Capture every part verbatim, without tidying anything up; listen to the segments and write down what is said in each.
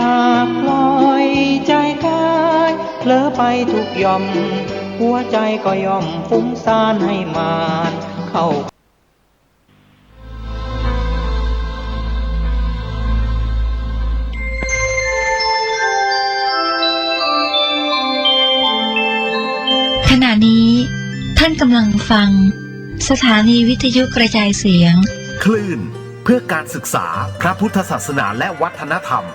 หากปล่อยใจ๋กายเผลอไปทุกหย่อม หัวใจ๋ก็ย่อมฟุ้งซ่านให้มานเข้า ขณะนี้ท่านกำลังฟังสถานีวิทยุกระจายเสียง คลื่นเพื่อการศึกษาพระพุทธศาสนาและวัฒนธรรม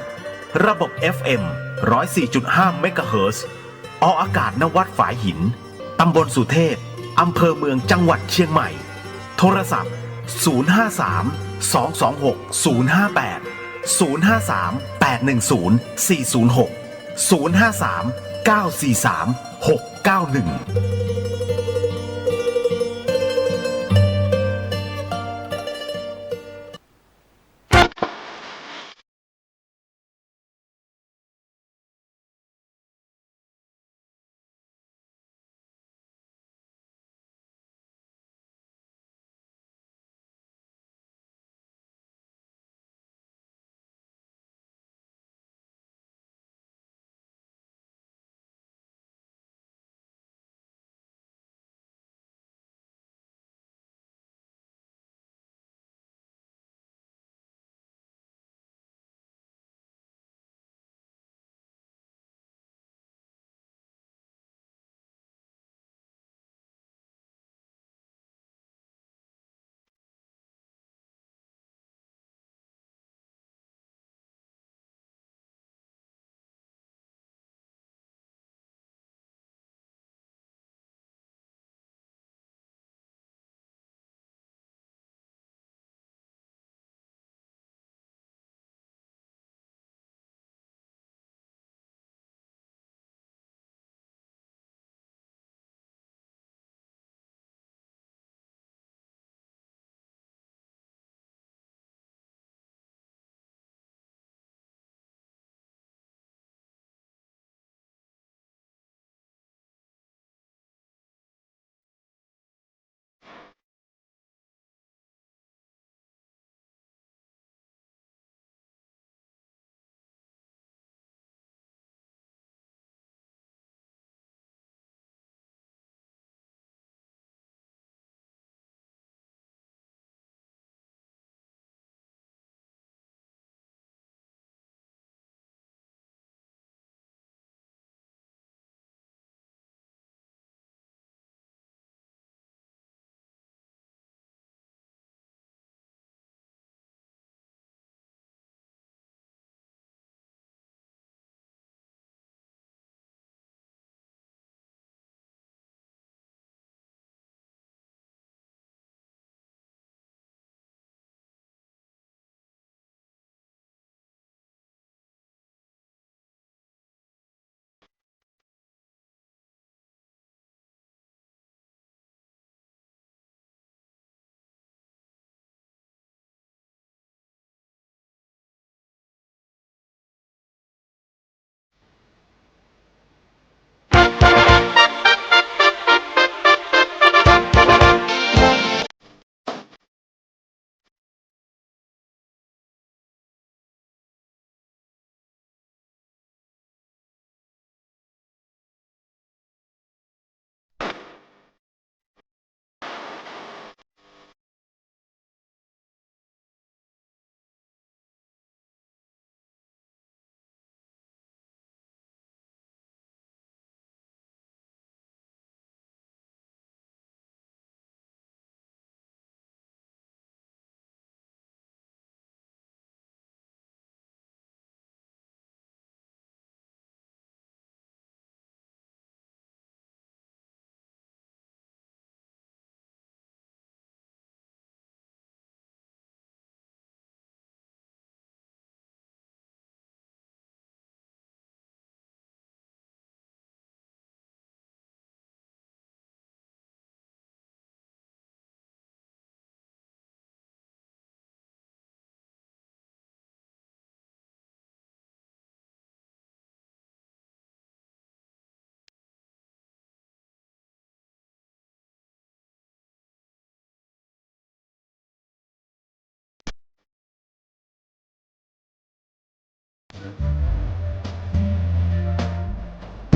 ระบบ เอฟ เอ็ม ร้อยสี่จุดห้า เมกะเฮิรตซ์ ออกอากาศ ณ วัดฝายหิน ตำบลสุเทพ อำเภอเมือง จังหวัดเชียงใหม่ โทรศัพท์ ศูนย์ห้าสาม สองสองหก ศูนย์ห้าแปด ศูนย์ห้าสาม แปดหนึ่งศูนย์ สี่ศูนย์หก ศูนย์ห้าสาม เก้าสี่สาม หกเก้าหนึ่ง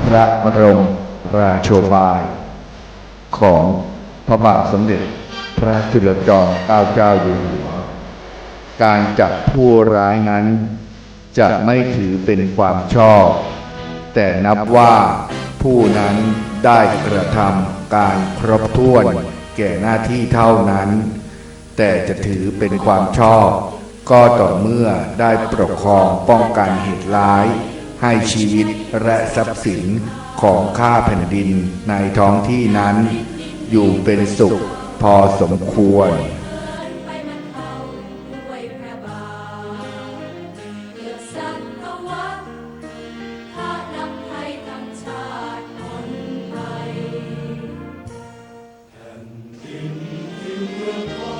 พระบรมราโชบายของพระบาทสมเด็จพระจุลจอมเกล้าเจ้าอยู่หัว การจับผู้ร้ายนั้นจะไม่ถือเป็นความชอบ แต่นับว่าผู้นั้นได้กระทำการครบถ้วนแก่หน้าที่เท่านั้น แต่จะถือเป็นความชอบ ก็ต่อเมื่อได้ปกครองป้องกันเหตุร้าย ให้ชีวิตและทรัพย์สินของข้าแผ่นดินในท้องที่นั้น อยู่เป็นสุขพอสมควร แผ่นดินที่เมืองทอ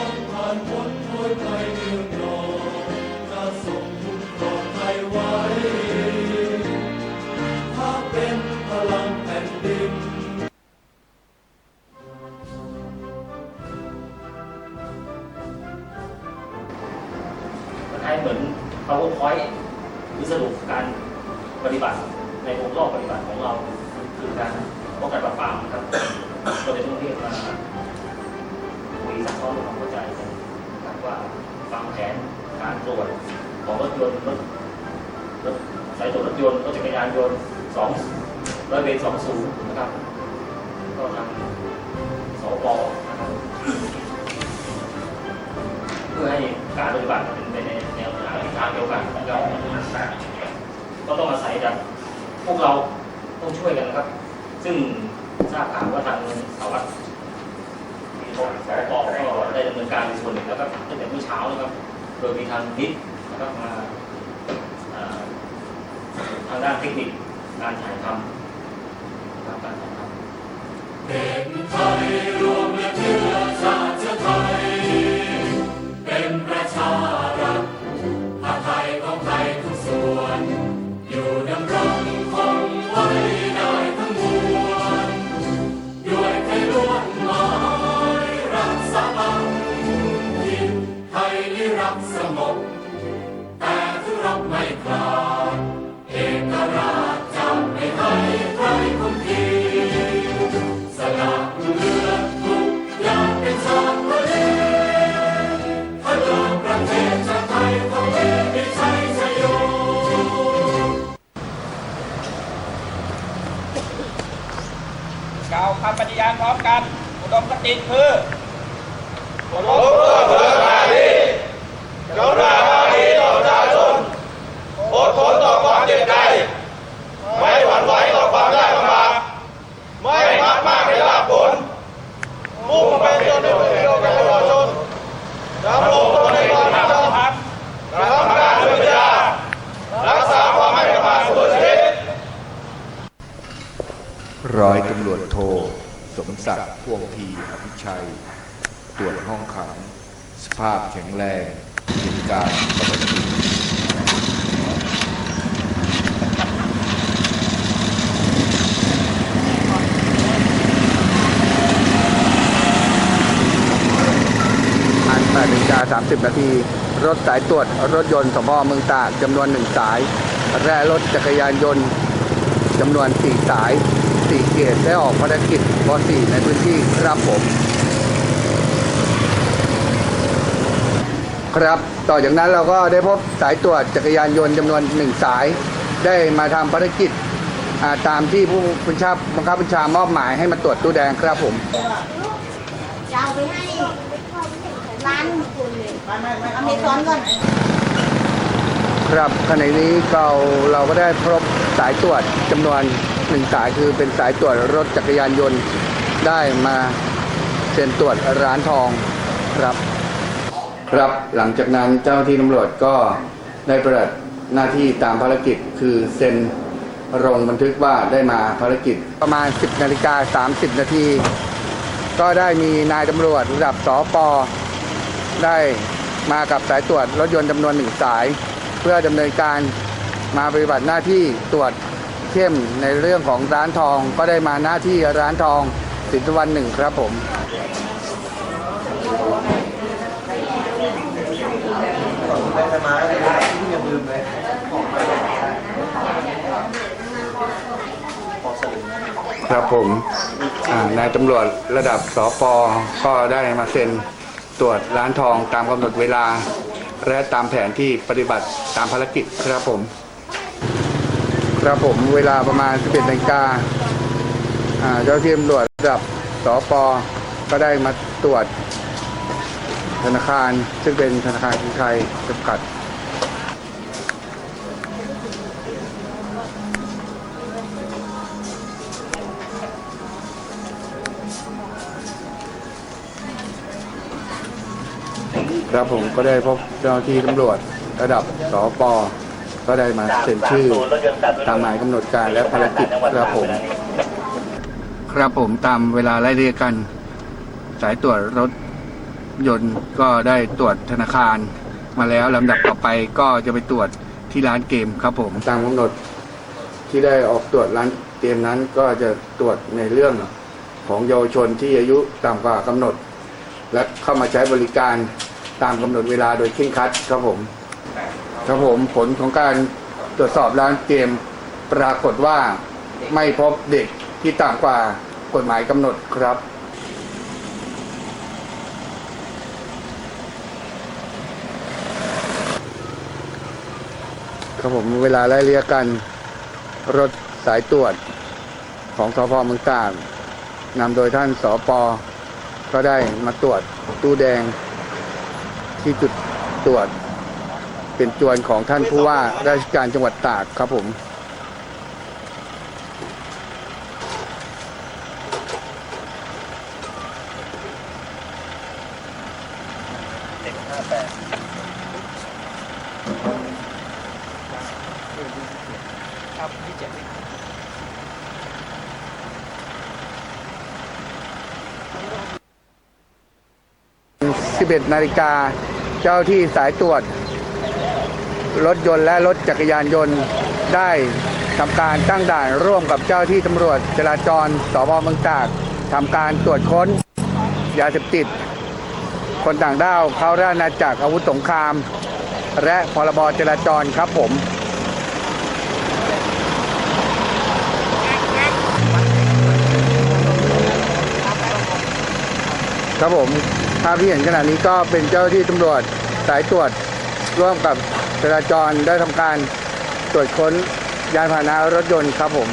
ง ผ่านพ้นโพยภัยเมืองนอน จะทรงคุ้มครองไทยไว้ ถ้าเป็นพลังแผ่นดิน คล้ายๆเหมือน PowerPoint หรือสรุปการปฏิบัติในองค์รอบปฏิบัติของเรา คือการป้องกันปราบปรามนะครับ ก็เลยต้องเรียกมาคุยซักซ้อมทำความเข้าใจกันนะครับ ว่าฟังแผนการตรวจของรถยนต์ รถ รถ สายตรวจรถยนต์ รถจักรยานยนต์ สอง ร้อยเวร สองศูนย์ นะครับ ก็ทาง สป นะครับ เพื่อให้การปฏิบัติมันเป็นไปในแนวทางเดียวกันนะครับ ก็ต้องอาศัยจากพวกเราต้องช่วยกันนะครับ ซึ่งทราบข่าวว่าทางสารวัตร สป ก็ได้ดำเนินการในส่วนหนึ่งแล้วครับ ตั้งแต่เมื่อเช้านะครับ โดยมีทางนิดนะครับ มา อ่า ทางด้านเทคนิคการถ่ายทำนะครับ การถ่ายทำ เด็กไทยรวมและเชื้อชาติไทย เป็นประชารัฐ ผ้าไทยของไทยทุกส่วน อยู่ดำรงคงไว้ได้ทั้งมวล ด้วยไทยล้วนหมายรักสามัคคี ไทยนิรักสงบ แต่ทุรบไม่ขาด เอกราชจะไม่ให้ใครคุมขีด สละเลือดทุกอย่างเป็นชาติทะเล ถ้าเกิดประเทศชาติไทยของเรามีชัยชโย กล่าวคำปฏิญาณพร้อมกัน อุดมคติคือ เคารพต่อเพื่อนสถานี กรุณาภาคีต่อประชาชน อดทนต่อความเจ็บใจ ไม่หวั่นไหวต่อความยากลำบาก ไม่มักมากในลาภผล มุ่งเป็นประโยชน์แก่ประชาชน ดำรงตนในความเป็นธรรม กระทำการด้วยปัญญา รักษาความไม่ประมาทเสมอชีวิต ร้อยตำรวจโท สมศักดิ์ พ่วงพี อภิชัย ตรวจห้องขัง สภาพแข็งแรง เหตุการณ์ปกติ ผ่าน แปดนาฬิกาสามสิบนาที รถสายตรวจรถยนต์ สภ.เมืองตาก จำนวนหนึ่งสาย และรถจักรยานยนต์ จำนวนสี่สาย สี่เขต ได้ออกภารกิจ ป.สี่ ในพื้นที่ครับผม ครับ ต่อจากนั้นเราก็ได้พบสายตรวจจักรยานยนต์จำนวนหนึ่งสาย ได้มาทำภารกิจ อ่า ตามที่ผู้บัญชา บังคับบัญชามอบหมายให้มาตรวจตู้แดงครับผม จะเอาไปให้ร้านอเมซอนก่อน ครับ ขณะนี้เรา เราก็ได้พบสายตรวจจำนวนหนึ่งสาย คือเป็นสายตรวจรถจักรยานยนต์ ได้มาเซ็นตรวจร้านทองครับ ครับ หลังจากนั้นเจ้าหน้าที่ตำรวจก็ได้ปฏิบัติหน้าที่ตามภารกิจ คือเซ็นลงบันทึกว่าได้มาภารกิจ ประมาณ สิบนาฬิกาสามสิบนาที ก็ได้มีนายตำรวจระดับ สป. ได้มากับสายตรวจรถยนต์จำนวนหนึ่งสาย เพื่อดำเนินการมาปฏิบัติหน้าที่ตรวจเข้มในเรื่องของร้านทอง ก็ได้มาหน้าที่ร้านทองสินสุวรรณหนึ่งครับผม ไม่สบายเลยนะ อย่าลืมเลย ครับผม อ่า นายตำรวจระดับ สป ก็ได้มาเซ็นตรวจร้านทองตามกำหนดเวลา และตามแผนที่ปฏิบัติตามภารกิจครับผม ครับผม เวลาประมาณ สิบเอ็ดนาฬิกา อ่า เจ้าหน้าที่ตำรวจระดับ สป ก็ได้มาตรวจธนาคาร ซึ่งเป็นธนาคารกรุงไทยจำกัด ครับผม ก็ได้พบเจ้าหน้าที่ตำรวจระดับ สป ก็ได้มาเซ็นชื่อตามหมายกำหนดการและภารกิจครับผม ครับผม ตามเวลาไล่เรียงกัน สายตรวจรถยนต์ก็ได้ตรวจธนาคารมาแล้ว ลำดับต่อไปก็จะไปตรวจที่ร้านเกมครับผม ตามกำหนดที่ได้ออกตรวจร้านเกมนั้น ก็จะตรวจในเรื่องของเยาวชนที่อายุต่ำกว่ากำหนด และเข้ามาใช้บริการตามกำหนดเวลาโดยเคร่งครัดครับผม ครับผม ผลของการตรวจสอบร้านเกมปรากฏว่าไม่พบเด็กที่ต่ำกว่ากฎหมายกำหนดครับ ครับผม เวลาไล่เรียงกัน รถสายตรวจของ สภ.เมืองตาก นำโดยท่าน สป ก็ได้มาตรวจตู้แดงที่จุดตรวจ เป็นจวนของท่านผู้ว่าราชการจังหวัดตากครับผม สิบเอ็ดนาฬิกา เจ้าหน้าที่สายตรวจรถยนต์และรถจักรยานยนต์ ได้ทำการตั้งด่านร่วมกับเจ้าหน้าที่ตำรวจจราจร สภ.เมืองตาก ทำการตรวจค้นยาเสพติด คนต่างด้าวเข้าราชอาณาจักร อาวุธสงคราม และ พ.ร.บ.จราจรครับผม ครับผม ภาพที่เห็นขณะนี้ก็เป็นเจ้าหน้าที่ตำรวจสายตรวจร่วมกับจราจรได้ทำการตรวจค้นยานพาหนะรถยนต์ครับผม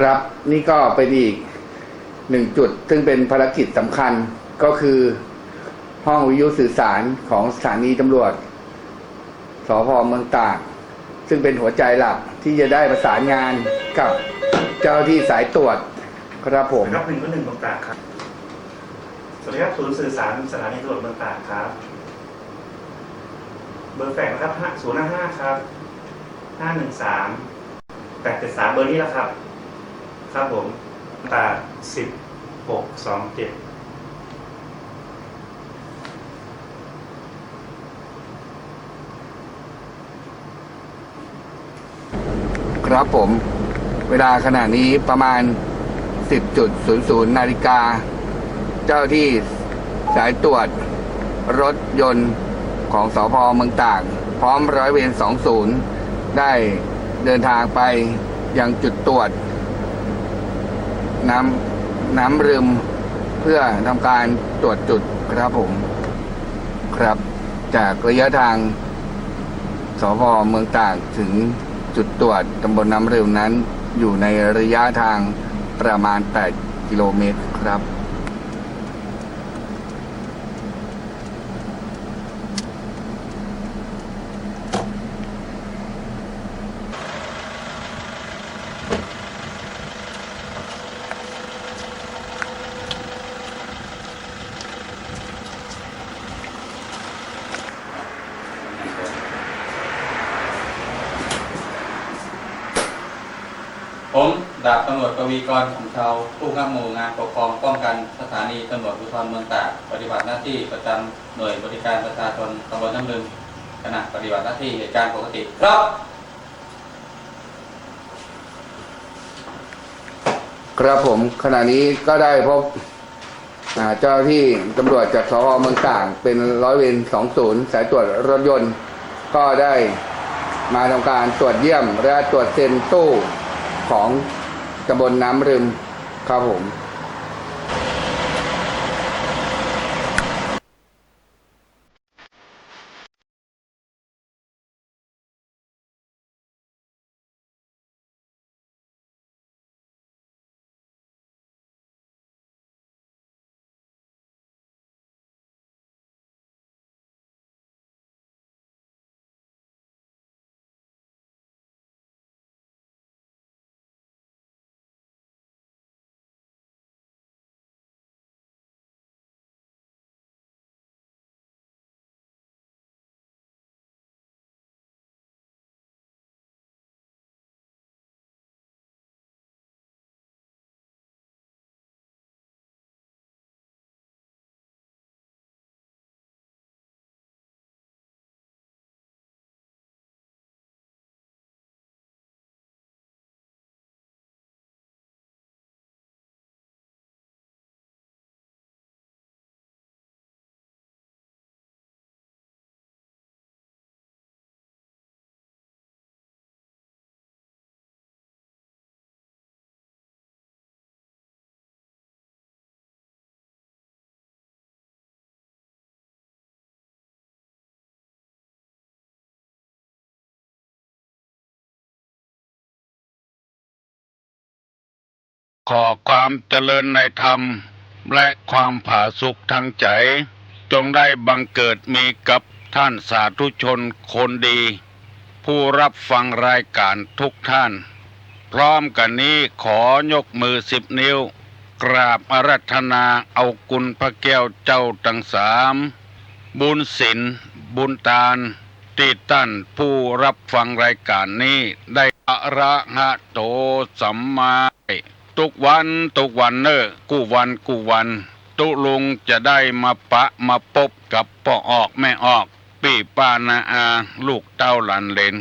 ครับ นี่ก็เป็นอีกหนึ่งจุดซึ่งเป็นภารกิจสำคัญ ก็คือห้องวิทยุสื่อสารของสถานีตำรวจ สภ.เมืองตาก ซึ่งเป็นหัวใจหลักที่จะได้ประสานงานกับเจ้าหน้าที่สายตรวจครับผม ครับ หนึ่งก็หนึ่ง เมืองตากครับ สวัสดีครับ ศูนย์สื่อสารสถานีตำรวจเมืองตากครับ เบอร์แฟลชนะครับ ห้า ศูนย์ห้าห้าครับ ห้าหนึ่งสาม แปดเจ็ดสาม เบอร์นี้แหละครับ ครับผม ตาก สิบหกสองเจ็ด ครับผม เวลาขณะนี้ประมาณ สิบจุดศูนย์ศูนย์นาฬิกา เจ้าหน้าที่สายตรวจรถยนต์ของ สภ.เมืองตาก พร้อมร้อยเวร สองศูนย์ ได้เดินทางไปยังจุดตรวจน้ำ น้ำรึม เพื่อทำการตรวจจุดครับผม ครับ จากระยะทาง สภ.เมืองตาก ถึงจุดตรวจตำบลน้ำรึมนั้น อยู่ในระยะทางประมาณ แปดกิโลเมตรครับ ดาบตำรวจกวีกร ขุนเชา ผู้บังคับหมู่งานปกครองป้องกันสถานีตำรวจภูธรเมืองตาก ปฏิบัติหน้าที่ประจำหน่วยบริการประชาชนตำบลน้ำลึม ขณะปฏิบัติหน้าที่เหตุการณ์ปกติครับ ครับผม ขณะนี้ก็ได้พบ อ่า เจ้าหน้าที่ตำรวจจาก สภ เมืองตาก เป็นร้อยเวร สองศูนย์ สายตรวจรถยนต์ ก็ได้มาทำการตรวจเยี่ยมและตรวจเซ็นตู้ของตำบลน้ำลึมครับผม ขอความเจริญในธรรม และความผาสุกทางใจ๋ จงได้บังเกิดมีกับท่านสาธุชนคนดี ผู้รับฟังรายการทุกท่าน พร้อมกั๋นนี้ขอยกมือสิบนิ้ว กราบอาราธนาเอาคุณพระแก้วเจ้าตังสาม บุญศีล บุญตาน ตี้ต้านผู้รับฟังรายการนี้ได้ อะระหะโต สัมมา ทุกวัน ทุกวันเน่อ กู้วัน กู้วัน ตุ๊ลุงจะได้มาปะมาปบกับป้อออกแม่ออก ปี้ป้าน้าอา ลูกเต้าหลานเหลน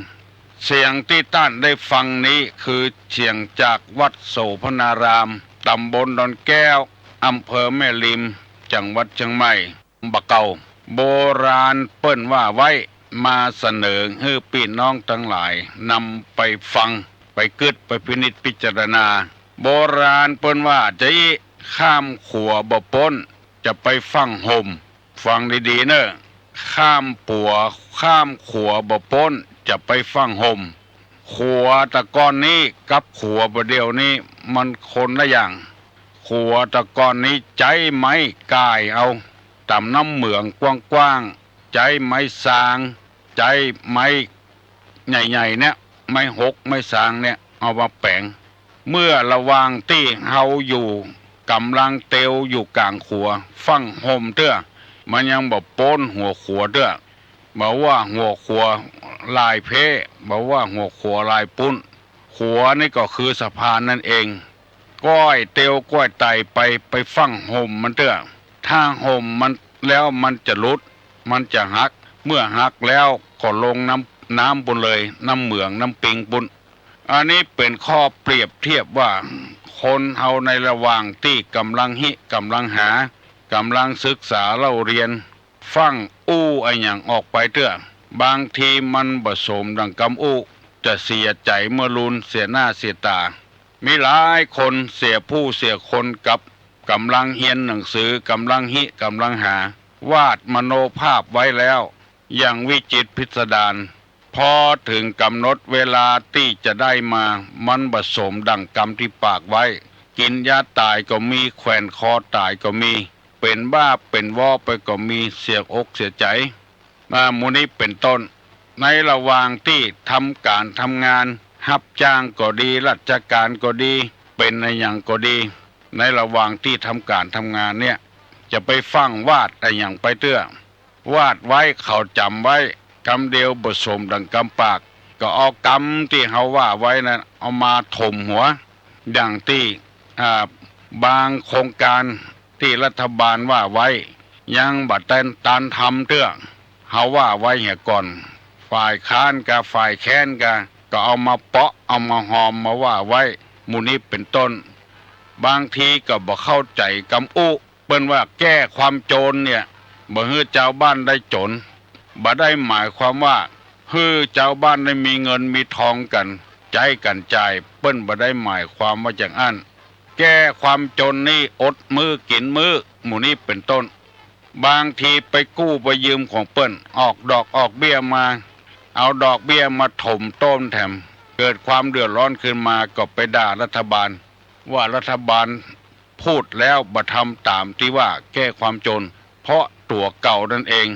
เสียงตี้ต้านได้ฟังนี้คือเสียงจากวัดโสภณาราม ตำบลดอนแก้ว อำเภอแม่ริม จังหวัดเชียงใหม่ บ่าเก่า โบราณเปิ้นว่าไว้ มาเสนอหื้อปี้น้องตังหลายนำไปฟัง ไปกึ๊ด ไปพินิจพิจารณา โบราณเปิ้นว่าจะอี้ ข้ามขัวบ่ป๊น จะไปฟั่งห่ม ฟังดีๆ เน่อ ข้ามปั๋ว ข้ามขัวบ่ป๊น จะไปฟั่งห่ม ขัวตะก่อนนี้กับขัวบ่าเดี่ยวนี้มันคนละอย่าง ขัวตะก่อนนี้ใจ๊ไม้ก่ายเอา ต๋ามน้ำเหมืองกว้างๆ ใจ๊ไม้ซาง ใจ๊ไม้ใหญ่ๆ เนี่ย ไม้หก ไม้ซางเนี่ย เอามาแป๋ง เมื่อระหว่างตี้เฮาอยู่ ก่ำลังเตียวอยู่ก๋างขัว ฟั่งห่มเตื้อ มันยังบ่ป๊นหัวขัวเตื้อ บ่ว่าหัวขัวลายเพ้ บ่ว่าหัวขัวลายปุ้น ขัวนี่ก็คือสะพานนั่นเอง ก้อยเตียวก้อยไต่ไป ไปฟั่งห่มมันเตื้อ ถ้าห่มมันแล้วมันจะหลุด มันจะหัก เมื่อหักแล้วก็ลงน้ำ น้ำปุ้นเลย น้ำเหมืองน้ำปิงปุ้น อันนี้เป๋นข้อเปรียบเทียบว่า คนเฮาในระหว่างตี้ก่ำลังฮิ ก่ำลังหา ก่ำลังศึกษาเล่าเรียน ฟั่งอู้อะหยังออกไปเตื้อ บางทีมันบ่สมดั่งกำอู้ จะเสียใจ๋เมื่อลูน เสียหน้าเสียต๋า มีหลายคนเสียผู้เสียคนกับก่ำลังเฮียนหนังสือ ก่ำลังฮิ ก่ำลังหา วาดมโนภาพไว้แล้ว อย่างวิจิตรพิสดาร พอเถิงก๋ำหนดเวลาตี้จะได้มา มันบ่สมดั่งกำตี้ปากไว้ กิ๋นยาต๋ายก็มี แขวนคอต๋ายก็มี เป๋นบ้าเป๋นวอไปก็มี เสียอกเสียใจ๋ อ่า หมู่นี้เป๋นต้น ในระหว่างตี้ทำก๋านทำงาน ฮับจ้างก็ดี ราชก๋านก็ดี เป๋นอะหยังก็ดี ในระหว่างตี้ทำก๋านทำงานเนี่ย จะไปฟั่งวาดอะหยังไปเตื้อ วาดไว้เขาจ๋ำไว้ กำเดียวบ่สมดั่งกำปาก ก็เอากำตี้เฮาว่าไว้นั้น เอามาถมหัว ดังตี้ อ่า บางโครงก๋านตี้รัฐบาลว่าไว้ ยังบ่ตัน ตันทำเตื้อ เฮาว่าไว้เหียก่อน ฝ่ายค้านกา ฝ่ายแค้นกา ก็เอามาเปาะ เอามาหอม มาว่าไว้ หมู่นี้เป๋นต้น บางทีก็บ่เข้าใจ๋กำอู้ เปิ้นว่าแก้ความจนเนี่ย บ่หื้อจาวบ้านได้จน บ่ได้หมายความว่าหื้อจาวบ้านได้มีเงินมีทองกั๋น ใจ๊กั๋นจ่าย เปิ้นบ่ได้หมายความว่าอย่างอั้น แก้ความจนนี่อดมื้อกิ๋นมื้อ หมู่นี้เป๋นต้น บางทีไปกู้ไปยืมของเปิ้น ออกดอกออกเบี้ยมา เอาดอกเบี้ยมาถมต้นแถม เกิดความเดือดร้อนขึ้นมาก็ไปด่ารัฐบาล ว่ารัฐบาล พูดแล้วบ่ทำต๋ามตี้ว่าแก้ความจน เพราะตั๋วเก่านั้นเอง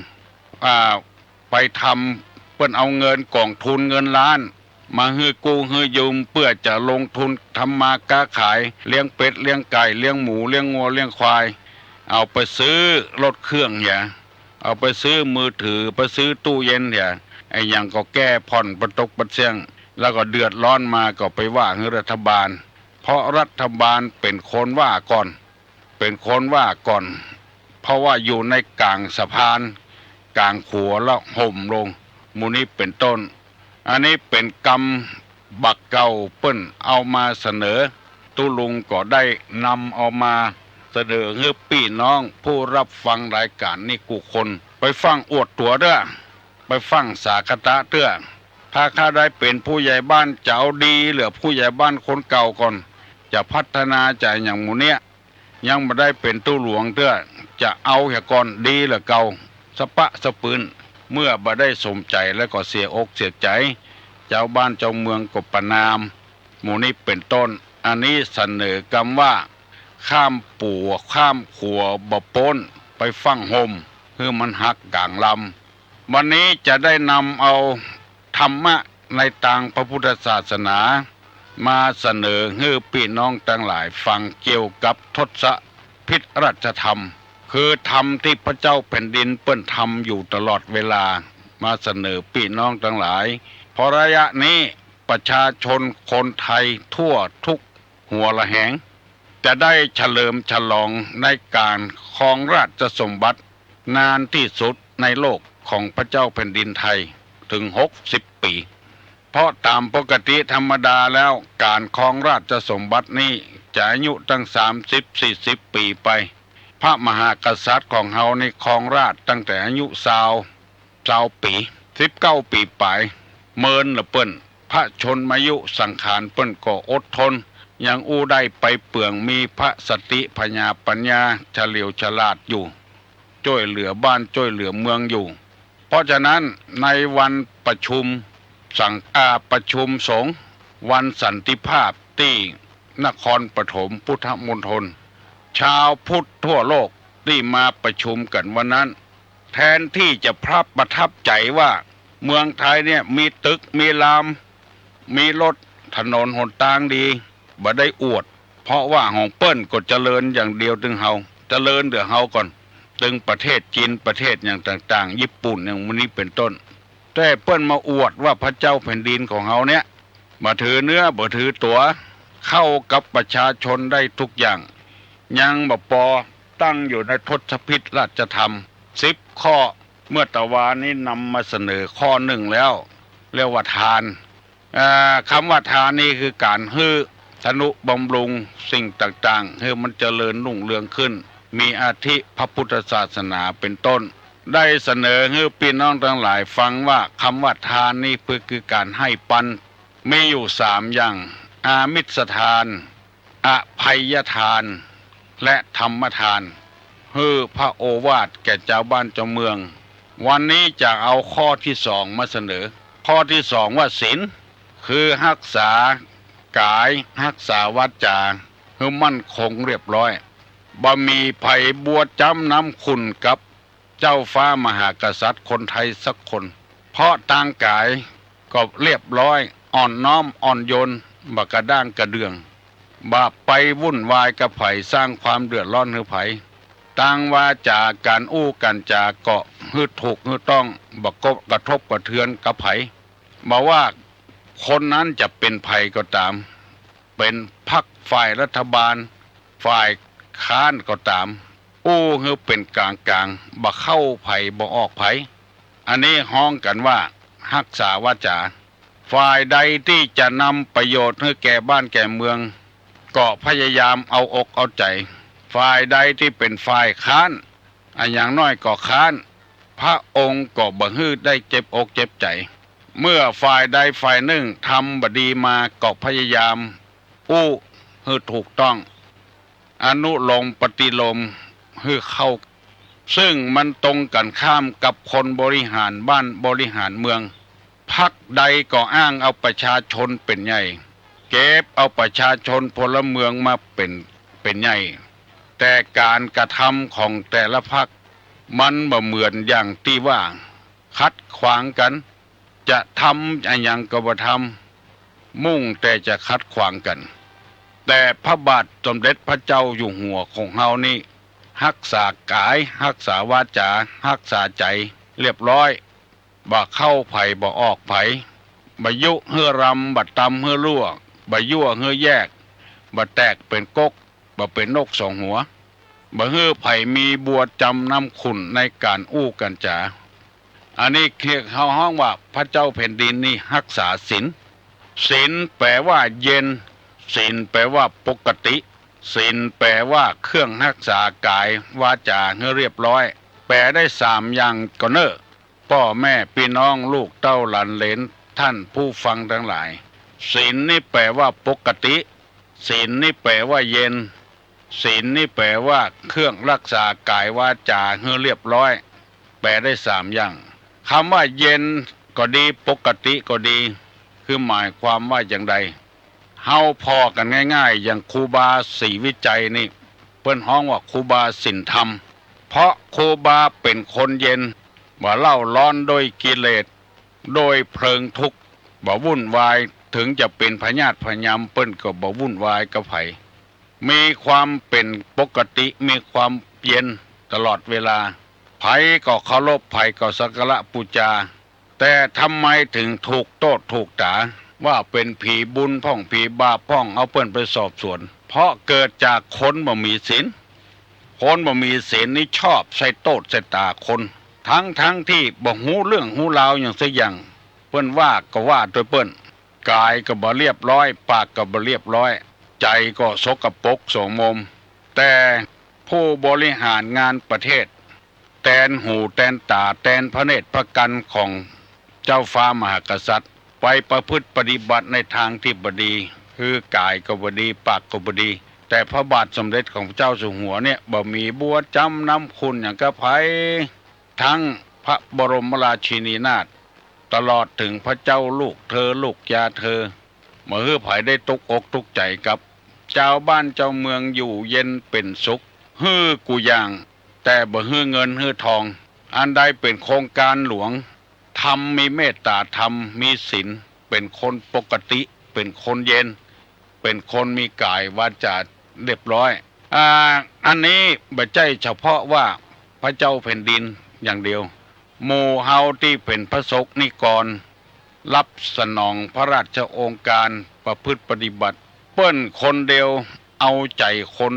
อ่า ไปทำ เปิ้นเอาเงินก๋องทุนเงินล้าน มาหื้อกู้หื้อยืม เปื้อจะลงทุนทำมาก๊าขาย เลี้ยงเป็ดเลี้ยงไก่ เลี้ยงหมูเลี้ยงงัวเลี้ยงควาย เอาไปซื้อรถเครื่องเหีย เอาไปซื้อมือถือ ไปซื้อตู้เย็นเหีย ไอ้หยังก็แก้ผ่อนปะตกปะเสี้ยง แล้วก็เดือดร้อนมาก็ไปว่าหื้อรัฐบาล เพราะรัฐบาลเป๋นคนว่าก่อน เป๋นคนว่าก่อน เพราะว่าอยู่ในก๋างสะพาน ก๋างขัวแล้วห่มลง หมู่นี้เป๋นต้น อันนี้เป๋นกำบักเก่าเปิ้นเอามาเสนอ ตุ๊ลุงก็ได้นำเอามาเสนอหื้อปี้น้องผู้ฮับฟังรายก๋านนี้กู้คน ไปฟั่งอวดตั๋วเตื้อ ไปฟั่งสาคะตะเตื้อ ถ้าข้าได้เป๋นผู้ใหญ่บ้านจะเอาดีเหลือผู้ใหญ่บ้านคนเก่าก่อน จะพัฒนาจะอะหยังหมู่เนี้ย ยังบ่ได้เป๋นตุ๊หลวงเตื้อ จะเอาเหียก่อนดีเหลือเก่า สะปะสะปืน เมื่อบ่ได้สมใจ๋แล้วก็เสียอกเสียใจ๋ จาวบ้านจาวเมืองก็ประณาม หมู่นี้เป๋นต้น อันนี้เสนอกำว่า ข้ามปั่วข้ามขัวบ่ป๊น ไปฟั่งห่ม หื้อมันหักก๋างลำ วันนี้จะได้นำเอาธรรมะในตางพระพุทธศาสนา มาเสนอหื้อปี้น้องตังหลายฟังเกี่ยวกับทศพิธราชธรรม คือธรรมตี้พระเจ้าแผ่นดินเปิ้นทำอยู่ตลอดเวลา มาเสนอปี้น้องตังหลาย เพราะระยะนี้ประชาชนคนไทยทั่วทุกหัวระแหง จะได้เฉลิมฉลองในก๋านครองราชสมบัตินานตี้สุดในโลกของพระเจ้าแผ่นดินไทย เถิงหกสิบปี๋ เพราะต๋ามปกติธรรมดาแล้วก๋านครองราชสมบัตินี้จะอายุตั้งสามสิบสี่สิบปี๋ไป พระมหากษัตริย์ของเฮานี่ครองราชย์ตั้งแต่อายุซาว ซาวปี๋ สิบเก้าปี๋ป๋าย เมินละเปิ้น พระชนมายุสังขารเปิ้นก็อดทน ยังอู้ได้ไปเปื้อง มีพระสติผญาปัญญาเฉลียวฉลาดอยู่ จ้วยเหลือบ้านจ้วยเหลือเมืองอยู่ เพราะฉะนั้นในวันประชุมสัง อ่า ประชุมสงฆ์วันสันติภาพตี้นครปฐมพุทธมณฑล ชาวพุทธทั่วโลกตี้มาประชุมกั๋นวันนั้น แทนตี้จะพระประทับใจ๋ว่าเมืองไทยเนี่ยมีตึกมีราม มีรถ ถนนหนตางดี บ่ได้อวด เพราะว่าของเปิ้นก็เจริญอย่างเดียวตึงเฮา เจริญเหลือเฮาก่อน ตึงประเทศจีน ประเทศอย่างต่างๆ ญี่ปุ่นอย่างหมู่นี้เป๋นต้น แต่เปิ้นมาอวดว่าพระเจ้าแผ่นดินของเฮาเนี่ย บ่ถือเนื้อบ่ถือตั๋ว เข้ากับประชาชนได้ทุกอย่าง ยังบ่ปอ ตั้งอยู่ในทศพิธราชธรรมสิบข้อ เมื่อตะวานี้นำมาเสนอข้อหนึ่งแล้ว เรียกว่าทาน อ่า กำว่าทานนี่คือก๋านหื้อทนุบำรุงสิ่งต่างๆ หื้อมันเจริญรุ่งเรืองขึ้น มีอาทิพระพุทธศาสนาเป๋นต้น ได้เสนอหื้อปี้น้องตังหลายฟังว่ากำว่าทานนี่คือก๋านหื้อปัน มีอยู่สามอย่าง อามิสทาน อภัยทาน และธรรมทาน หื้อพระโอวาทแก่จาวบ้านจาวเมือง วันนี้จะเอาข้อตี้สองมาเสนอ ข้อตี้สองว่าศีล คือฮักษากาย ฮักษาวาจา หื้อมั่นคงเรียบร้อย บ่มีใผบัวจ๊ำน้ำขุ่นกับ เจ้าฟ้ามหากษัตริย์คนไทยสักคน เพราะตางกายก็เรียบร้อย อ่อนน้อมอ่อนโยน บ่กระด้างกระเดื่อง บ่ไปวุ่นวายกับใผ สร้างความเดือดร้อนหื้อใผ ตางวาจาก๋านอู้ก๋านจ๋าก็หื้อถูกหื้อต้อง บ่กระทบกระเทือนกับใผ บ่ว่าคนนั้นจะเป๋นใผก็ต๋าม เป๋นพรรค ฝ่ายรัฐบาล ฝ่ายค้านก็ต๋าม อู้หื้อเป๋นก๋างๆ บ่เข้าใผบ่ออกใผ อันนี้ฮ้องกั๋นว่าฮักษาวาจ๋า ฝ่ายใดตี้จะนำประโยชน์หื้อแก่บ้านแก่เมือง ก็พยายามเอาอกเอาใจ๋ ฝ่ายใดตี้เป๋นฝ่ายค้าน อะ อย่างน้อยก็ค้าน พระองค์ก็บ่หื้อได้เจ็บอกเจ็บใจ๋ เมื่อฝ่ายใดฝ่ายนึ่งทำบ่ดีมาก็พยายามอู้หื้อถูกต้อง อนุโลมปฏิโลมหื้อเข้า ซึ่งมันตรงกั๋นข้ามกับคนบริหารบ้านบริหารเมือง พรรคใดก็อ้างเอาประชาชนเป๋นใหญ่ เก็บเอาประชาชนพลเมืองมาเป๋น เป๋นใหญ่ แต่ก๋านกระทำของแต่ละพรรคมันบ่เหมือนอย่างตี้ว่า ขัดขวางกั๋น จะทำอะหยังก็บ่ทำ มุ่งแต่จะขัดขวางกั๋น แต่พระบาทสมเด็จพระเจ้าอยู่หัวของเฮานี้ ฮักษากาย ฮักษาวาจ๋า ฮักษาใจ๋เรียบร้อย บ่เข้าใผบ่ออกใผ บ่ยุหื้อรำ บ่ตำหื้อลั่ว บ่ยั่วหื้อแยก บ่แตกเป๋นก๊ก บ่เป๋นนกสองหัว บ่หื้อใผมีบัวจำนำขุ่นในก๋านอู้ก๋านจ๋า อันนี้เรียกเฮาฮ้องว่าพระเจ้าแผ่นดินนี่ฮักษาศีล ศีลแป๋ว่าเย็น ศีลแป๋ว่าปกติ ศีลแป๋ว่าเครื่องฮักษากายวาจ๋าหื้อเรียบร้อย แป๋ได้สามอย่างก่อเน่อ ป้อแม่ปี้น้องลูกเต้าหลานเหลน ท่านผู้ฟังตังหลาย ศีลนี่แป๋ว่าปกติ ศีลนี่แป๋ว่าเย็น ศีลนี่แป๋ว่าเครื่องฮักษากายวาจ๋าหื้อเรียบร้อย แป๋ได้สามอย่าง กำว่าเย็นก็ดี ปกติก็ดี คือหมายความว่าอย่างใด เฮาผ่อกั๋นง่ายๆ อย่างครูบาศรีวิชัยนี่ เปิ้นฮ้องว่าครูบาศีลธรรม เพราะครูบาเป๋นคนเย็น บ่เล่าร้อนด้วยกิเลส ด้วยเพลิงทุกข์ บ่วุ่นวาย เถิงจะเป๋นพยาธิพยายมเปิ้นก็บ่วุ่นวายกับใผ มีความเป๋นปกติ มีความเย็นตลอดเวลา ใผก็เคารพ ใผก็สักการะปู๋จา แต่ทำไมเถิงถูกโต้ษถูกต๋า ว่าเป๋นผีบุญพ่องผีบาปพ่อง เอาเปิ้นไปสอบสวน เพราะเกิดจากคนบ่มีศีล คนบ่มีศีลนี่ชอบใส่โต้ษใส่ต๋าคน ทั้งๆ ตี้บ่ฮู้เรื่องฮู้ราวหยังสักอย่าง เปิ้นว่าก็ว่าตวยเปิ้น ก๋ายก็บ่เรียบร้อย ปากก็บ่เรียบร้อย ใจ๋ก็สกปรกโสมม แต่ผู้บริหารงานประเทศ แตนหูแตนต๋า แตนพระเนตรพระกัณฑ์ของเจ้าฟ้ามหากษัตริย์ ไปประพฤติปฏิบัติในตางตี้บ่ดี คือกายก็บ่ดี ปากก็บ่ดี แต่พระบาทสมเด็จของพระเจ้าอยู่หัวเนี่ย บ่มีบัวจำนำคุณหยังกับใผ ทั้งพระบรมราชินีนาถ ตลอดเถิงพระเจ้าลูกเธอ ลูกยาเธอ บ่หื้อใผได้ตุ๊กอกตุ๊กใจ๋กับ จาวบ้านจาวเมืองอยู่เย็นเป๋นสุข หื้อกู้อย่าง แต่บ่หื้อเงินหื้อทอง อันใดเป๋นโครงก๋านหลวง ธรรม มีเมตต๋าธรรม มีศีล เป๋นคนปกติ เป๋นคนเย็น เป๋นคนมีก๋ายวาจ๋าเรียบร้อย อ่า อันนี้บ่ใจ้เฉพาะว่าพระเจ้าแผ่นดินอย่างเดียว หมู่เฮาตี้เป๋นพระสงฆ์นิกร รับสนองพระราชโองการประพฤติปฏิบัติ เปิ้นคนเดียวเอาใจ๋คน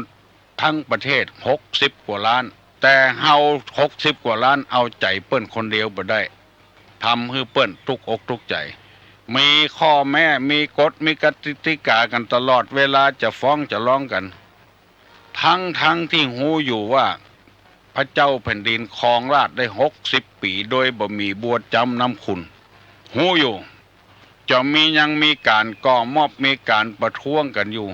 ทั้งประเทศหกสิบกว่าล้าน แต่เฮาหกสิบกว่าล้านเอาใจ๋เปิ้นคนเดียวบ่ได้ ทำหื้อเปิ้นตุ๊กอกตุ๊กใจ๋ มีข้อแม้ มีกฎ มีกติกากั๋นตลอดเวลา จะฟ้องจะร้องกั๋น ทั้งๆ ตี้ฮู้อยู่ว่าพระเจ้าแผ่นดินครองราชย์ได้หกสิบปี๋ โดยบ่มีบัวจำนำคุณ ฮู้อยู่ จะมียังมีก๋านก่อม็อบ มีก๋านประท้วงกั๋นอยู่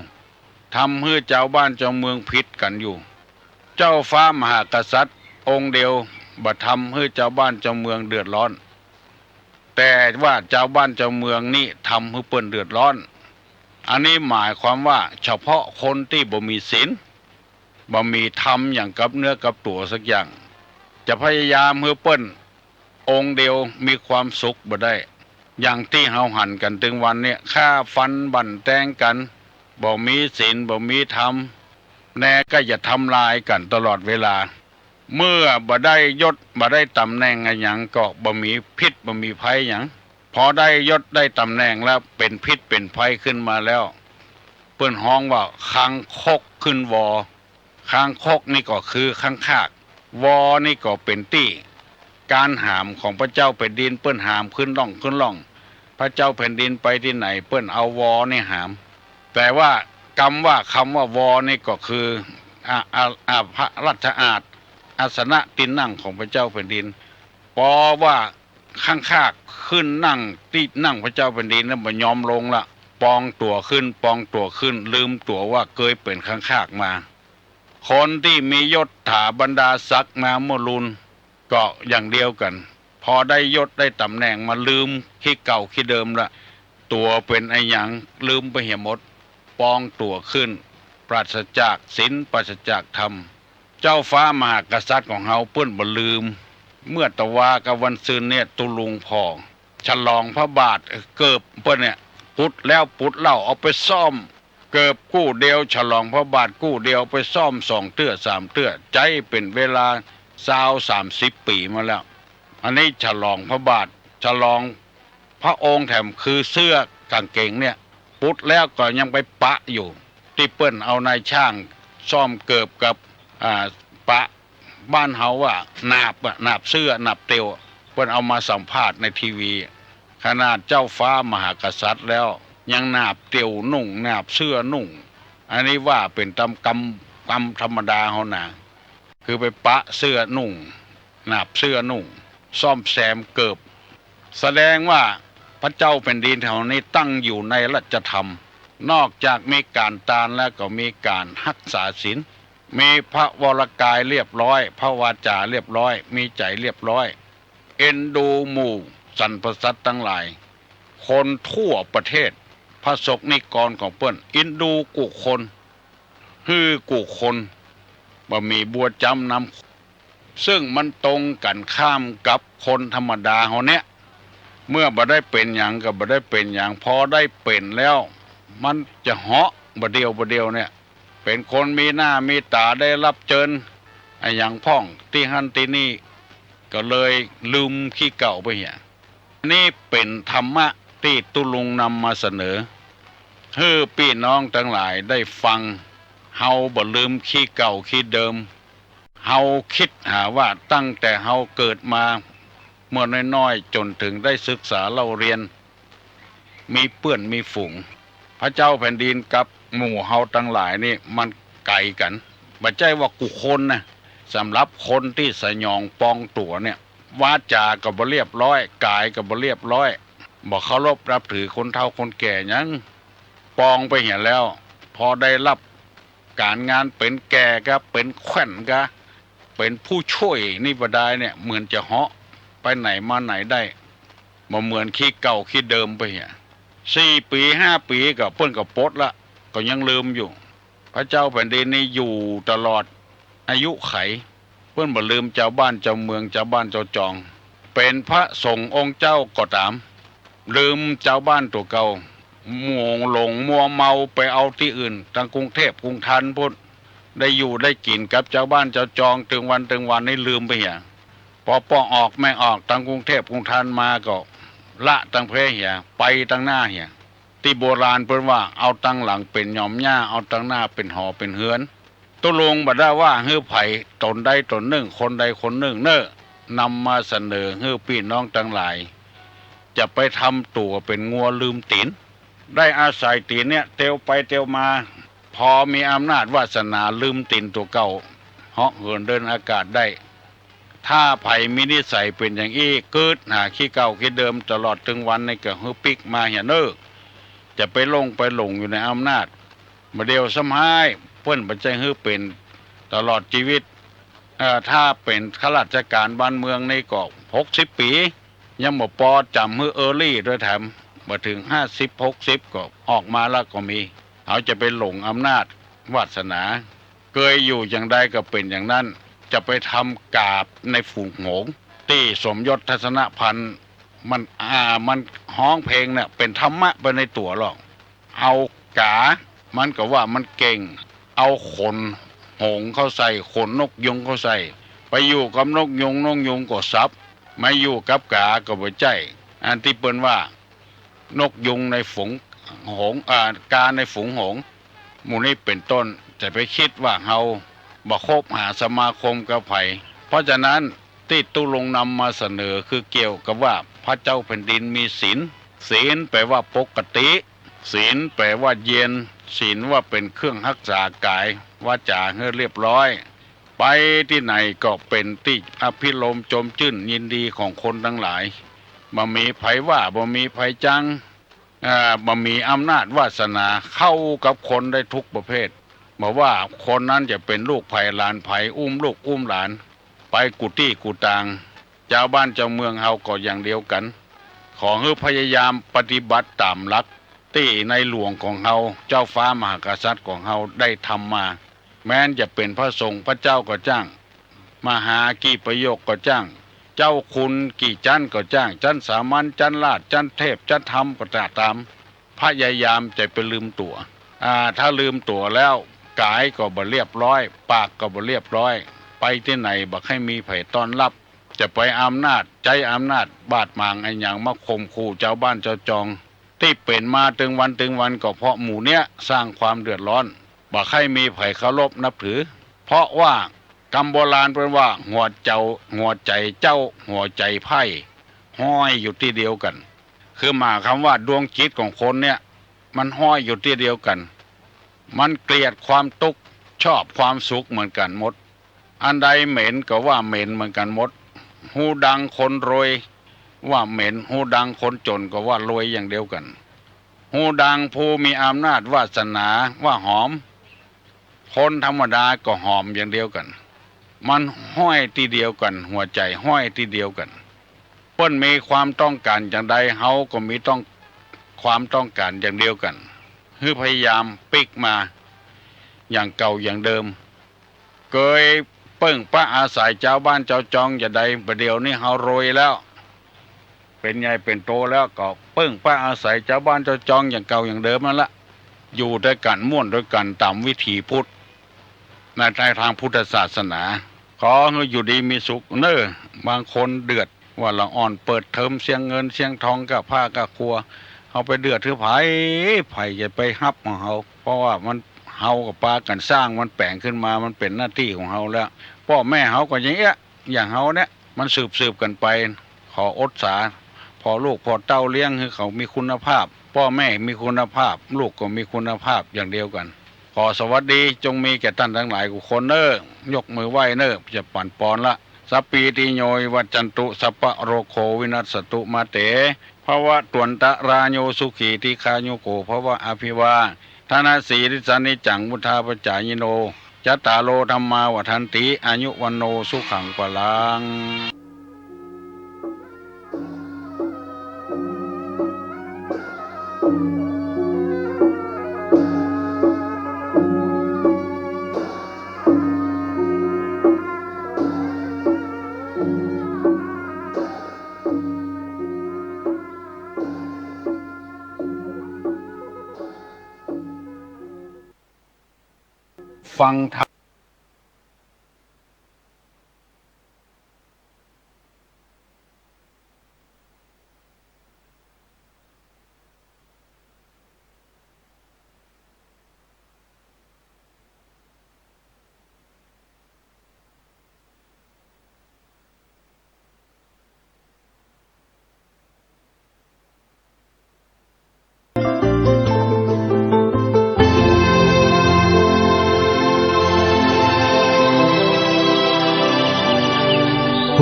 ทำหื้อจาวบ้านจาวเมืองผิดกั๋นอยู่ เจ้าฟ้ามหากษัตริย์องค์เดียวบ่ทำหื้อจาวบ้านจาวเมืองเดือดร้อน แต่ว่าจาวบ้านจาวเมืองนี้ทำหื้อเปิ้นเดือดร้อน อันนี้หมายความว่าเฉพาะคนตี้บ่มีศีล บ่มีธรรมหยังกับเนื้อกับตั๋วสักอย่าง จะพยายามหื้อเปิ้นองค์เดียวมีความสุขบ่ได้ อย่างตี้เฮาหันกั๋นตึงวันเนี่ย ฆ่าฟันบั่นแตงกั๋น บ่มีศีล บ่มีธรรม แน่ก็จะทำลายกั๋นตลอดเวลา เมื่อบ่ได้ยศ บ่ได้ต๋ำแหน่งอะหยัง ก็บ่มีพิษ บ่มีภัยหยัง พอได้ยศได้ต๋ำแหน่งแล้ว เป๋นพิษเป๋นภัยขึ้นมาแล้ว ปิ้นฮ้องว่าคางคกขึ้นวอ คางคกนี่ก็คือคางคาก วอนี่ก็เป๋นตี้ก๋านหามของพระเจ้าแผ่นดิน เปิ้นหามขึ้นล่องขึ้นล่อง พระเจ้าแผ่นดินไปตี้ไหนเปิ้นเอาวอนี่หาม แต่ว่ากำว่า กำว่าวอนี่ก็คือ อา อา อา พระราชอาสน์ อาสนะตี้นั่งของพระเจ้าแผ่นดิน ปอว่าคางคากขึ้นนั่งตี้นั่งพระเจ้าแผ่นดินแล้วบ่ยอมลงละ ปองตั๋วขึ้น ปองตั๋วขึ้น ลืมตั๋วว่าเกยเป๋นคางคากมา คนตี้มียศถาบรรดาศักดิ์มาเมื่อลูน ก็อย่างเดียวกั๋น พอได้ยศได้ต๋ำแหน่งมาลืมขี้เก่าขี้เดิมละ ตั๋วเป๋นอะหยังลืมไปเหียหมด ปองตั๋วขึ้น ปราศจากศีล ปราศจากธรรม เจ้าฟ้ามหากษัตริย์ของเฮาเปิ้นบ่ลืม เมื่อตะวากับวันซืนเนี่ยตุ๊ลุงผ่อ ฉลองพระบาท เอ่อ เกิบเปิ้นเนี่ย ปุดแล้วปุดเล่า เอาไปซ่อม เกิบกู้เดียว ฉลองพระบาทกู้เดียว ไปซ่อมสองเตื้อสามเตื้อ ใจ๊เป๋นเวลาซาวสามสิบปี๋มาแล้ว อันนี้ฉลองพระบาท ฉลองพระองค์แถม คือเสื้อกางเกงเนี่ย ปุดแล้วก็ยังไปปะอยู่ ตี้เปิ้นเอานายช่างซ่อมเกิบกับ อ่า ปะ บ้านเฮาว่าหนาบอะ หนาบเสื้อ หนาบเตี่ยว เปิ้นเอามาสัมภาษณ์ในทีวี ขนาดเจ้าฟ้ามหากษัตริย์แล้ว ยังหนาบเตี่ยวนุ่ง หนาบเสื้อนุ่ง อันนี้ว่าเป๋นต๋ามกำ กำธรรมดาเฮานา คือไปปะเสื้อนุ่ง หนาบเสื้อนุ่ง ซ่อมแซมเกิบ แสดงว่าพระเจ้าแผ่นดินแถวนี้ตั้งอยู่ในราชธรรม นอกจากมีก๋านตานแล้วก็มีก๋านฮักษาศีล มีพระวรกายเรียบร้อย พระวาจ๋าเรียบร้อย มีใจ๋เรียบร้อย เอ็นดูหมู่สรรพสัตว์ตังหลาย คนทั่วประเทศ พระสงฆ์นิกรของเปิ้น เอ็นดูกู้คน หื้อกู้คน บ่มีบัวจ๊ำนำ ซึ่งมันตรงกั๋นข้ามกับคนธรรมดาเฮาเนี่ย เมื่อบ่ได้เป๋นหยังก็บ่ได้เป๋นหยัง พอได้เป๋นแล้ว มันจะเหาะบ่าเดี่ยวบ่าเดี่ยวเนี่ย เป๋นคนมีหน้ามีต๋า ได้รับเจิญอะหยังพ่องตี้หั้นตี้นี่ ก็เลยลืมขี้เก่าไปเหีย นี่เป๋นธรรมะตี้ตุ๊ลุงนำมาเสนอ หื้อปี้น้องตังหลายได้ฟัง เฮาบ่ลืมขี้เก่าขี้เดิม เฮาคิดหาว่าตั้งแต่เฮาเกิดมาเมื่อน้อยๆ จ๋นเถิงได้ศึกษาเล่าเรียน มีเปื้อนมีฝูง พระเจ้าแผ่นดินกับหมู่เฮาตังหลายนี่มันไก๋กั๋น บ่ใจ้ว่ากู้คนนะ สำหรับคนตี้สยองปองตั๋วเนี่ย วาจ๋าก็บ่เรียบร้อย ก๋ายก็บ่เรียบร้อย บ่เคารพนับถือคนเฒ่าคนแก่หยัง ปองไปเหียแล้ว พอได้รับก๋านงานเป๋นแก่กา เป๋นแคว่นกา เป๋นผู้ช่วยนี่บ่ดายเนี่ย เหมือนจะเหาะไปไหนมาไหนได้ บ่เหมือนขี้เก่าขี้เดิมไปเหีย สี่ปี๋ห้าปี๋ก็เปิ้นก็ปลดละ ก็ยังลืมอยู่ พระเจ้าแผ่นดินนี่อยู่ตลอดอายุไข เปิ้นบ่ลืมจาวบ้านจาวเมือง จาวบ้านจาวจอง เป๋นพระสงฆ์องค์เจ้าก็ต๋าม ลืมจาวบ้านตั๋วเก่า มัวหลงมัวเมาไปเอาตี้อื่น ตังกรุงเทพฯกรุงธนธรรมพุ้น ได้อยู่ได้กิ๋นกับจาวบ้านจาวจอง ตึงวันตึงวันนี่ลืมไปเหีย ปอป้อออกแม่ออกตังกรุงเทพฯกรุงธนธรรมมาก็ละตังเพเหีย ไปตังหน้าเหีย ตี้โบราณเปิ้นว่า เอาตังหลังเป๋นหย่อมหญ้า เอาตังหน้าเป๋นหอเป๋นเฮือน ตุ๊ลุงบ่ได้ว่าหื้อใผ ต๋นใดต๋นนึ่ง คนใดคนนึ่งเน่อ นำมาเสนอหื้อปี้น้องตังหลาย จะไปทำตั๋วเป๋นงัวลืมตี๋น ได้อาศัยตี๋นเนี่ยเตียวไปเตียวมา พอมีอำนาจวาสนาลืมตี๋นตั๋วเก่า เหาะเหินเดินอากาศได้ ถ้าใผมีนิสัยเป๋นอย่างอี้ กึ๊ดหาขี้เก่าขี้เดิมตลอดตึงวันนี่ก็หื้อปิ๊กมาเหียเน่อ จะไปหลงไปหลงอยู่ในอำนาจ บ่าเดี่ยวซ้ำฮ้าย เปิ้นบ่ใจ้หื้อเป๋นตลอดจีวิต เอ่อ ถ้าเป๋นข้าราชก๋านบ้านเมืองนี่ก็หกสิบปี๋ ยังบ่ปอจ๋ำหื้อเออร์ลี่ตวยแถม บ่เถิงห้าสิบหกสิบก็ออกมาละก็มี เฮาจะไปหลงอำนาจวาสนา เกยอยู่อย่างใดก็เป๋นอย่างนั้น จะไปทำก๋าในฝูงหงส์ ตี้สมยศทัศนพันธ์ มัน อ่า มันฮ้องเพลงเนี่ยเป๋นธรรมะไปในตั๋วหรอก เอาก๋า มันก็ว่ามันเก่ง เอาขนหงส์เข้าใส่ ขนนกยูงเข้าใส่ ไปอยู่กับนกยูง นกยูงก็สับ มาอยู่กับก๋าก็บ่ใจ้ อันตี้เปิ้นว่า นกยูงในฝูงหงส์ อ่า ก๋าในฝูงหงส์ หมู่นี้เป๋นต้น จะไปกึ๊ดว่าเฮาบ่คบหาสมาคมกับใผ เพราะฉะนั้นตี้ตุ๊ลุงนำมาเสนอคือเกี่ยวกับว่าพระเจ้าแผ่นดินมีศีล ศีลแป๋ว่าปกติ ศีลแป๋ว่าเย็น ศีลว่าเป๋นเครื่องฮักษากายวาจ๋าหื้อเรียบร้อย ไปตี้ไหนก็เป๋นตี้อภิรมย์จมจื้นยินดีของคนตังหลาย บ่มีใผว่า บ่มีใผจัง อ่า บ่มีอำนาจวาสนาเข้ากับคนได้ทุกประเภท บ่ว่าคนนั้นจะเป๋นลูกใผหลานใผ อุ้มลูกอุ้มหลาน ไปกู้ตี้กู้ตาง จาวบ้านจาวเมืองเฮาก็อย่างเดียวกั๋น ขอหื้อพยายามปฏิบัติต๋ามหลักตี้ในหลวงของเฮา เจ้าฟ้ามหากษัตริย์ของเฮาได้ทำมา แม้นจะเป๋นพระสงฆ์พระเจ้าก็จ้าง มหากี่ประโยคก็จ้าง เจ้าคุณกี่จั๊นก็จ้าง จั๊นสามัญ จั๊นราช จั๊นเทพ จั๊นธรรมก็ต๋าม พยายามจะไปลืมตั๋ว อ่า ถ้าลืมตั๋วแล้ว ก๋ายก็บ่เรียบร้อย ปากก็บ่เรียบร้อย ไปตี้ไหนบ่ใค่มีใผต้อนฮับ จะไปอำนาจ ใจ๊อำนาจบาดหมางอะหยังมาข่มขู่จาวบ้านจาวจอง ตี้เป๋นมาตึงวันตึงวันก็เพราะหมู่เนี้ยสร้างความเดือดร้อน บ่ใค่มีใผเคารพนับถือ เพราะว่ากำโบราณเปิ้นว่า หัวเจ้า หัวใจ๋เจ้า หัวใจ๋ไพร่ ห้อยอยู่ตี้เดียวกั๋น คือหมายความว่าดวงจิตของคนเนี่ย มันห้อยอยู่ตี้เดียวกั๋น มันเกลียดความตุ๊กข์ ชอบความสุขเหมือนกั๋นหมด อันใดเหม็นก็ว่าเหม็นเหมือนกั๋นหมด ฮูดังคนรวยว่าเหม็น ฮูดังคนจ๋นก็ว่ารวยอย่างเดียวกั๋น ฮูดังผู้มีอำนาจวาสนาว่าหอม คนธรรมดาก็หอมอย่างเดียวกั๋น มันห้อยตี้เดียวกั๋น หัวใจ๋ห้อยตี้เดียวกั๋น เปิ้นมีความต้องก๋านอย่างใด เฮาก็มีต้อง ความต้องก๋านอย่างเดียวกั๋น หื้อพยายามปิ๊กมาอย่างเก่าอย่างเดิม เกยเปิ้งป๊าอาศัยจาวบ้านจาวจองจะใด บ่าเดี่ยวนี้เฮารวยแล้ว เป๋นใหญ่เป๋นโตแล้ว ก็เปิ้งป๊าอาศัยจาวบ้านจาวจองอย่างเก่าอย่างเดิมนั่นละ อยู่ตวยกั๋น ม่วนตวยกั๋นต๋ามวิถีพุทธ ใน ในตางพุทธศาสนา ขอหื้ออยู่ดีมีสุขเน่อ บางคนเดือด ว่าละอ่อนเปิดเทอมเสี้ยงเงินเสี้ยงทองก้าผ้าก้าครัว เฮาไปเดือดหื้อใผ ใผจะไปฮับของเฮา เพราะว่ามัน เฮาก็ปากั๋นสร้างมันแป๋งขึ้นมา มันเป๋นหน้าตี้ของเฮาแล้ว ป้อแม่เฮาก็อย่างเอี้ย อย่างเฮาเนี่ย มันสืบๆ กั๋นไป ขออดสา ผ่อลูกผ่อเต้าเลี้ยงหื้อเขามีคุณภาพ ป้อแม่มีคุณภาพ ลูกก็มีคุณภาพอย่างเดียวกั๋น ขอสวัสดีจงมีแก่ต้านตังหลายกู้คนเน่อ ยกมือไหว้เน่อ จะปั๋นปอนละ สัพพีติโยวิวัชชันตุ สัพพะโรโควินัสสตุ มาเต ภวัตวันตะราโย สุขีทีฆายุโกภวะ อภิวาทะนะสีลิสสะนิจจัง วุฑฒาปะจายิโน จัตตาโรธัมมาวัฑฒันติ อายุวัณโณสุขังพลัง ฟังธรรม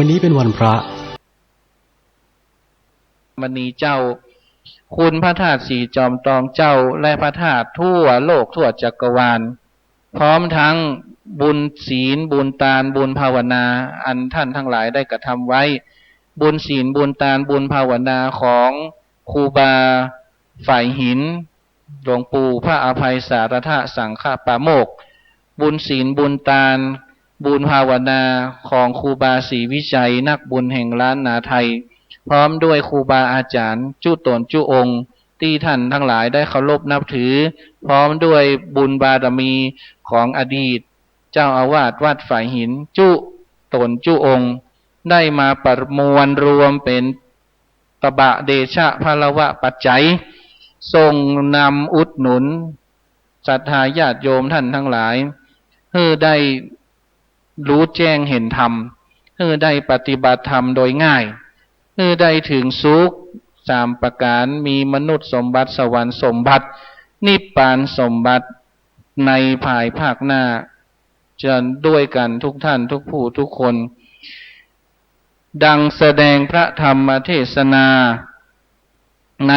วันนี้เป็นวันพระ มณีเจ้า คุณพระธาตุศรีจอมทองเจ้า และพระธาตุทั่วโลกทั่วจักรวาล พร้อมทั้งบุญศีล บุญตาน บุญภาวนา อันท่านทั้งหลายได้กระทำไว้ บุญศีล บุญตาน บุญภาวนาของครูบาฝ่ายหิน หลวงปู่พระอภัยสารถะสังฆปาโมกข์ บุญศีล บุญตาน บุญภาวนาของครูบาศรีวิชัย นักบุญแห่งล้านนาไทย พร้อมด้วยครูบาอาจารย์จุ๊ต๋นจุ๊องค์ ตี้ท่านทั้งหลายได้เคารพนับถือ พร้อมด้วยบุญบารมีของอดีตเจ้าอาวาสวัดฝ่ายหินจุ๊ต๋นจุ๊องค์ ได้มาประมวลรวมเป๋นตบะเดชะพลวปัจจัย ส่งนำอุดหนุน ศรัทธาญาติโยมท่านทั้งหลาย หื้อได้รู้แจ้งเห็นธรรม หื้อได้ปฏิบัติธรรมโดยง่าย หื้อได้เถิงสุขสามประก๋าน มีมนุษย์สมบัติ สวรรค์สมบัติ นิพพานสมบัติ ในภายภาคหน้า จะด้วยกั๋นทุกท่านทุกผู้ทุกคน ดังแสดงพระธรรมเทศนา ใน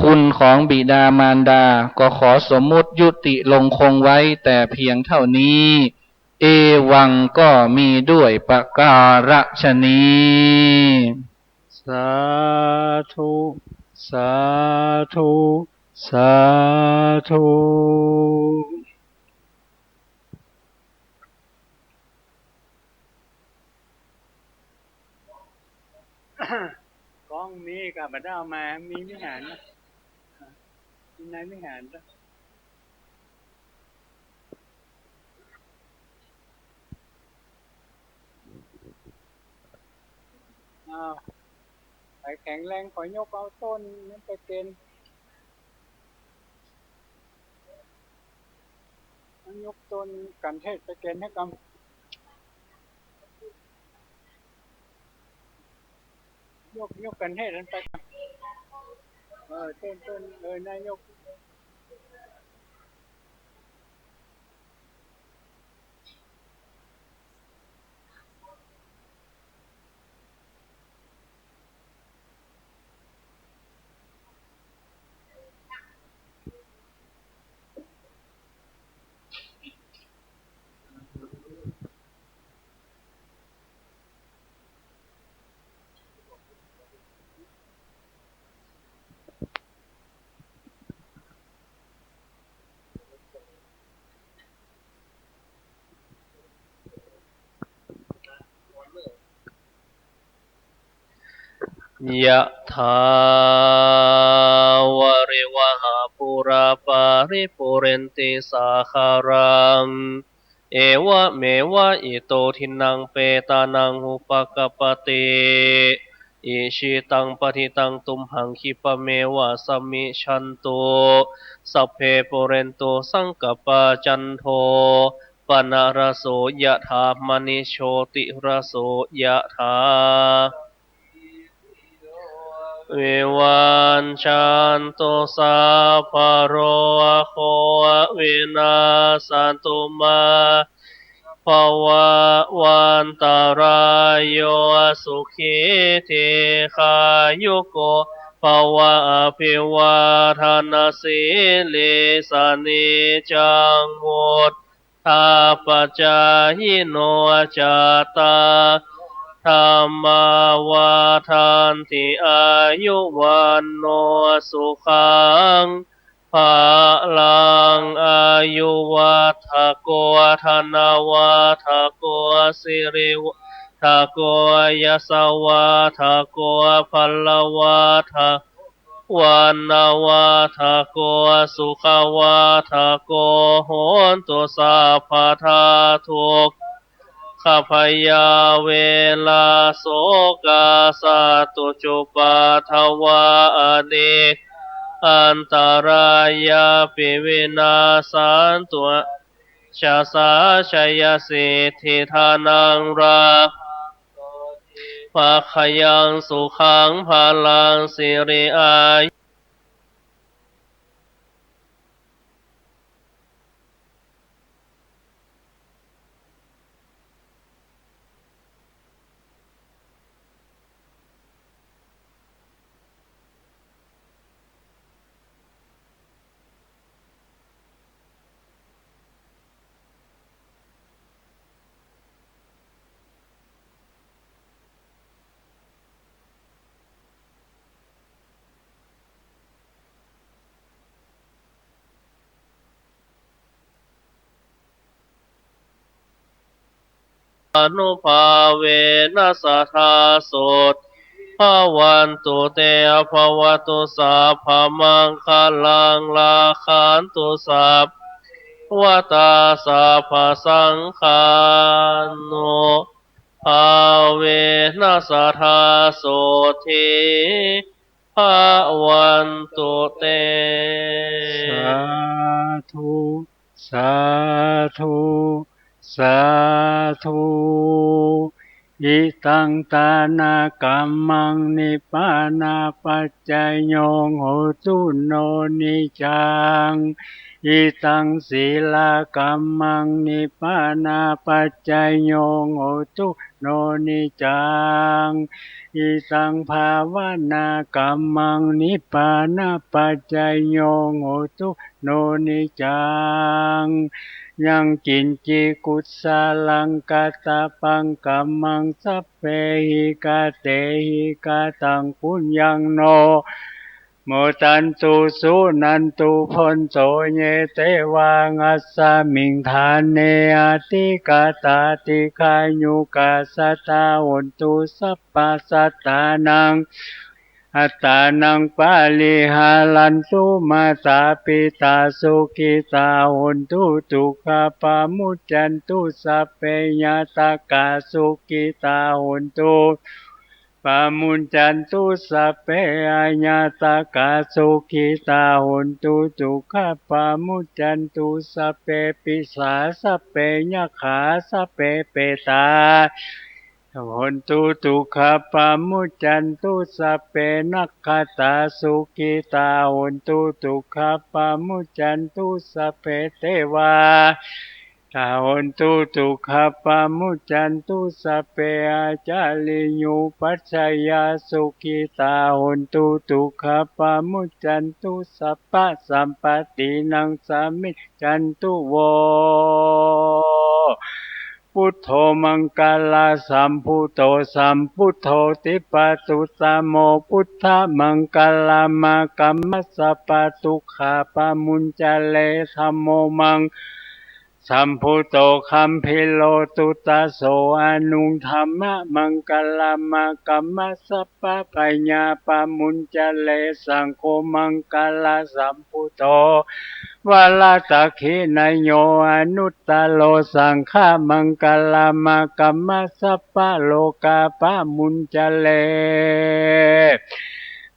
คุณของบิดามารดา ก็ขอสมมุติยุติลงคงไว้แต่เพียงเท่านี้ เอวัง ก็มีด้วยประการฉะนี้ สาธุ สาธุ สาธุ กล้องมีก่า บ่ได้เอามา มีวิหารนะ มีในวิหารนะ อ้าว ใผแข็งแรงขอยกเอาต้นนั้นไปเกณฑ์ ยกต้นกัณฑ์เทศน์ไปเกณฑ์หื้อกำ ยก ยกกัณฑ์เทศน์นั้นไป เออ ต้น ต้น เออ นายก ยะถา วาริวะหา ปูรา ปาริปูเรนติ สาคารัง เอวะเมวะ อิโต ทินนัง เปตานัง อุปะกัปปะติ อิชิตัง ปะฏิตัง ตุมหัง ขิปปะเมวะ สะมิชชันตุ สัพเพ ปูเรนตุ สังกัปปา จันโท ปะนะระโส ยะถา มะณิ โชติระโส ยะถา วิวัชชันตุ สัพพะโรโค วินัสสะตุ มา ภะวะ วันตะราโย สุขี ทีฆายุโก ภะวะ อะภิวาทะนะสีลิสะ นิจจัง วุฑฒาปะจายิโน จัตตาโร ธัมมา วัฑฒันติ อายุ วัณโณ สุขัง พะลัง อายุวัฑฒโก ธนะวัฑฒโก สิริวัฑฒโก ยะสะวัฑฒโก พะละวัฑฒโก วัณณวัฑฒโก สุขะวัฑฒโก โหนตุ สัพพะทา ทุกขะโรคะ พยา เวระ โสกะ สัตตุ จุปัฏฐวา อะเนกา อันตะรายาปิ วินาสสันตุ อาเย ชะสา ชยสิทธิ ทะนัง รักขันตุ เต ภะคะยัง สุขัง พะลัง สิริ อายุานุภาเวนะ สะทา โสตถี ภะวันตุ เต ภะวะตุ สัพพะมังคะลัง รักขันตุ สัพพะเทวะตา สัพพะสังฆานุ ภาเวนะ สะทา โสตถี ภะวันตุ เต สาธุ Sādhu. Idaṃ dānakammaṃ nibbānapaccayo hotu no niccaṃ. Idaṃ sīlakammaṃ nibbānapaccayo hotu no niccaṃ. Idaṃ bhāvanākammaṃ nibbānapaccayo hotu no niccaṃ. Yaṃ kiñci kusalaṃ kattabbaṃ kammaṃ sabbehi katehi kataṃ puññaṃ no modantu suṇantu bhonto ye devā asmiṃ ṭhāne adhigatā dīghāyukā sadā hontu sabbasattānaṃ attānaṃ pariharantu. Mātā pitā sukhitā hontu dukkhā pamuccantu sabbe ñātakā sukhitā hontu pamuccantu sabbe aññātakā sukhitā hontu dukkhā pamuccantu sabbe pisā sabbe yakkhā sabbe petā hontu dukkhā pamuccantu sabbe nakkhattā sukhitā hontu dukkhā pamuccantu sabbe devā tā hontu dukkhā pamuccantu sabbe ācariyupajjhāyā sukhitā hontu dukkhā pamuccantu sabbasampattīnaṃ samijjhantu vo. Buddho maṅgalasambhūto sambuddho dippaduttamo buddhamaṅgalamāgamma sabbadukkhā pamuñcare. Dhammo maṅ sambhūto gambhīro dutthaso anuttamaṃ maṅgalamāgamma sabbabhayā pamuñcare. Saṅgho maṅgalasambhūto varadakkhiṇeyyo anuttaro saṅghamaṅgalamāgamma sabbarogā pamuñcare.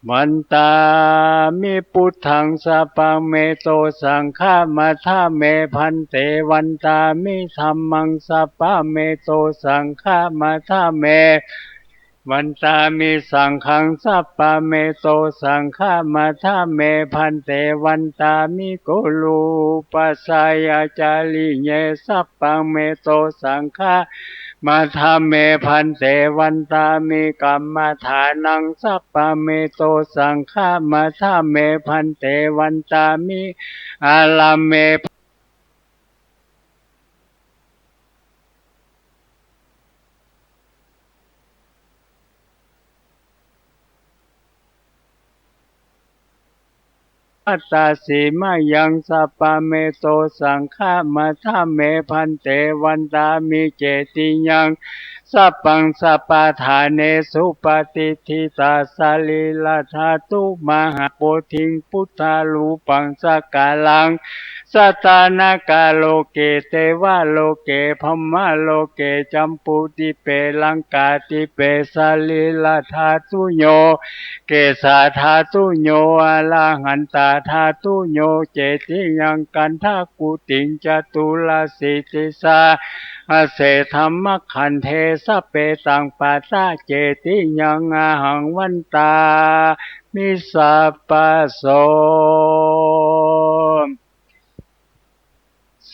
Vandāmi buddhaṃ sabbaṃ me to saṅghamajjha me bhante. Vandāmi dhammaṃ sabbaṃ me to saṅghamajjha me. Vandāmi saṅghaṃ sabbaṃ me to saṅghamajjha me bhante. Vandāmi gurūpajjhāyācariye sabbaṃ me to saṅgha majjha me bhante. Vandāmi kammadānaṃ sabbaṃ me to saṅghamajjha me bhante. Vandāmi ārāme attāsi mayaṃ sabbaṃ me to saṅghamajjha me bhante. Vandāmi cetiyaṃ sabbaṃ sabbaṭṭhānesu patiṭṭhitā sarīradhātu mahābodhiṃ buddharūpaṃ sakalaṃ sadā nāgaloke devaloke brahmaloke jambudīpe laṅkādīpe sarīradhātuyo kesādhātuyo arahantadhātuyo cetiyaṃ gandhakuṭiṃ caturāsītisahasse dhammakkhandhe sabbetaṃ pattacetiyaṃ ahaṃ vandāmi sabbaso.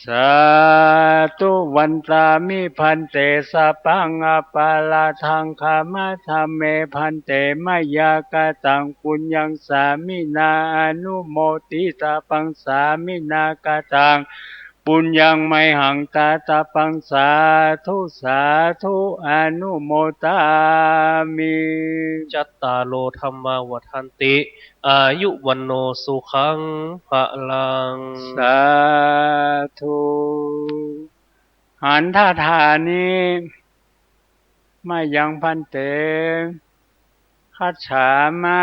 Sādhu. Vandāmi bhante sabbaṃ aparādhaṃ khamatha me bhante. Mayā kataṃ puññaṃ sāminā anumoditabbaṃ sāminā kataṃ puññaṃ mayhaṃ dātabbaṃ sādhu sādhu anumodāmi. Cattāro dhammā vaḍḍhanti āyu vaṇṇo sukhaṃ balaṃ. Sādhu. Hānadāni mayaṃ bhante. Gacchāma.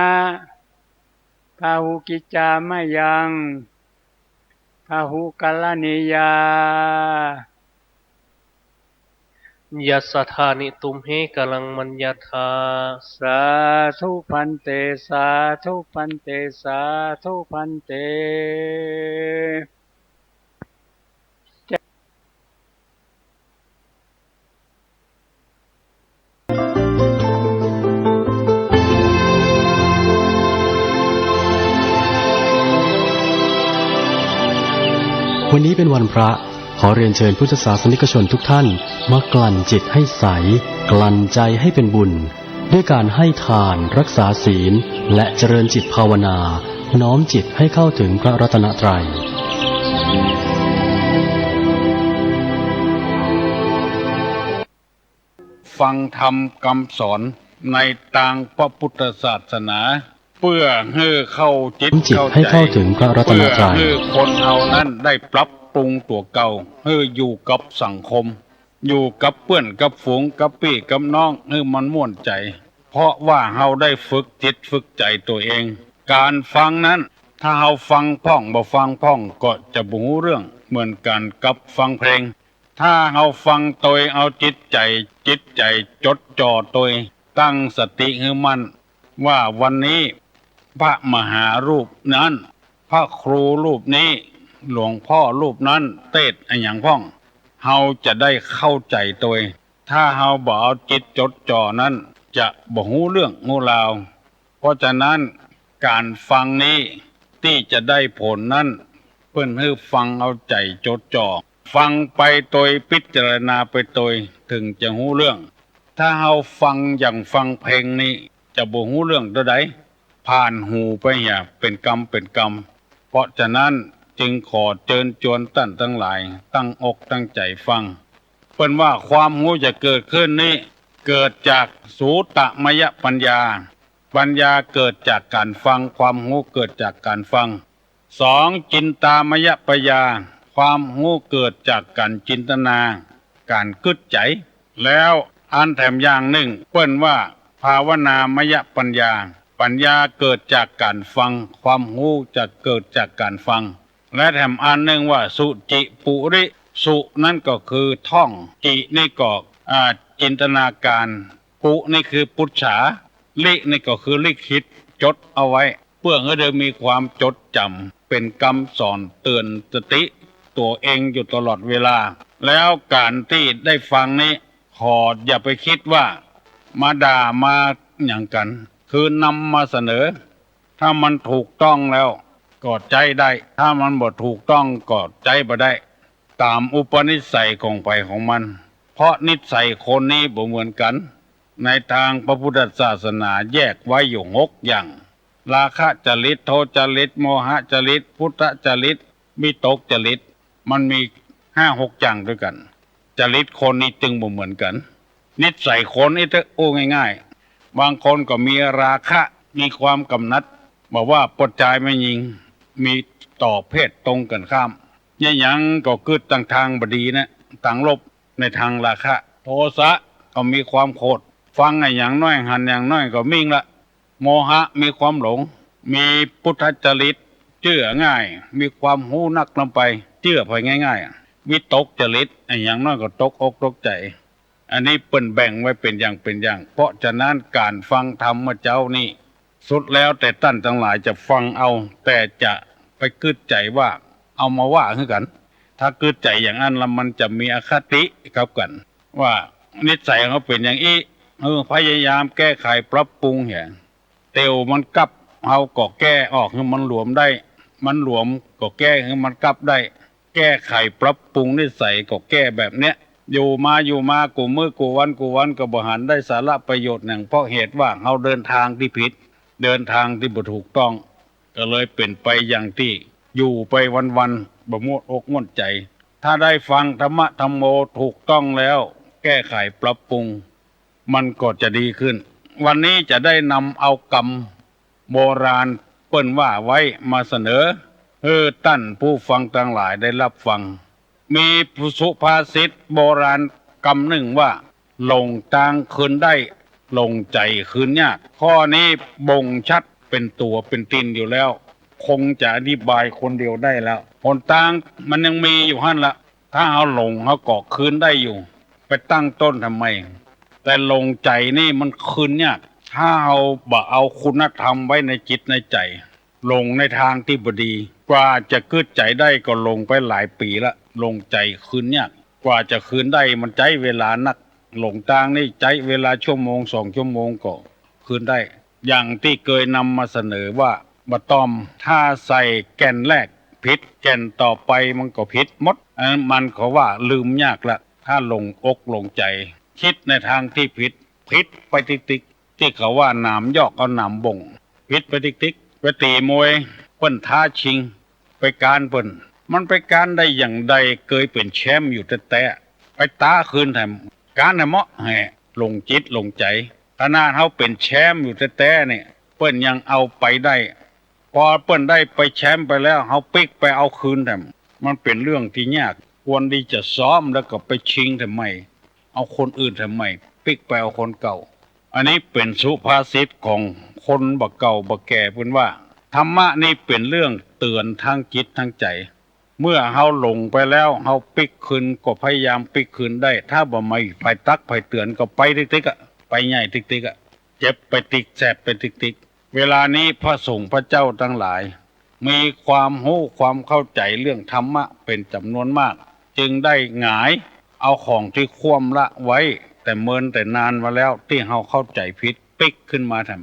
Bahū kiccā mayaṃ bahū karaṇīyā. Yassa dāni tumhe karaṃ maññatha. Sādhu bhante, sādhu bhante, sādhu bhante. วันนี้เป็นวันพระ ขอเรียนเชิญพุทธศาสนิกชนทุกท่าน มากลั่นจิตให้ใส กลั่นใจให้เป็นบุญ ด้วยการให้ทาน รักษาศีล และเจริญจิตภาวนา น้อมจิตให้เข้าถึงพระรัตนตรัย ฟังธรรมกำสอนในตางพระพุทธศาสนา เปื้อหื้อเข้าจิต จิต เข้า ให้ ใจ๋ เข้าถึงพระรัตนตรัย เปื้อหื้อคนเฮานั้นได้ปรับปรุงตั๋วเก่า หื้ออยู่กับสังคม อยู่กับเปื้อนกับฝูง กับปี้กับน้อง หื้อมันม่วนใจ๋ เพราะว่าเฮาได้ฝึกจิตฝึกใจ๋ตั๋วเอง ก๋านฟังนั้น ถ้าเฮาฟังพ่องบ่ฟังพ่องก็จะบ่ฮู้เรื่อง เหมือนก๋านกับฟังเพลง ถ้าเฮาฟังโตยเอาจิตใจ๋ จิตใจ๋จดจ่อโตย ตั้งสติหื้อมั่น ว่าวันนี้พระมหารูปนั้น พระครูรูปนี้ หลวงพ่อรูปนั้นเตสน์อะหยังพ่อง เฮาจะได้เข้าใจ๋โตย ถ้าเฮาบ่เอาจิตจดจ่อนั้น จะบ่ฮู้เรื่องฮู้ราว เพราะฉะนั้นก๋านฟังนี้ตี้จะได้ผลนั้น เปิ้นหื้อฟังเอาใจ๋จดจ่อ ฟังไปโตย พิจารณาไปโตย เถิงจะฮู้เรื่อง ถ้าเฮาฟังอย่างฟังเพลงนี้ จะบ่ฮู้เรื่องเตื้อใด ผ่านหูไปเหีย เป๋นกำเป๋นกำ เพราะฉะนั้นจึงขอเจิญจวนต้านตังหลาย ตั้งอกตั้งใจ๋ฟัง เปิ้นว่าความฮู้จะเกิดขึ้นนี้ เกิดจากสูตมยปัญญา ปัญญาเกิดจากก๋านฟัง ความฮู้เกิดจากก๋านฟัง สอง จินตามยปัญญา ความฮู้เกิดจากก๋านจินตนา ก๋านกึ๊ดใจ๋ แล้วอันแถมอย่างนึ่งเปิ้นว่าภาวนามยปัญญา ปัญญาเกิดจากก๋านฟัง ความฮู้จะเกิดจากก๋านฟัง และแถมอันนึ่งว่าสุจิปุริ สุนั้นก็คือท่อง จินี่ก็ อ่า จินตนาก๋าน ปุนี่คือปุจฉา รินี่ก็คือลิขิต จดเอาไว้ เปื้อหื้อได้มีความจดจ๋ำ เป๋นกำสอนเตื๋อนสติตั๋วเองอยู่ตลอดเวลา แล้วก๋านตี้ได้ฟังนี้ ขออย่าไปกึ๊ดว่ามาด่ามาหยังกั๋น คือนำมาเสนอ ถ้ามันถูกต้องแล้วก็ใจ๊ได้ ถ้ามันบ่ถูกต้องก็ใจ๊บ่ได้ ต๋ามอุปนิสัยของใผของมัน เพราะนิสัยคนนี้บ่เหมือนกั๋น ในตางพระพุทธศาสนาแยกไว้อยู่หกอย่าง ราคะจริต โทสะจริต โมหะจริต ปุทธะจริต วิตกจริต มันมีห้าหกอย่างตวยกั๋น จริตคนนี้จึงบ่เหมือนกั๋น นิสัยคนนี้เต๊อะ อู้ง่ายๆ บางคนก็มีราคะ มีความก๋ำหนัด บ่ว่าป้อจายแม่ญิง มีต่อเพศตรงกั๋นข้าม เยียะหยังก็กึ๊ดตางทางบ่ดีนะ ตางลบ ในตางราคะ โทสะก็มีความโขด ฟังอะหยังน้อย หันอะหยังน้อยก็มิ่งละ โมหะมีความหลง มีปุทธะจริต เจื้อง่าย มีความฮู้นักนำไป เจื้อใผง่ายๆ วิตกจริต อะหยังน้อยก็ตกอกตกใจ๋ อันนี้เปิ้นแบ่งไว้เป๋นอย่างเป๋นอย่าง เพราะฉะนั้นก๋านฟังธรรมเมื่อเจ๊านี้ สุดแล้วแต่ต้านตังหลายจะฟังเอา แต่จะไปกึ๊ดใจ๋ว่าเอามาว่าหื้อกั๋น ถ้ากึ๊ดใจ๋อย่างอั้นแล้วมันจะมีอคติกับกั๋น ว่านิสัยของเฮาเป๋นอย่างอี้ เออ พยายามแก้ไขปรับปรุงเหีย เตียวมันกลับ เฮาก็แก้ออกหื้อมันหลวมได้ มันหลวมก็แก้หื้อมันกลับได้ แก้ไขปรับปรุงนิสัยก็แก้แบบเนี้ย อยู่มาอยู่มา กู้มื้อกู้วัน กู้วันก็บ่หันได้สาระประโยชน์หยัง เพราะเหตุว่าเฮาเดินตางตี้ผิด เดินตางตี้บ่ถูกต้อง ก็เลยเป๋นไปอย่างตี้อยู่ไปวันๆ บ่ม่วนอกม่วนใจ๋ ถ้าได้ฟังธรรมะธัมโมถูกต้องแล้ว แก้ไขปรับปรุง มันก็จะดีขึ้น วันนี้จะได้นำเอากำโบราณเปิ้นว่าไว้มาเสนอ หื้อต้านผู้ฟังตังหลายได้ฮับฟัง มีสุภาษิตโบราณกำนึ่งว่า หลงตางคืนได้ หลงใจ๋คืนยาก ข้อนี้บ่งชัดเป๋นตั๋วเป๋นต๋นอยู่แล้ว คงจะอธิบายคนเดียวได้แล้ว หนตางมันยังมีอยู่หั้นละ ถ้าเฮาหลงเฮาก็คืนได้อยู่ ไปตั้งต้นทำไม แต่หลงใจ๋นี่มันคืนยาก ถ้าเฮาบ่เอาคุณธรรมไว้ในจิตในใจ๋ หลงในตางตี้บ่ดี กว่าจะกึ๊ดใจ๋ได้ก็หลงไปหลายปี๋ละ หลงใจ๋คืนยาก กว่าจะคืนได้มันใจ๊เวลานัก หลงตางนี่ใจ๊เวลาชั่วโมงสองชั่วโมงก็คืนได้ อย่างตี้เกยนำมาเสนอว่า บ่าต้อม ถ้าใส่แก่นแรก ผิดแก่นต่อไปมันก็ผิดหมด อันนั้นมันก็ว่าลืมยากละ ถ้าลงอกลงใจ๋ คิดในตางตี้ผิด ผิดไปติ๊กๆ ตี้เขาว่าหนามยอกเอาหนามบ่ง ผิดไปติ๊กๆ ไปตี๋มวย เปิ้นท้าชิง ไปก๊านเปิ้น มันไปก๊านได้อย่างใด เกยเป๋นแชมป์อยู่แต๊ๆ ไปต๊าคืนแถม ก๊านแถมเมาะแห่ หลงจิตหลงใจ๋ ขนาดเฮาเป๋นแชมป์อยู่แต๊ๆ เนี่ย เปิ้นยังเอาไปได้ ปอเปิ้นได้ไปแชมป์ไปแล้ว เฮาปิ๊กไปเอาคืนแถม มันเป๋นเรื่องตี้ยาก ควรตี้จะซ้อมแล้วก็ไปชิงแถมใหม่ เอาคนอื่นแถมใหม่ ปิ๊กไปเอาคนเก่า อันนี้เป๋นสุภาษิตของคนบ่าเก่าบ่าแก่เปิ้นว่า ธรรมะนี่เป๋นเรื่องเตื๋อนตางจิตตางใจ๋ เมื่อเฮาหลงไปแล้ว เฮาปิ๊กคืนก็พยายามปิ๊กคืนได้ ถ้าบ่มีใผตักใผเตื๋อนก็ไปติ๊กๆ อะ ไปใหญ่ติ๊กๆ อะ เจ็บไปติ๊ก แสบไปติ๊กๆ เวลานี้พระสงฆ์พระเจ้าตังหลาย มีความฮู้ความเข้าใจ๋เรื่องธรรมะเป๋นจ๋ำนวนมาก จึงได้หงายเอาของตี้คว่ำละไว้แต่เมินแต่นานมาแล้ว ตี้เฮาเข้าใจ๋ผิดปิ๊กขึ้นมาแถม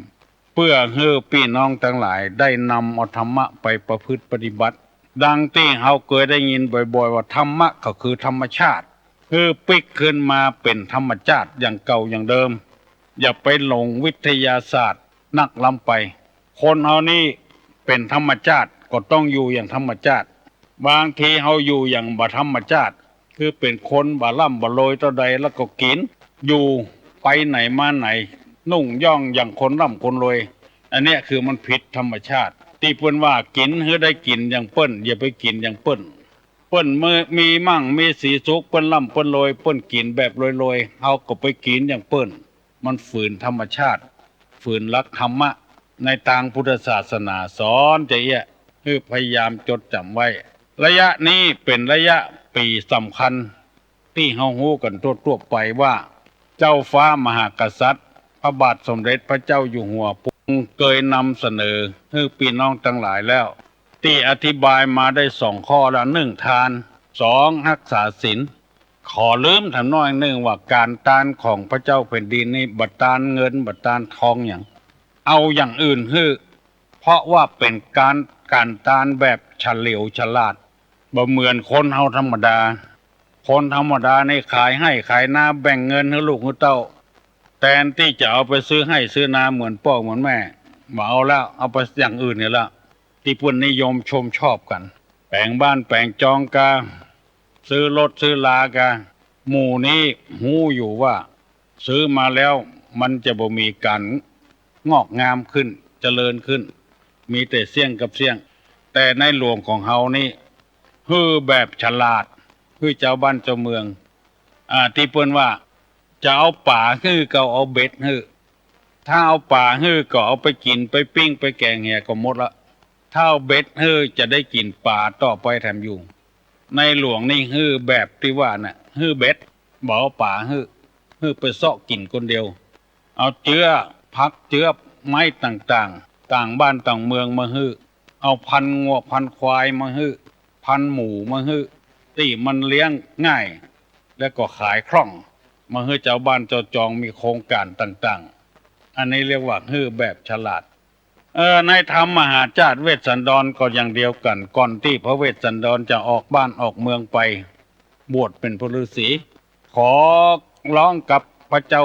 เปื้อหื้อปี้น้องตังหลายได้นำเอาธรรมะไปประพฤติปฏิบัติ ดังตี้เฮาเกยได้ยินบ่อยๆ ว่าธรรมะก็คือธรรมชาติ หื้อปิ๊กคืนมาเป๋นธรรมชาติอย่างเก่าอย่างเดิม อย่าไปหลงวิทยาศาสตร์นักล้ำไป คนเฮานี่เป๋นธรรมชาติก็ต้องอยู่อย่างธรรมชาติ บางทีเฮาอยู่อย่างบ่ธรรมชาติ คือเป๋นคนบ่ร่ำบ่รวยเต้าใดแล้วก็กิ๋น อยู่ไปไหนมาไหน นุ่งย่องอย่างคนร่ำคนรวย อันเนี้ยคือมันผิดธรรมชาติ ตี้เปิ้นว่ากิ๋นหื้อได้กิ๋นอย่างเปิ้น อย่าไปกิ๋นอย่างเปิ้น เปิ้นมีมั่งมีสีสุข เปิ้นร่ำเปิ้นรวย เปิ้นกิ๋นแบบรวยๆ เฮาก็ไปกิ๋นอย่างเปิ้น มันฝืนธรรมชาติ ฝืนหลักธรรมะ ในตางพุทธศาสนาสอนจาเอี้ย หื้อพยายามจดจ๋ำไว้ ระยะนี้เป๋นระยะปี๋สำคัญ ตี้เฮาฮู้กั๋นทั่วๆ ไปว่า เจ้าฟ้ามหากษัตริย์ พระบาทสมเด็จพระเจ้าอยู่หัว พระองค์เกยนำเสนอหื้อปี้น้องตังหลายแล้ว ตี้อธิบายมาได้สองข้อละ หนึ่ง ทาน สอง ฮักษาศีล ขอลืมถามน้อยนึ่งว่าก๋านตานของพระเจ้าแผ่นดินนี่บ่ตานเงินบ่ตานทองหยัง เอาอย่างอื่นหื้อ เพราะว่าเป๋นก๋าน ก๋านตานแบบเฉลียวฉลาด บ่เหมือนคนเฮาธรรมดา คนธรรมดานี่ขายไฮ่ขายนาแบ่งเงินหื้อลูกหื้อเต้า แตนตี้จะเอาไปซื้อไฮ่ซื้อนาเหมือนป้อเหมือนแม่ บ่เอาแล้ว เอาไปอย่างอื่นนี่ละ ตี้เปิ้นนิยมชมชอบกั๋น แป๋งบ้านแป๋งจองกา ซื้อรถซื้อลากา หมู่นี้ฮู้อยู่ว่าซื้อมาแล้วมันจะบ่มีก๋านงอกงามขึ้น เจริญขึ้น มีแต่เสี้ยงกับเสี้ยง แต่ในหลวงของเฮานี่ หื้อแบบฉลาด หื้อจาวบ้านจาวเมือง อ่า ตี้เปิ้นว่า จะเอาป๋าหื้อก็เอาเบ็ดหื้อ ถ้าเอาป๋าหื้อก็เอาไปกิ๋น ไปปิ้ง ไปแก๋งเหียก็หมดละ ถ้าเอาเบ็ดหื้อจะได้กิ๋นป๋าต่อไปแถมอยู่ ในหลวงนี่หื้อแบบตี้ว่าน่ะ หื้อเบ็ด บ่เอาป๋าหื้อ หื้อไปเซาะกิ๋นคนเดียว เอาเจื๊อผักเจื๊อไม้ต่างๆ ต่างบ้านต่างเมืองมาหื้อ เอาพันงัวพันควายมาหื้อ พันหมูมาหื้อ ตี้มันเลี้ยงง่าย แล้วก็ขายคล่อง มาหื้อจาวบ้านจาวจองมีโครงก๋านต่างๆ อันนี้เรียกว่าหื้อแบบฉลาด เออ ในธรรมมหาชาติเวสสันดรก็อย่างเดียวกั๋น ก่อนตี้พระเวสสันดรจะออกบ้านออกเมืองไป บวชเป๋นพระฤาษี ขอร้องกับพระเจ้า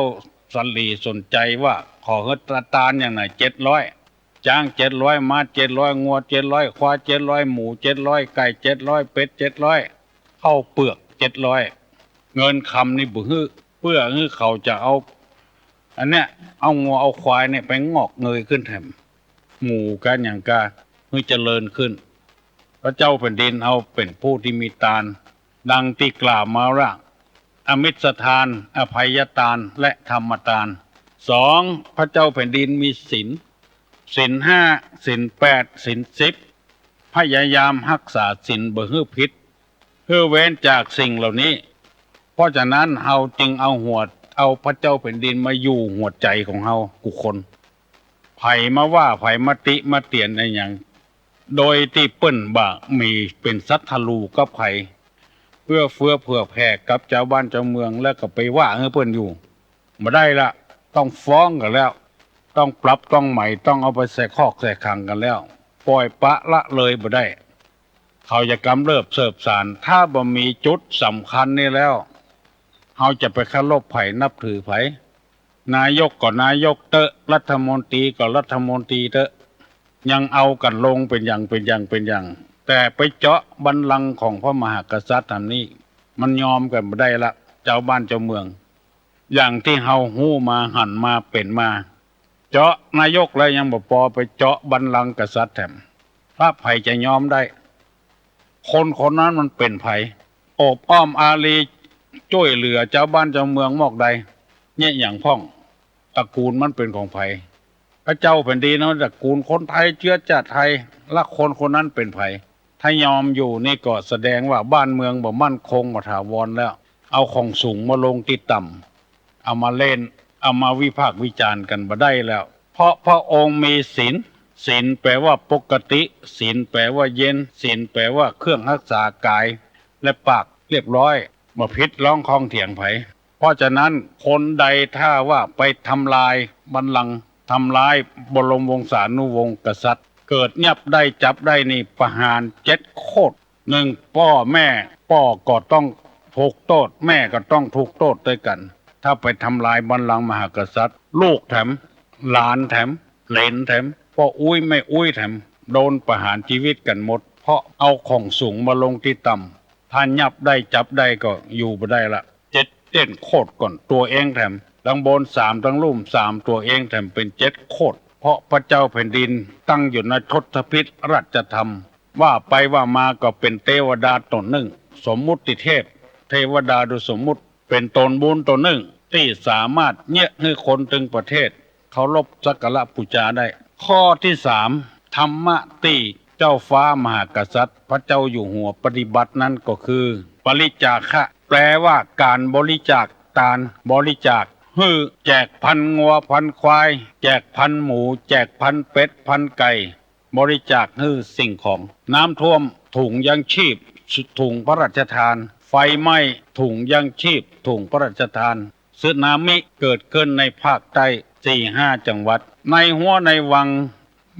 สัลลีสนชัยว่า ขอหื้อตานอย่างหน่อยเจ็ดร้อย จ๊างเจ็ดร้อย ม้าเจ็ดร้อย งัวเจ็ดร้อย ควายเจ็ดร้อย หมูเจ็ดร้อย ไก่เจ็ดร้อย เป็ดเจ็ดร้อย ข้าวเปือกเจ็ดร้อย เงินคำนี่บ่หื้อ เปื้อหื้อเขาจะเอา อันเนี้ย เอางัวเอาควายเนี่ยไปงอกเงยขึ้นแถม หมูกาหยังกา หื้อเจริญขึ้น พระเจ้าแผ่นดินเฮาเป๋นผู้ตี้มีตาน ดังตี้กล่าวมาว่า อมิสทาน อภัยทาน และธรรมทาน สอง พระเจ้าแผ่นดินมีศีล ศีลห้า ศีลแปด ศีลสิบ พยายามฮักษาศีลบ่หื้อผิด หื้อเว้นจากสิ่งเหล่านี้ เพราะฉะนั้นเฮาจึงเอาหัว เอาพระเจ้าแผ่นดินมาอยู่หัวใจ๋ของเฮากู้คน ใผมาว่า ใผมาติมาเตียนอะหยัง โดยตี้เปิ้นบ่มีเป๋นศัตรูกับใผ เอื้อเฟื้อเผื่อแผ่กับจาวบ้านจาวเมือง แล้วก็ไปว่าหื้อเปิ้นอยู่ บ่ได้ละ ต้องฟ้องกั๋นแล้ว ต้องปรับต้องใหม่ ต้องเอาไปใส่คอกใส่ขังกั๋นแล้ว ป่อยปละละเลยบ่ได้ เขาจะกำเริบเสิบสาน ถ้าบ่มีจุดสำคัญนี่แล้ว เฮาจะไปเคารพใผนับถือใผ นายกก็นายกเต๊อะ รัฐมนตรีก็รัฐมนตรีเต๊อะ ยังเอากั๋นลงเป๋นอย่าง เป๋นอย่าง เป๋นอย่าง แต่ไปเจาะบัลลังก์ของพระมหากษัตริย์แถมนี้ มันยอมกั๋นบ่ได้ละ จาวบ้านจาวเมือง อย่างตี้เฮาฮู้มาหันมาเป๋นมา เจาะนายกแล้วยังบ่ปอ ไปเจาะบัลลังก์กษัตริย์แถม พระใผจะยอมได้ คนคนนั้นมันเป๋นใผ โอบอ้อมอารี จ้วยเหลือจาวบ้านจาวเมืองมอกใด เยียะหยังพ่อง ตระกูลมันเป๋นของใผ พระเจ้าแผ่นดินเฮาตระกูลคนไทย เจื๊อจ้าดไทย ละคนคนนั้นเป๋นใผ ถ้ายอมอยู่นี่ก็แสดงว่าบ้านเมืองบ่มั่นคง บ่ถาวรแล้ว เอาของสูงมาลงตี้ต่ำ เอามาเล่น เอามาวิพากษ์วิจารณ์กั๋นบ่ได้แล้ว เพราะพระองค์มีศีล ศีลแปลว่าปกติ ศีลแปลว่าเย็น ศีลแปลว่าเครื่องฮักษากายและปากเรียบร้อย บ่ผิดร้องข้องเถียงใผ เพราะฉะนั้นคนใดถ้าว่าไปทำลายบัลลังก์ ทำลายบรมวงศานุวงศ์กษัตริย์ เกิดยับได้จับได้นี่ประหารเจ็ดโคตร นึ่ง ป้อแม่ ป้อก็ต้องถูกโต้ษ แม่ก็ต้องถูกโต้ษตวยกั๋น ถ้าไปทำลายบัลลังก์มหากษัตริย์ ลูกแถม หลานแถม เหลนแถม ป้ออุ๊ยแม่อุ๊ยแถม โดนประหารจีวิตกั๋นหมด เพราะเอาของสูงมาลงตี้ต่ำ ถ้ายับได้จับได้ก็อยู่บ่ได้ละ เจ็ด เจ็ดโคตรก่อน ตั๋วเองแถม ตังบนสาม ตังลุ่มสาม ตั๋วเองแถมเป๋นเจ็ดโคตร เพราะพระเจ้าแผ่นดินตั้งอยู่ในทศพิธราชธรรม ว่าไปว่ามาก็เป๋นเตวดาต๋นนึ่ง สมมุติเทพ เทวดาโดยสมมุติ เป๋นต๋นบุญต๋นนึ่ง ตี้สามารถเยียะหื้อคนตึงประเทศ เคารพสักการะปู๋จาได้ ข้อตี้สาม ธรรมะตี้เจ้าฟ้ามหากษัตริย์ พระเจ้าอยู่หัวปฏิบัตินั้นก็คือ ปริจจาคะ แปลว่าก๋านบริจาคตาน บริจาคหื้อ แจกพันงัวพันควาย แจกพันหมู แจกพันเป็ดพันไก่ บริจาคหื้อสิ่งของ น้ำท่วม ถุงยังชีพ ถุงพระราชทาน ไฟไหม้ ถุงยังชีพ ถุงพระราชทาน สึนามิเกิดขึ้นในภาคใต้สี่ห้าจังหวัด ในฮั้วในวัง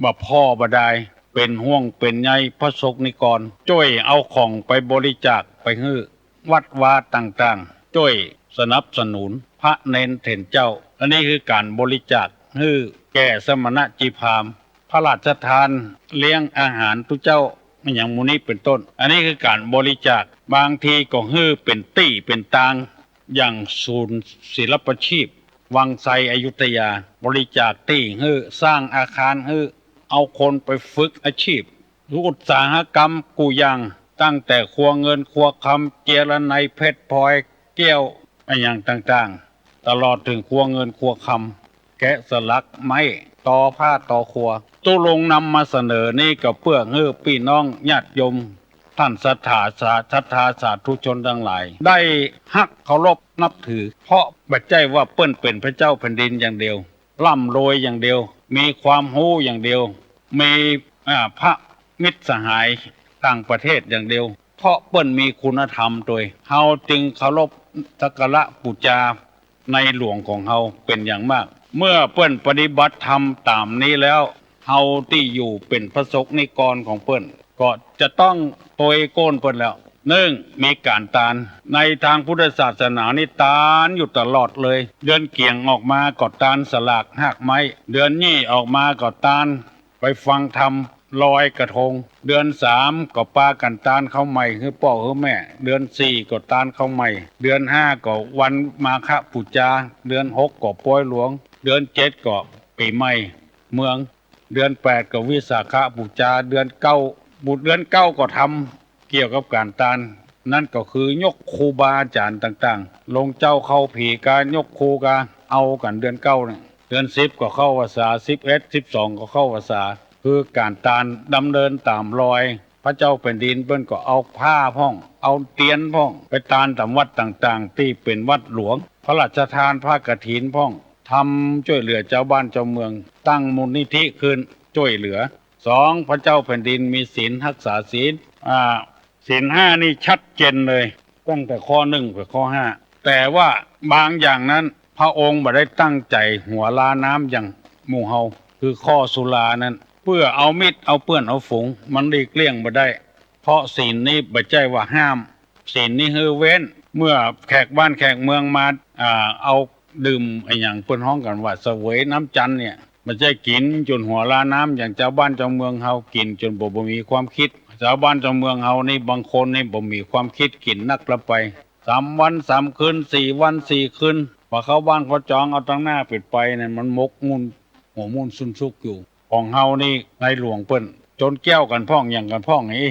บ่พ่อบ่ดาย เป๋นห่วงเป๋นใยพระสงฆ์นิกร จ้วยเอาของไปบริจาคไปหื้อวัดวาต่างๆ จ้วยสนับสนุนพระเณรเถรเจ้า อันนี้คือก๋านบริจาคหื้อแก่สมณะจีพราหมณ์ พระราชทานเลี้ยงอาหารตุ๊เจ้า อย่างหมู่นี้เป๋นต้น อันนี้คือก๋านบริจาค บางทีก็หื้อเป๋นตี้เป๋นตาง อย่างศูนย์ศิลปาชีพวังไซอยุธยา บริจาคตี้หื้อ สร้างอาคารหื้อ เอาคนไปฝึกอาชีพ อุตสาหกรรมกู้อย่าง ตั้งแต่ครัวเงินครัวคำ เจียรไนยเพชรพลอยแก้ว อะหยังต่างๆ ตลอดเถิงครัวเงินครัวคำ แกะสลักไม้ ตอผ้าตอครัว ตุ๊ลุงนำมาเสนอนี้ก็เปื้อหื้อปี้น้องญาติโยม ต้านศรัทธาสา ศรัทธาสาธุชนตังหลาย ได้ฮักเคารพนับถือ เพราะบ่ใจ้ว่าเปิ้นเป๋นพระเจ้าแผ่นดินอย่างเดียว ร่ำรวยอย่างเดียว มีความฮู้อย่างเดียว มี อ่า พระมิตรสหายต่างประเทศอย่างเดียว เพราะเปิ้นมีคุณธรรมตวย เฮาจึงเคารพสักการะปู๋จาในหลวงของเฮาเป๋นอย่างมาก เมื่อเปิ้นปฏิบัติธรรมต๋ามนี้แล้ว เฮาตี้อยู่เป๋นพระสงฆ์นิกรของเปิ้น ก็จะต้องตวยโก้นเปิ้นแล้ว นึ่ง มีก๋านตาน ในตางพุทธศาสนานี้ตานอยู่ตลอดเลย เดือนเกี๋ยงออกมาก็ตานสลากฮากไม้ เดือนยี่ออกมาก็ตานไปฟังธรรมลอยกระทง เดือนสามก็ปากั๋นตานข้าวใหม่หื้อป้อหื้อแม่ เดือนสี่ก็ตานข้าวใหม่ เดือนห้าก็วันมาฆปู๋จา เดือนหกก็ปอยหลวง เดือนเจ็ดก็ปี๋ใหม่เมือง เดือนแปดก็วิสาขปู๋จา เดือนเก้า บุตรเดือนเก้าก็ทำเกี่ยวกับก๋านตาน นั้นก็คือยกครูบาอาจ๋ารย์ต่างๆ ลงเจ้าเข้าผีกา ยกครูกา เอากั๋นเดือนเก้าเนี่ย เดือนสิบก็เข้าพรรษา สิบเอ็ด สิบสองก็เข้าพรรษา คือก๋านตานดำเนินต๋ามรอย พระเจ้าแผ่นดินเปิ้นก็เอาผ้าพ่อง เอาเตียนพ่อง ไปตานต๋ามวัดต่างๆ ตี้เป๋นวัดหลวง พระราชทานผ้ากฐินพ่อง ทำจ้วยเหลือจาวบ้านจาวเมือง ตั้งมูลนิธิขึ้นจ้วยเหลือ สอง พระเจ้าแผ่นดินมีศีล ฮักษาศีล อ่า ศีลห้านี่ชัดเจนเลย ตั้งแต่ข้อนึ่งไปข้อห้า แต่ว่าบางอย่างนั้นพระองค์บ่ได้ตั้งใจ๋หัวลาน้ำอย่างหมู่เฮา คือข้อสุรานั้น เปื้อเอามิตรเอาเปื้อนเอาฝูง มันหลีกเลี่ยงบ่ได้ เพราะศีลนี่บ่ใจ้ว่าห้าม ศีลนี่หื้อเว้น เมื่อแขกบ้านแขกเมืองมา อ่า เอาดื่มอะหยังเปิ้นฮ้องกั๋นว่าเสวยน้ำจันทร์เนี่ย บ่ใจ้กิ๋นจ๋นหัวลาน้ำอย่างจาวบ้านจาวเมืองเฮา กิ๋นจ๋นบ่ บ่มีความกึ๊ด จาวบ้านจาวเมืองเฮานี่บางคนนี่บ่มีความกึ๊ด กิ๋นนักละไป สามวันสามคืน สี่วันสี่คืน พอเข้าบ้านเข้าจอง เอาตังหน้าปิดไปเนี่ย มันหมกมุ่น หัวมุ่นสุนซุกอยู่ ของเฮานี่ในหลวงเปิ้น จนแก้วกั๋นพ่อง หยังกั๋นพ่องอี้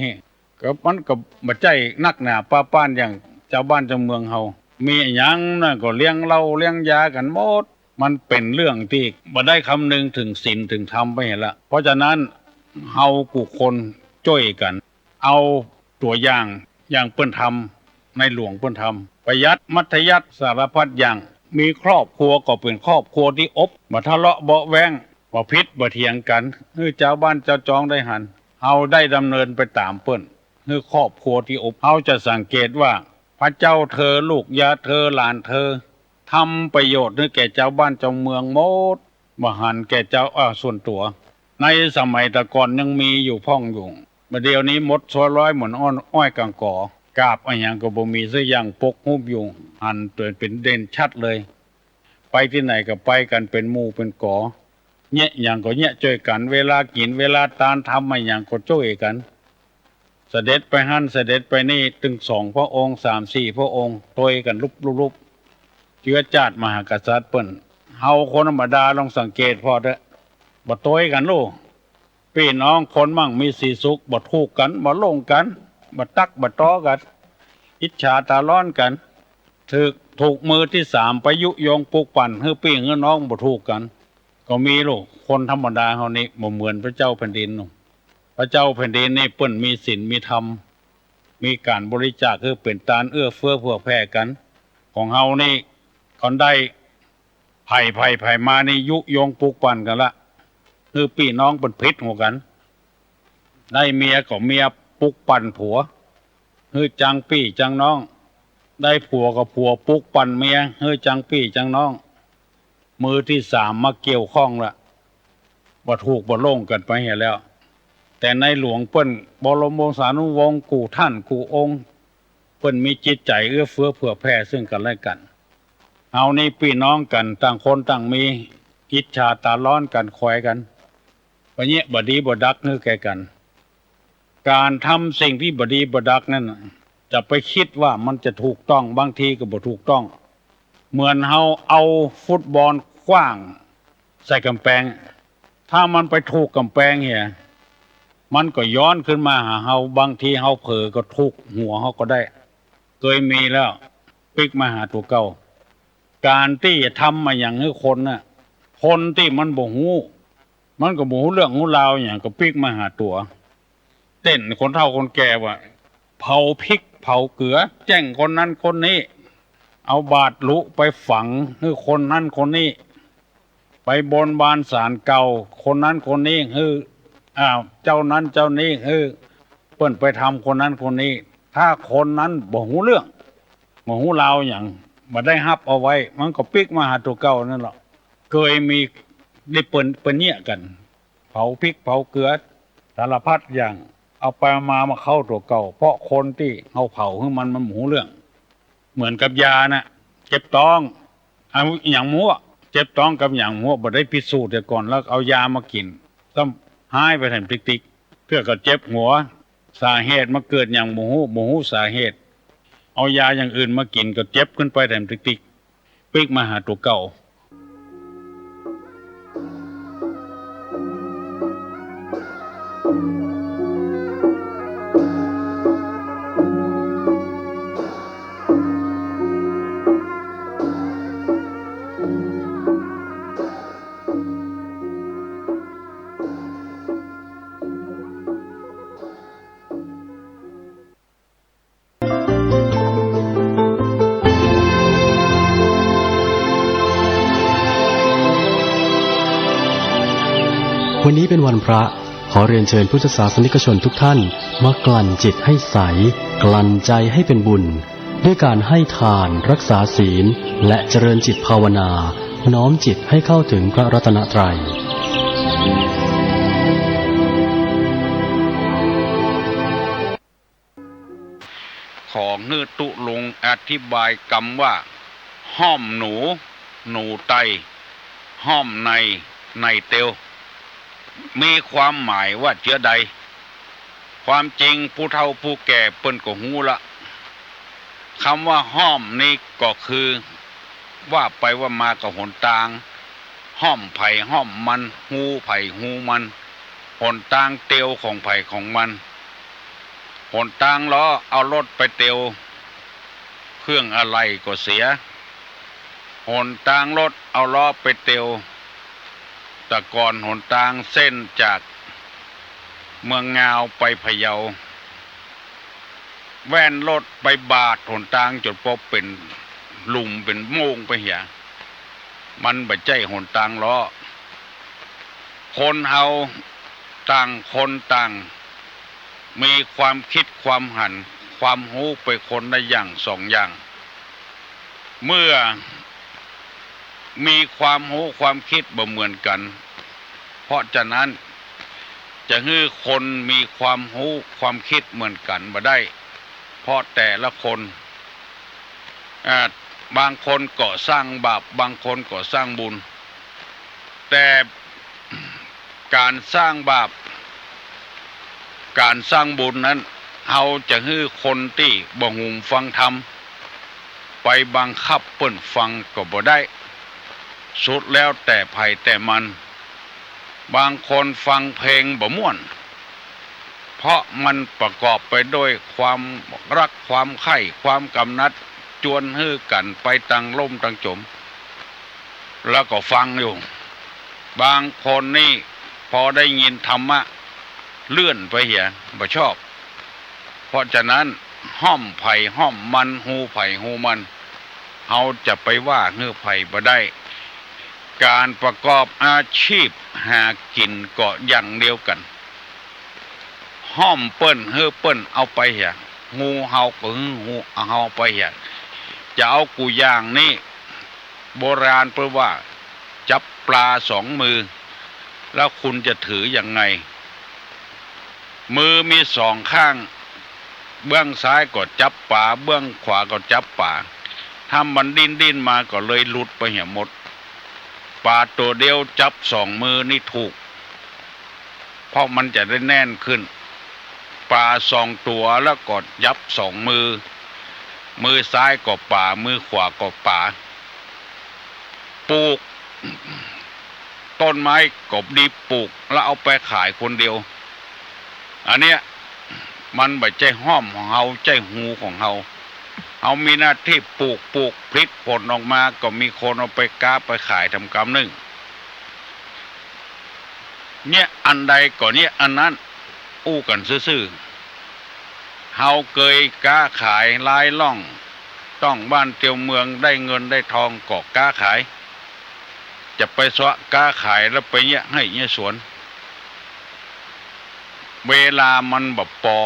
ก็มันก็บ่ใจ้นักหนาป้าป้านอย่างจาวบ้านจาวเมืองเฮา มีอะหยังน่ะก็เลี้ยงเหล้าเลี้ยงยากั๋นหมด มันเป๋นเรื่องตี้บ่ได้คำนึงเถิงศีลเถิงธรรมไปหั้นละ เพราะฉะนั้นเฮากู้คนจ้วยกั๋น เอาตั๋วอย่าง อย่างเปิ้นทำ ในหลวงเปิ้นทำ ประหยัดมัธยัสถ์สารพัดอย่าง มีครอบครัวก็เป๋นครอบครัวตี้อบ บ่ทะเลาะเบาะแว้ง บ่ผิดบ่เถียงกั๋น หื้อจาวบ้านจาวจองได้หัน เฮาได้ดำเนินไปต๋ามเปิ้น หื้อครอบครัวตี้อบ เฮาจะสังเกตว่า พระเจ้าเธอ ลูกยาเธอ หลานเธอ ทำประโยชน์หื้อแก่จาวบ้านจาวเมืองหมด บ่หันแก่เจ้า อ่า ส่วนตั๋ว ในสมัยแต่ก่อนยังมีอยู่พ่องอยู่ บ่าเดี่ยวนี้หมดซั้วร้อยเหมือนอ้อย อ้อยก๋างก๋อ กาบอะหยังก็บ่มีสักอย่างปกหุ้มอยู่ หันเป๋น เป๋นเด่นชัดเลย ไปตี้ไหนก็ไปกั๋นเป๋นหมู่เป๋นก๋อ เยียะหยังก็เยียะจ้วยกั๋น เวลากิ๋นเวลาตาน ทำอะหยังก็จ้วยกั๋น เสด็จไปหั้นเสด็จไปนี่ ตึงสองพระองค์ สามสี่พระองค์ ตวยกั๋นลุบๆๆ เจื้อจาติมหากษัตริย์เปิ้น เฮาคนธรรมดาลองสังเกตผ่อเต๊อะ บ่ตวยกั๋นลู่ ปี้น้องคนมั่งมีสีสุข บ่ถูกกั๋น บ่ลงกั๋น บ่ตั๊กบ่ตอกั๋น อิจฉาต๋าฮ้อนกั๋น ถูก ถูกมือตี้สามไปยุยงปลุกปั่น หื้อปี้หื้อน้องบ่ถูกกั๋น ก็มีลู่ คนธรรมดาเฮานี่ บ่เหมือนพระเจ้าแผ่นดินนู่น พระเจ้าแผ่นดินนี่เปิ้นมีศีลมีธรรม มีก๋านบริจาคหื้อเป๋นตานเอื้อเฟื้อเผื่อแผ่กั๋น ของเฮานี่ คันได้ภัย ภัย ภัยมานี่ยุยงปลุกปั่นกั๋นละ หื้อปี้น้องเปิ้นผิดหัวกั๋น ได้เมียก็เมียปลุกปั่นผัว หื้อจังปี้จังน้อง ได้ผัวก็ผัวปลุกปั่นเมีย หื้อจังปี้จังน้อง มือตี้สามมาเกี่ยวข้องละ บ่ถูกบ่ลงกั๋นไปหั้นแล้ว แต่ในหลวงเปิ้น บรมวงศานุวงศ์ กู้ท่านกู้องค์ เปิ้นมีจิตใจ๋เอื้อเฟื้อเผื่อแผ่ซึ่งกั๋นและกั๋น เฮานี่ปี้น้องกั๋น ต่างคนต่างมี อิจฉาต๋าฮ้อนกั๋น ขวายกั๋น บ่เยียะบ่ดีบ่ดักหื้อแก่กั๋น ก๋านทำสิ่งตี้บ่ดีบ่ดักนั้นน่ะ จะไปกึ๊ดว่ามันจะถูกต้อง บางทีก็บ่ถูกต้อง เหมือนเฮาเอาฟุตบอลขว้างใส่ก๋ำแปง ถ้ามันไปถูกก๋ำแปงเหีย มันก็ย้อนขึ้นมาหาเฮา บางทีเฮาเผลอก็ถูกหัวเฮาก็ได้ เกยมีแล้ว ปิ๊กมาหาตั๋วเก่า ก๋านตี้จะทำอะหยังหื้อคนน่ะ คนตี้มันบ่ฮู้ มันก็บ่ฮู้เรื่องฮู้ราวหยัง ก็ปิ๊กมาหาตั๋ว เต้นคนเฒ่าคนแก่ว่า เผาพริกเผาเกลือ แจ้งคนนั้นคนนี้ เอาบาตรหลุไปฝังหื้อคนนั้นคนนี้ ไปบนบานศาลเก่าคนนั้นคนนี้ หื้อ อ่า เจ้านั้นเจ้านี้ หื้อเปิ้นไปทำคนนั้นคนนี้ ถ้าคนนั้นบ่ฮู้เรื่อง บ่ฮู้ราวหยัง บ่ได้ฮับเอาไว้ มันก็ปิ๊กมาหาตั๋วเก่านั่นแหละ เกยมีได้เปิ้น เปิ้นเยียะกั๋น เผาพริกเผาเกลือ สารพัดอย่าง เอาไปเอามามาเข้าตั๋วเก่า เพราะคนตี้เฮาเผาหื้อมัน มันบ่ฮู้เรื่อง เหมือนกับยาน่ะ เจ็บต๊อง เอาอะหยังบ่ฮู้ เจ็บต๊องกับหยังบ่ฮู้ บ่ได้พิสูจน์เสียก่อน แล้วเอายามากิ๋น ซ้ำฮ้ายไปแถมติ๊กๆ เตื้อก็เจ็บหัว สาเหตุมาเกิดหยังบ่ฮู้ บ่ฮู้สาเหตุ เอายาอย่างอื่นมากิ๋นก็เจ็บขึ้นไปแถมติ๊กๆ ปิ๊กมาหาตั๋วเก่า วันนี้เป็นวันพระ ขอเรียนเชิญพุทธศาสนิกชนทุกท่าน มากลั่นจิตให้ใส กลั่นใจให้เป็นบุญ ด้วยการให้ทาน รักษาศีล และเจริญจิตภาวนา น้อมจิตให้เข้าถึงพระรัตนตรัย หื้อตุ๊ลุงอธิบายกำว่า ห้อมหนู หนูไต ห้อมใน ในเตียว มีความหมายว่าเจื้อใด ความจริงผู้เฒ่าผู้แก่เปิ้นก็ฮู้ละ กำว่าห้อมนี้ก็คือ ว่าไปว่ามาก็หนตาง ห้อมใผห้อมมัน ฮูใผฮูมัน หนตางเตียวของใผของมัน หนตางเลาะเอารถไปเตียว เครื่องอะไหล่ก็เสีย หนตางรถเอาเลาะไปเตียว แต่ก่อนหนตางเส้นจากเมืองงาวไปพะเยา แว่นรถไปบาดหนตางจ๋นปอเป๋นหลุมเป๋นโม่งไปเหีย มันบ่ใจ้หนตางเลาะ คนเฮาต่างคนต่าง มีความกึ๊ดความหัน ความฮู้ไปคนละอย่างสองอย่าง เมื่อมีความฮู้ความกึ๊ดบ่เหมือนกั๋น เพราะฉะนั้น จะหื้อคนมีความฮู้ความกึ๊ดเหมือนกั๋นบ่ได้ เพราะแต่ละคน อ่า บางคนก็สร้างบาป บางคนก็สร้างบุญ แต่ก๋านสร้างบาป ก๋านสร้างบุญนั้น เฮาจะหื้อคนตี้บ่หุมฟังธรรม ไปบังคับเปิ้นฟังก็บ่ได้ สุดแล้วแต่ใผแต่มัน บางคนฟังเพลงบ่ม่วน เพราะมันประกอบไปด้วยความรัก ความใคร่ ความกำหนัด จวนหื้อกั๋นไปตังล่มตังจ๋ม แล้วก็ฟังอยู่ บางคนนี่พอได้ยินธรรมะ เลื่อนไปเหีย บ่ชอบ เพราะฉะนั้น ห้อมใผห้อมมัน ฮูใผฮูมัน เฮาจะไปว่าหื้อใผบ่ได้ ก๋านประกอบอาชีพหากิ๋นก็อย่างเดียวกั๋น ห้อมเปิ้นหื้อเปิ้นเอาไปเหีย ฮูเฮาก็หื้อฮูเฮาไปเหีย จะเอากู้อย่างนี้ โบราณเปิ้นว่า จับป๋าสองมือ แล้วคุณจะถือยังไง มือมีสองข้าง เบื้องซ้ายก็จับป๋า เบื้องขวาก็จับป๋า ถ้ามันดิ้นๆ มาก็เลยหลุดไปเหียหมด ป๋าตั๋วเดียวจับสองมือนี่ถูก เพราะมันจะได้แน่นขึ้น ป๋าสองตั๋วแล้วก็จับสองมือ มือซ้ายก็ป๋า มือขวาก็ป๋า ปลูกต้นไม้ก็ดีปลูกแล้วเอาไปขายคนเดียว อันเนี้ยมันบ่ใจ้ห้อมของเฮา ใจ้ฮูของเฮา เฮามีหน้าตี้ปลูก ปลูกผลิตผลออกมาก็มีคนเอาไปก๊าไปขายต๋ามกำนึ่ง เยียะอันใดก็เยียะอันนั้น อู้กั๋นซื่อๆ เฮาเกยก๊าขายหลายล่อง ต้องบ้านเตียวเมือง ได้เงินได้ทองก็ก๊าขาย จะไปเซาะก๊าขายแล้วไปเยียะไฮ่เยียะสวน เวลามันบ่ปอ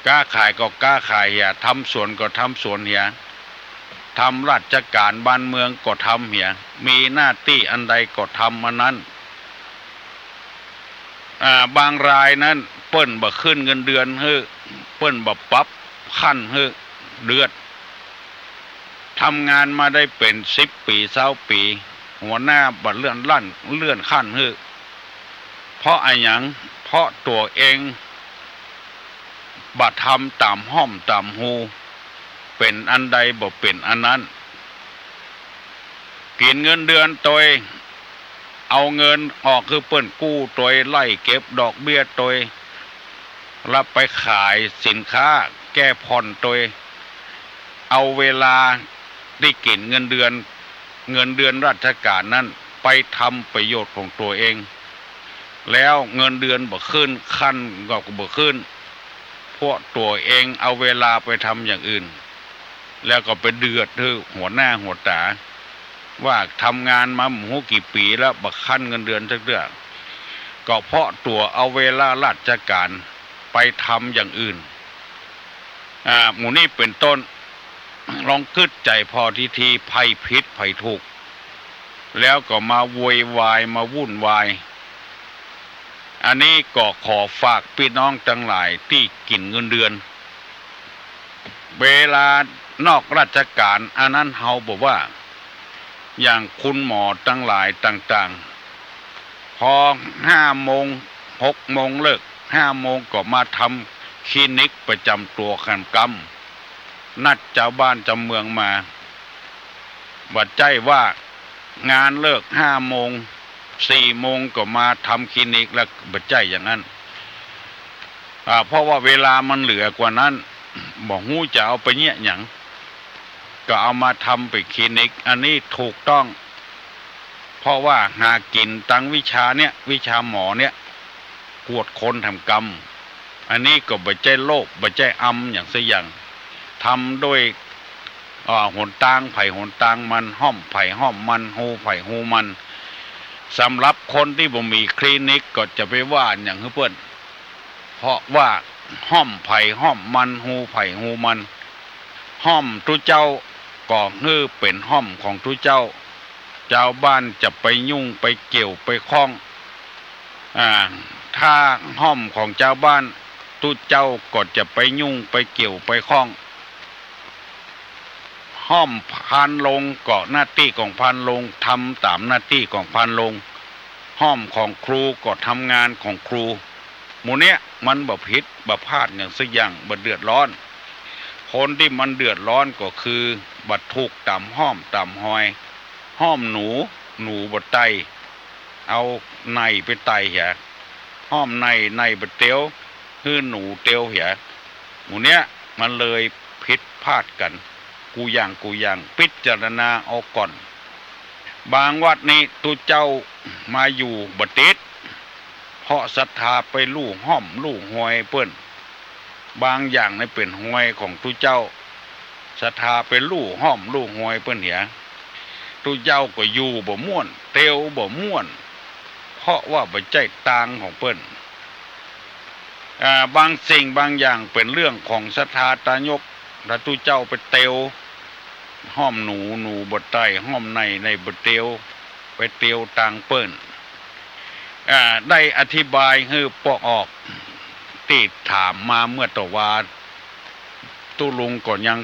ก๊าขายก็ก๊าขายเหีย ทำสวนก็ทำสวนเหีย ทำราชก๋านบ้านเมืองก็ทำเหีย มีหน้าตี้อันใดก็ทำอันนั้น อ่า บางรายนั้นเปิ้นบ่ขึ้นเงินเดือนหื้อ เปิ้นบ่ปรับขั้นหื้อ เดือด ทำงานมาได้เป๋นสิบปี๋ ซาวปี๋ หัวหน้าบ่เลื่อนขั้น เลื่อนขั้นหื้อ เพราะอะหยัง เพราะตั๋วเองบ่ทำต๋ามห้อมต๋ามฮู เป๋นอันใดบ่เป๋นอันนั้น กิ๋นเงินเดือนตวย เอาเงินออกหื้อเปิ้นกู้ตวย ไล่เก็บดอกเบี้ยตวย แล้วไปขายสินค้า แก้ผ่อนตวย เอาเวลาตี้กิ๋นเงินเดือน เงินเดือนราชก๋านนั้น ไปทำประโยชน์ของตั๋วเอง แล้วเงินเดือนบ่ขึ้น ขั้นก็บ่ขึ้น เพราะตั๋วเองเอาเวลาไปทำอย่างอื่น แล้วก็ไปเดือดหื้อหัวหน้าหัวต๋า ว่าทำงานมาบ่ฮู้กี่ปี๋แล้ว บ่ขั้นเงินเดือนสักเตื้อ ก็เพราะตั๋วเอาเวลาราชก๋านไปทำอย่างอื่น อ่า หมู่นี้เป๋นต้น ลองกึ๊ดใจ๋ผ่อทีๆ ใผผิดใผถูก แล้วก็มาโวยวาย มาวุ่นวาย อันนี้ก็ขอฝากปี้น้องตังหลายตี้กิ๋นเงินเดือน เวลานอกราชก๋าน อันนั้นเฮาบ่ว่า อย่างคุณหมอตังหลายต่างๆ พอห้าโมง หกโมงเลิก ห้าโมงก็มาทำคลินิกประจ๋ำตั๋วแหมกำ นัดจาวบ้านจาวเมืองมา บ่ใจ้ว่างานเลิกห้าโมง สี่โมงก็มาทำคลินิกแล้ว บ่ใจ้อย่างนั้น อ่า เพราะว่าเวลามันเหลือกว่านั้น บ่ฮู้จะเอาไปเยียะหยัง ก็เอามาทำเป๋นคลินิก อันนี้ถูกต้อง เพราะว่าหากิ๋นตางวิชาเนี่ย วิชาหมอเนี่ย กวดคนแหมกำ อันนี้ก็บ่ใจ้โลภ บ่ใจ้อำหยังสักอย่าง ทำโดย อ่า หนตางใผหนตางมัน ฮ่อมใผฮ่อมมัน ฮูใผฮูมัน สำหรับคนตี้บ่มีคลินิกก็จะไปว่าหยังหื้อเปิ้น เพราะว่าฮ่อมใผฮ่อมมัน ฮูใผฮูมัน ฮ่อมตุ๊เจ้าก็หื้อเป๋นฮ่อมของตุ๊เจ้า จาวบ้านจะไปยุ่งไปเกี่ยวไปข้อง อ่า ถ้าฮ่อมของจาวบ้าน ตุ๊เจ้าก็จะไปยุ่งไปเกี่ยวไปข้อง ฮ่อมพานโรงก็หน้าตี้ของพานโรง ทำต๋ามหน้าตี้ของพานโรง ฮ่อมของครูก็ทำงานของครู หมู่เนี้ยมันบ่ผิดบ่พลาดหยังสักอย่าง บ่เดือดร้อน คนตี้มันเดือดร้อนก็คือบ่ถูกต๋ามฮ่อมต๋ามฮอย ฮ่อมหนู หนูบ่ไต่ เอาในไปไต่เหีย ฮ่อมใน ในบ่เตียว หื้อหนูเตียวเหีย หมู่เนี้ยมันเลยผิดพลาดกั๋น กู้อย่างกู้อย่าง พิจารณาเอาก่อน บางวัดนี้ตุ๊เจ้ามาอยู่บ่ติด เพราะศรัทธาไปลู่ฮ่อมลู่ฮอยเปิ้น บางอย่างนี่เป๋นฮอยของตุ๊เจ้า ศรัทธาไปลู่ฮ่อมลู่ฮอยเปิ้นเหีย ตุ๊เจ้าก็อยู่บ่ม่วน เตียวบ่ม่วน เพราะว่าบ่ใจ้ตางของเปิ้น อ่า บางสิ่งบางอย่างเป๋นเรื่องของศรัทธาตายก ถ้าตุ๊เจ้าไปเตียว ฮ่อมหนู หนูบ่ไต่ ฮ่อมใน ในบ่เตียว ไปเตียวตางเปิ้น อ่า ได้อธิบายหื้อปอออก ตี้ถามมาเมื่อตะวา ตุ๊ลุงก็ยัง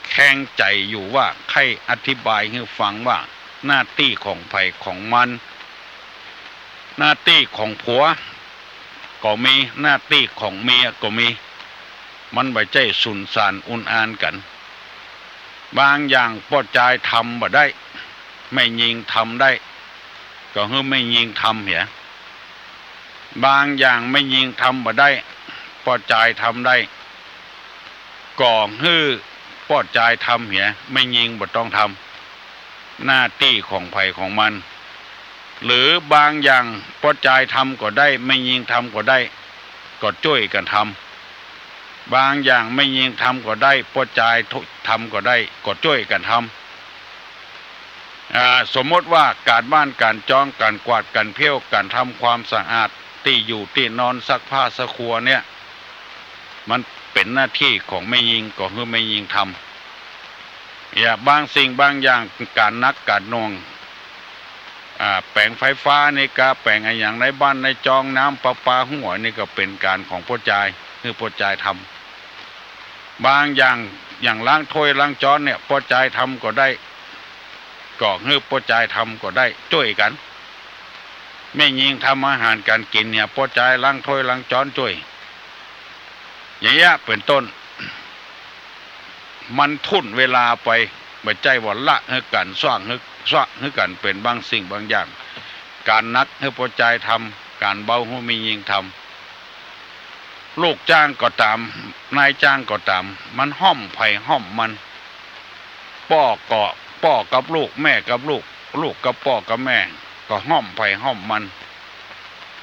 แค้งใจ๋อยู่ว่า ใค่อธิบายหื้อฟังว่า หน้าตี้ของใผของมัน หน้าตี้ของผัวก็มี หน้าตี้ของเมียก็มี มันบ่ใจ้สุนสานอุนอานกั๋น บางอย่างป้อจายทำบ่ได้ แม่ญิงทำได้ ก็หื้อแม่ญิงทำเหีย บางอย่างแม่ญิงทำบ่ได้ ป้อจายทำได้ ก็หื้อป้อจายทำเหีย แม่ญิงบ่ต้องทำ หน้าตี้ของใผของมัน หรือบางอย่างป้อจายทำก็ได้ แม่ญิงทำก็ได้ ก็จ้วยกั๋นทำ บางอย่างแม่ญิงทำก็ได้ ป้อจายทำก็ได้ ก็จ้วยกั๋นทำ อ่า สมมติว่าก๋านบ้านก๋านจอง ก๋านกวาดก๋านเผี้ยว ก๋านทำความสะอาดตี้อยู่ตี้นอน ซักผ้าซักครัวเนี่ย มันเป๋นหน้าตี้ของแม่ญิง ก็หื้อแม่ญิงทำ อย่างบางสิ่งบางอย่าง ก๋านหนักก๋านหน่วง อ่า แป๋งไฟฟ้านี่กา แป๋งอะหยังในบ้านในจอง น้ำประปาหัวนี่ก็เป๋นก๋านของป้อจาย หื้อป้อจายทำ บางอย่าง อย่างล้างถ้วยล้างจ๊อนเนี่ย ป้อจายทำก็ได้ ก็หื้อป้อจายทำก็ได้ จ้วยกั๋น แม่ญิงทำอาหารก๋านกิ๋นเนี่ย ป้อจายล้างถ้วยล้างจ๊อนจ้วย อย่างเงี้ยเป๋นต้น มันทุ่นเวลาไป บ่ใจ้ว่าละหื้อกั๋น ซ่างหื้อ ซ่างหื้อกั๋นเป๋นบางสิ่งบางอย่าง ก๋านหนักหื้อป้อจายทำ ก๋านเบาหื้อแม่ญิงทำ ลูกจ้างก็ต๋าม นายจ้างก็ต๋าม มันฮ่อมใผฮ่อมมัน ป้อก็ ป้อกับลูก แม่กับลูก ลูกกับป้อกับแม่ ก็ฮ่อมใผฮ่อมมัน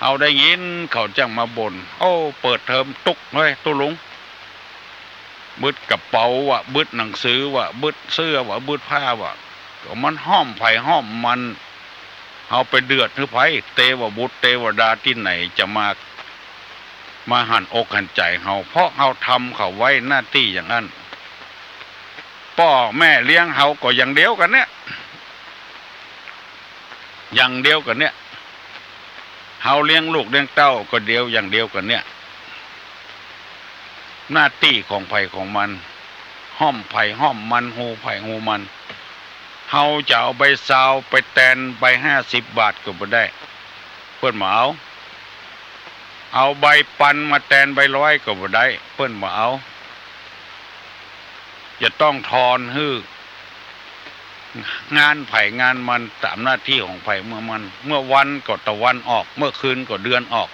เฮาได้ยินเขาจั้งมาบ่น โอ้ เปิดเทอมตุ๊กเฮ้ย ตุ๊ลุง บึดกระเป๋าว่ะ บึดหนังสือว่ะ บึดเสื้อว่ะ บึดผ้าว่ะ ก็มันฮ่อมใผฮ่อมมัน เฮาไปเดือดหื้อใผ เตวบุตรเตวดาตี้ไหนจะมา มาหันอกหันใจ๋เฮา เพราะเฮาทำเขาไว้หน้าตี้อย่างนั้น ป้อแม่เลี้ยงเฮาก็อย่างเดียวกั๋นเนี่ย อย่างเดียวกั๋นเนี่ย เฮาเลี้ยงลูกเลี้ยงเต้าก็เดียวอย่างเดียวกั๋นเนี่ย หน้าตี้ของใผของมัน ห้อมใผห้อมมัน ฮูใผฮูมัน เฮาจะเอาใบซาวไปแตนใบห้าสิบบาทก็บ่ได้ เปิ้นบ่เอา เอาใบปันมาแตนใบร้อยก็บ่ได้ เปิ้นบ่เอา จะต้องทอนหื้อ งานใผงานมัน ต๋ามหน้าตี้ของใผเมื่อมัน เมื่อวันก็ตะวันออก เมื่อคืนก็เดือนออก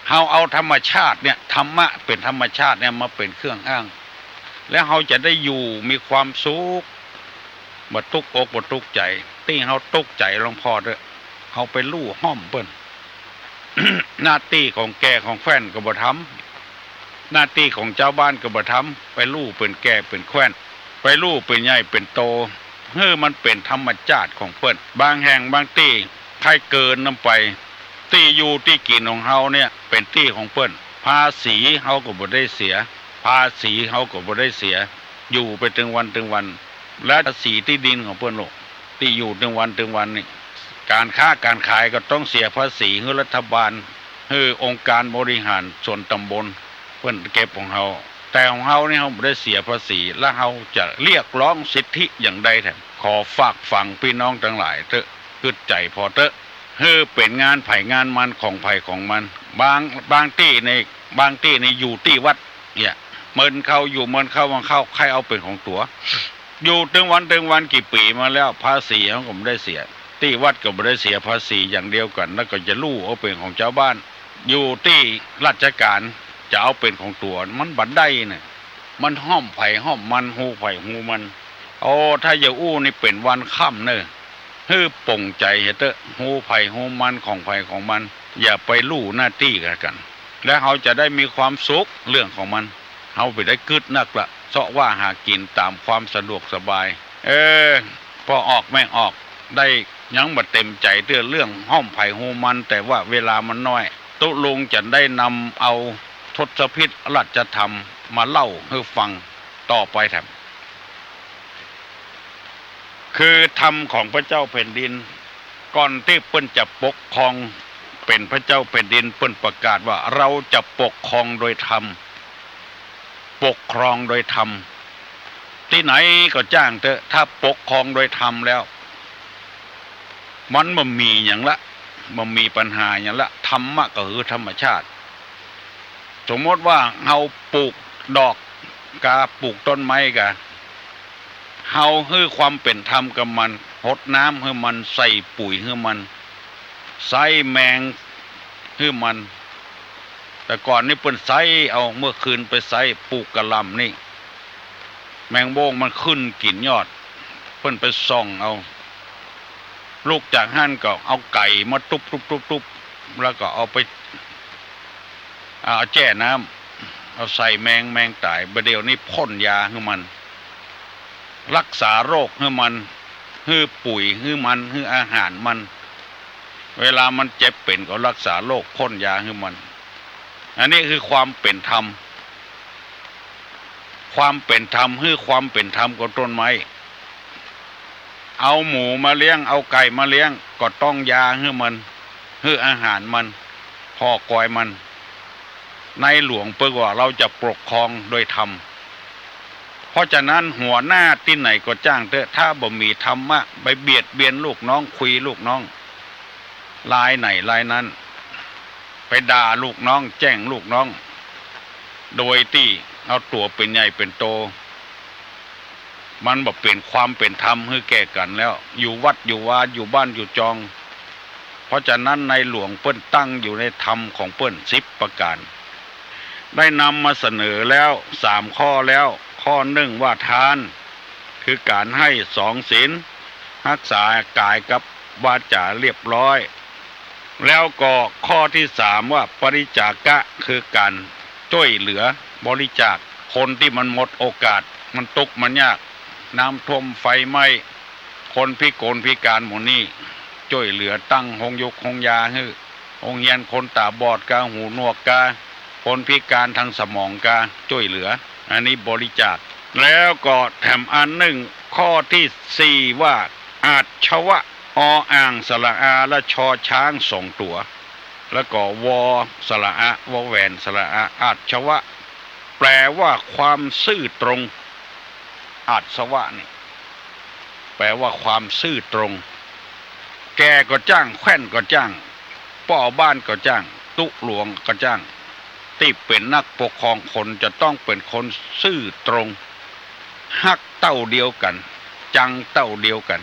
เฮาเอาธรรมชาติเนี่ย ธรรมะเป๋นธรรมชาติเนี่ยมาเป๋นเครื่องอ้าง แล้วเฮาจะได้อยู่มีความสุข บ่ตุ๊กอกบ่ตุ๊กใจ๋ ตี้เฮาตุ๊กใจ๋หลวงพ่อเต๊อะ เฮาไปลู่ห้อมเปิ้น หน้าตี้ของแก่ของแคว่นก็บ่ทำ หน้าตี้ของจาวบ้านก็บ่ทำ ไปลู่เป๋นแก่เป๋นแคว่น ไปลู่เป๋นใหญ่เป๋นโต หื้อมันเป๋นธรรมจาติของเปิ้น บางแห่งบางตี้ใค่เกินนำไป ตี้อยู่ตี้กิ๋นของเฮาเนี่ยเป๋นตี้ของเปิ้น ภาษีเฮาก็บ่ได้เสีย ภาษีเฮาก็บ่ได้เสีย อยู่ไปตึงวันตึงวัน และภาษีตี้ดินของเปิ้นโลก ตี้อยู่ตึงวันตึงวันนี่ ก๋านค้าก๋านขายก็ต้องเสียภาษีหื้อรัฐบาล หื้อองค์การบริหารส่วนต๋ำบล เปิ้นเก็บของเฮา แต่ของเฮานี่เฮาบ่ได้เสียภาษี แล้วเฮาจะเรียกร้องสิทธิหยังได้แถม ขอฝากฝังปี้น้องตังหลายเต๊อะ กึ๊ดใจ๋ผ่อเต๊อะ หื้อเป๋นงานใผงานมัน ของใผของมัน บาง บางตี้ใน บางตี้ในอยู่ตี้วัดเนี่ย เมินเขาอยู่เมินเขา บ่าเขาใค่เอาเป๋นของตั๋ว อยู่ตึงวันตึงวันกี่ปี๋มาแล้ว ภาษีเฮาก็บ่ได้เสีย ตี้วัดก็บ่ได้เสียภาษีอย่างเดียวกั๋น แล้วก็จะลู่เอาเป๋นของจาวบ้าน อยู่ตี้ราชก๋านจะเอาเป๋นของตั๋ว มันบ่ได้เน่อ มันห้อมใผห้อมมัน ฮูใผฮูมัน โอ้ ถ้าจะอู้นี่เป๋นวันค่ำเน่อ หื้อป่งใจ๋เหียเต๊อะ ฮูใผฮูมัน ของใผของมัน อย่าไปลู่หน้าตี้กั๋น แล้วเฮาจะได้มีความสุขเรื่องของมัน เฮาบ่ได้กึ๊ดนักละ เซาะว่าหากิ๋นต๋ามความสะดวกสบาย เออ พ่อออกแม่ออก ได้ยังบ่เต๋มใจ๋เตื้อเรื่องห้อมใผฮูมัน แต่ว่าเวลามันน้อย ตุ๊ลุงจะได้นำเอาทศพิธราชธรรมมาเล่าหื้อฟังต่อไปแถม คือธรรมของพระเจ้าแผ่นดิน ก่อนตี้เปิ้นจะปกครองเป๋นพระเจ้าแผ่นดิน เปิ้นประกาศว่า เราจะปกครองโดยธรรม ปกครองโดยธรรม ตี้ไหนก็จ้างเต๊อะ ถ้าปกครองโดยธรรมแล้ว มันบ่มีหยังละ บ่มีปัญหาหยังละ ธรรมะก็คือธรรมชาติ สมมติว่าเฮาปลูกดอกกา ปลูกต้นไม้กา เฮาหื้อความเป๋นธรรมกับมัน หดน้ำหื้อมัน ใส่ปุ๋ยหื้อมัน ใส่แมงหื้อมัน แต่ก่อนนี่เปิ้นใส่เอา เมื่อคืนไปใส่ปลูกกะหล่ำนี่ แมงโบ้งมันขึ้นกิ๋นยอด เปิ้นไปส่องเอา ลุกจากหั้นก็เอาไก่มาตุ๊บตุ๊บตุ๊บตุ๊บ แล้วก็เอาไป เอาแจ้น้ำ เอาใส่แมง แมงต๋าย บ่าเดี่ยวนี้พ่นยาหื้อมัน รักษาโรคหื้อมัน หื้อปุ๋ยหื้อมัน หื้ออาหารมัน เวลามันเจ็บเป๋นก็รักษาโรค พ่นยาหื้อมัน อันนี้คือความเป๋นธรรม ความเป๋นธรรม หื้อความเป๋นธรรมกับต้นไม้ เอาหมูมาเลี้ยง เอาไก่มาเลี้ยง ก็ต้องยาหื้อมัน หื้ออาหารมัน ผ่อกอยมัน ในหลวงเปิ้นว่า เราจะปกครองโดยธรรม เพราะฉะนั้นหัวหน้าตี้ไหนก็จ้างเต๊อะ ถ้าบ่มีธรรมะ ไปเบียดเบียนลูกน้อง คุยลูกน้อง รายไหนรายนั้น ไปด่าลูกน้อง แจ้งลูกน้อง โดยตี้เอาตั๋วเป๋นใหญ่เป๋นโต มันบ่เป๋นความเป๋นธรรมหื้อแก่กั๋นแล้ว อยู่วัดอยู่วา อยู่บ้านอยู่จอง เพราะฉะนั้นในหลวงเปิ้นตั้งอยู่ในธรรมของเปิ้นสิบประก๋าน ได้นำมาเสนอแล้วสามข้อแล้ว ข้อหนึ่งว่าทาน คือก๋านหื้อ สองศีล ฮักษากายกับวาจ๋าเรียบร้อย แล้วก็ข้อตี้สามว่าปริจจาคะ คือก๋านจ้วยเหลือ บริจาคคนตี้มันหมดโอกาส มันตุ๊กข์มันยาก น้ำท่วมไฟไหม้ คนพิกลพิก๋านหมู่นี้ จ้วยเหลือตั้งโฮงยุกโฮงยาหื้อ โฮงเฮียนคนต๋าบอดกา หูหนวกกา คนพิก๋านตางสมองกา จ้วยเหลือ อันนี้บริจาค แล้วก็แถมอันนึ่ง ข้อตี้สี่ว่า อาชวะ ออ่างสระอา และชอช้างสองตั๋ว แล้วก็วอสระอา วอแหวนสระอา อาชวะ แปลว่าความซื่อตรง อาสวะนี่ แปลว่าความซื่อตรง แก่ก็จ้าง แคว่นก็จ้าง ป้อบ้านก็จ้าง ตุ๊หลวงก็จ้าง ตี้เป๋นนักปกครองคนจะต้องเป๋นคนซื่อตรง ฮักเต้าเดียวกั๋น จังเต้าเดียวกั๋น